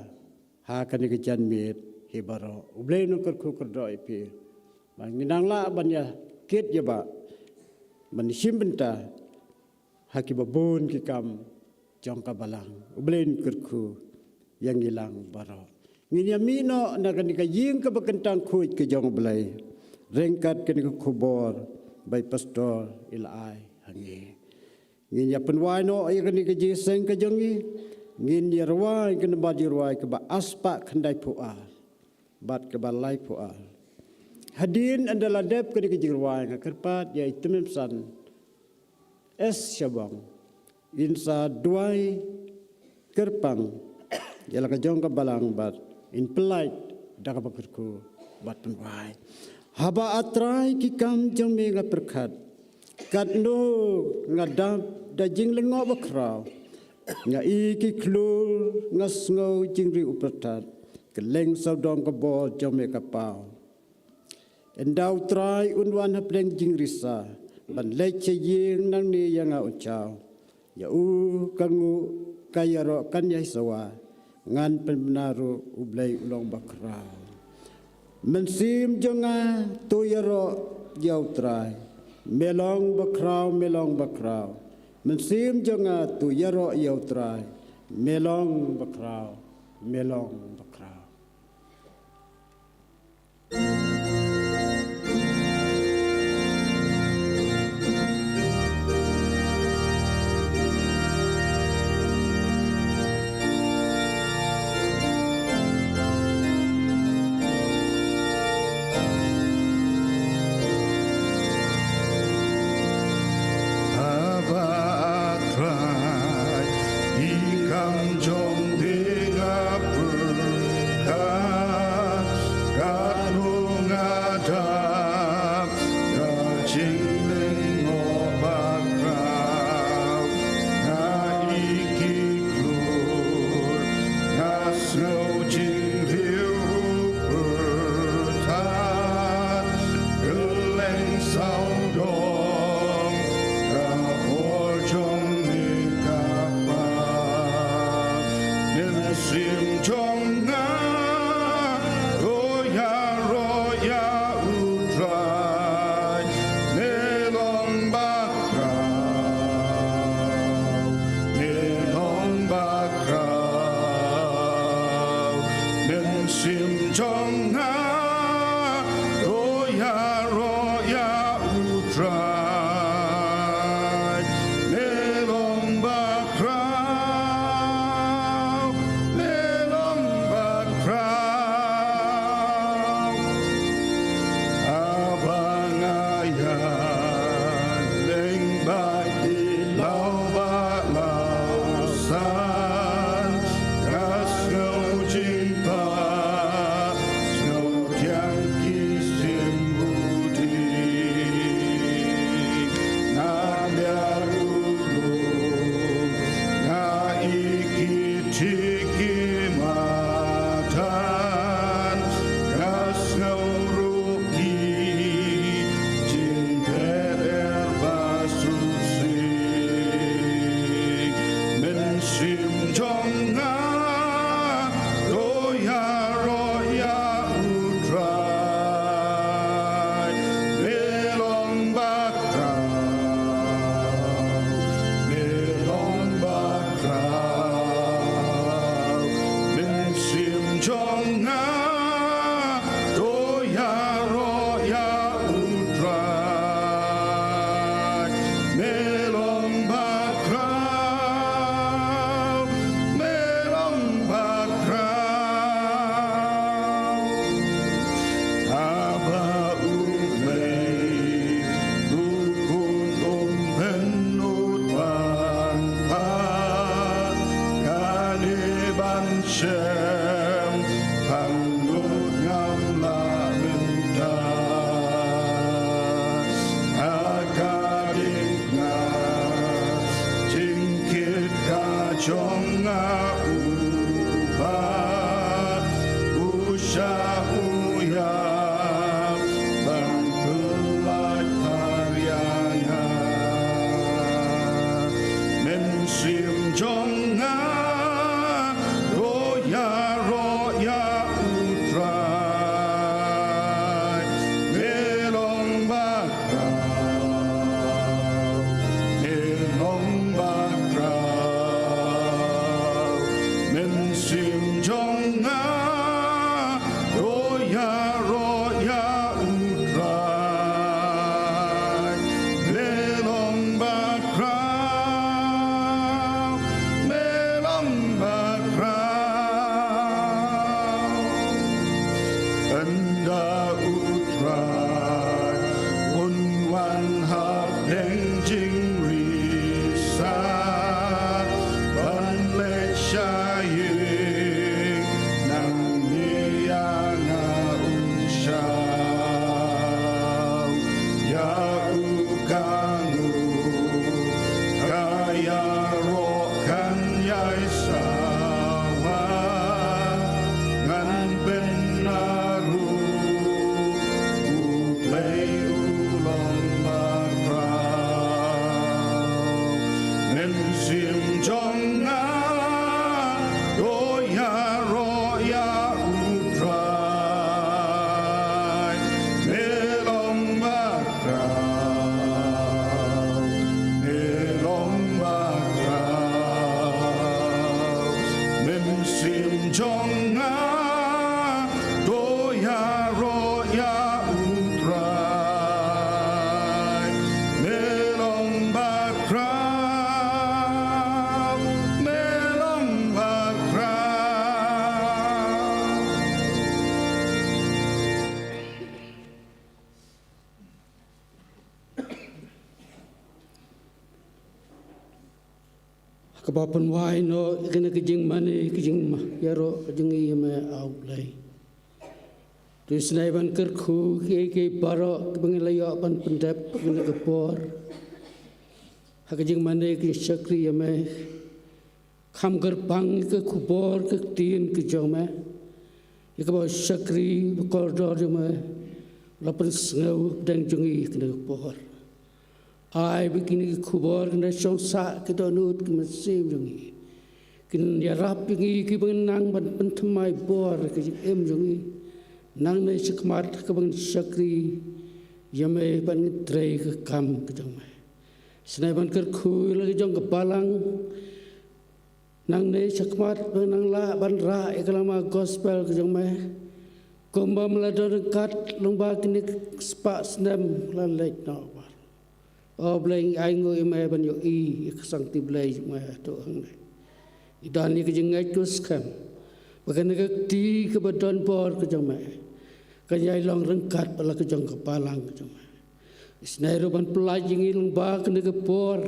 ha kane ka janmiet hi baroh. U Blei un kyrkhu kyrdoh ïa phi ba ngin nang lah ban ïa kit ïa ba ban shim bynta ha kiba bun ki kam jong ka balang. U Blei un kyrkhu ïa ngi lang baroh. Ngin ïa mih noh na kane ka ïing kaba kyntang khuid ka jong U Blei ryngkat kane ka khubor ba i pastor i la ai ha ngi. Ngin ïa pynwai noh ïa kane ka jingïaseng ka jong ngi. Ngin ïa rwai ka nambar jingrwai kaba ar spah khyndai phew ar bad kaba lai phew ar. Hadien ynda la dep kane ka jingrwai, nga kyrpad ïa i Tymmen Basan S Shabong in sa duwai kyrpang ïa la ka jong ka balang bad in pyllait da kaba kyrkhu bad pynwai. Haba, A Trai, ki kam jong me nga pyrkhat, katno nga dap da jinglyngngoh bakhraw. Nga i ki khlur, nga sngew jingriewpyrthat, kylleng sawdong ka bor jong me ka paw. Ynda U Trai un wan hapdeng jingrisa, ban leit sha ïing nangne ïa nga un jaw. Ïa u ka nguh ka ïaroh kan ïai sawa, ngan pynbna ruh, U Blei u long bakhraw. Mynsiem jong nga, to ïaroh ïa U Trai. Me long bakhraw, me long bakhraw. Mynsiem jong nga, to ïaroh ïa U Trai. Me long bakhraw, me long bakhraw. Haba, A Trai, ki kam jong me nga pyrkhat, katno nga dap da jinglyngngoh bakhraw. Nga i ki khlur, nga sngew jingriewpyrthat, kylleng sawdong ka bor jong me ka paw. Mynsiem jong nga, to ïaroh ïa U Trai. Me long bakhraw, me long bakhraw. Mynsiem jong nga, to ïaroh ïa U Trai. Me long bakhraw, me long bakhraw. Haba nga ïaleng bad ki law bad law san, nga sngew jingpang, sngew thiang ki sim u dih. Kaba pynwai noh ïa kane ka jingmane, ka jingïaroh ka jong ngi ïa me, A Blei. To isynei ban kyrkhu ïa kiei kiei baroh kiba ngi la ïoh ban pyndep ha kane ka por ha ka jingmane, ka jingshakri ïa me. Kham kyrpang ïa ka khubor ka ktien ka jong me, ïa kaba u shakri ba kordor jong me u la pynsngew hapdeng jong ngi ha kane ka por. Ai ba kine ki khubor kin da shong sah ha ki dohnud ki mynsiem jong ngi, kin ïarap ïa ngi kiba nang ban pynthymmai bor ha ka jingim jong ngi nangne shakhmat, ha kaba ngin shakri ïa me bad ngin trei ka kam ka jong me. Isynei ban kyrkhu ïa la ka jong ka balang nangne shakhmat ba nang lah ban rah ïa ka lama gospel ka jong me, kumba me la don ryngkat lyngba kine ki spah snem la leit noh. Bad, O Blei, ngi ainguh ïa me ban ïohi ïa ka sangti Blei jong me haduh hangne. Ngi don ïa ka jingngeit kaba skhem ba kane ka kti kaba don bor ka jong me kan ïai long ryngkat bad la ka jong ka balang ka jong me. Isynei ruh ban pyllait ïa ngi lyngba kane ka por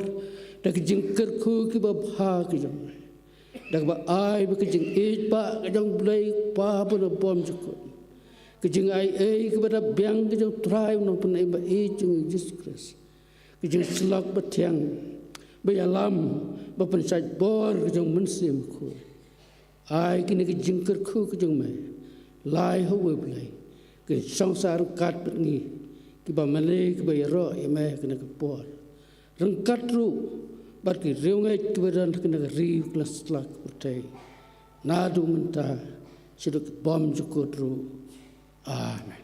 da ka jingkyrkhu kaba bha ka jong me, da kaba ai ba ka jingïeit ba ka jong U Blei Kpa ba na bymjukut, ka jingai ei kaba da biang ka jong U Trai U Nongpynim ba ïeit jong ngi Jisu Khrist, ka jingshlok ba thiang ba ïalam ba pynshait bor ka jong U Mynsiem Bakhuid. Ai kine ki jingkyrkhu ki jong me, lai ha uwei U Blei, kin shong sah ryngkat bad ngi kiba mane kiba ïaroh ïa me ha kane ka por, ryngkat ruh bad ki riewngeit kiba don ha kane ka ri, ka la sla ka pyrthei, naduh mynta shaduh ki bymjukut ruh. Amen.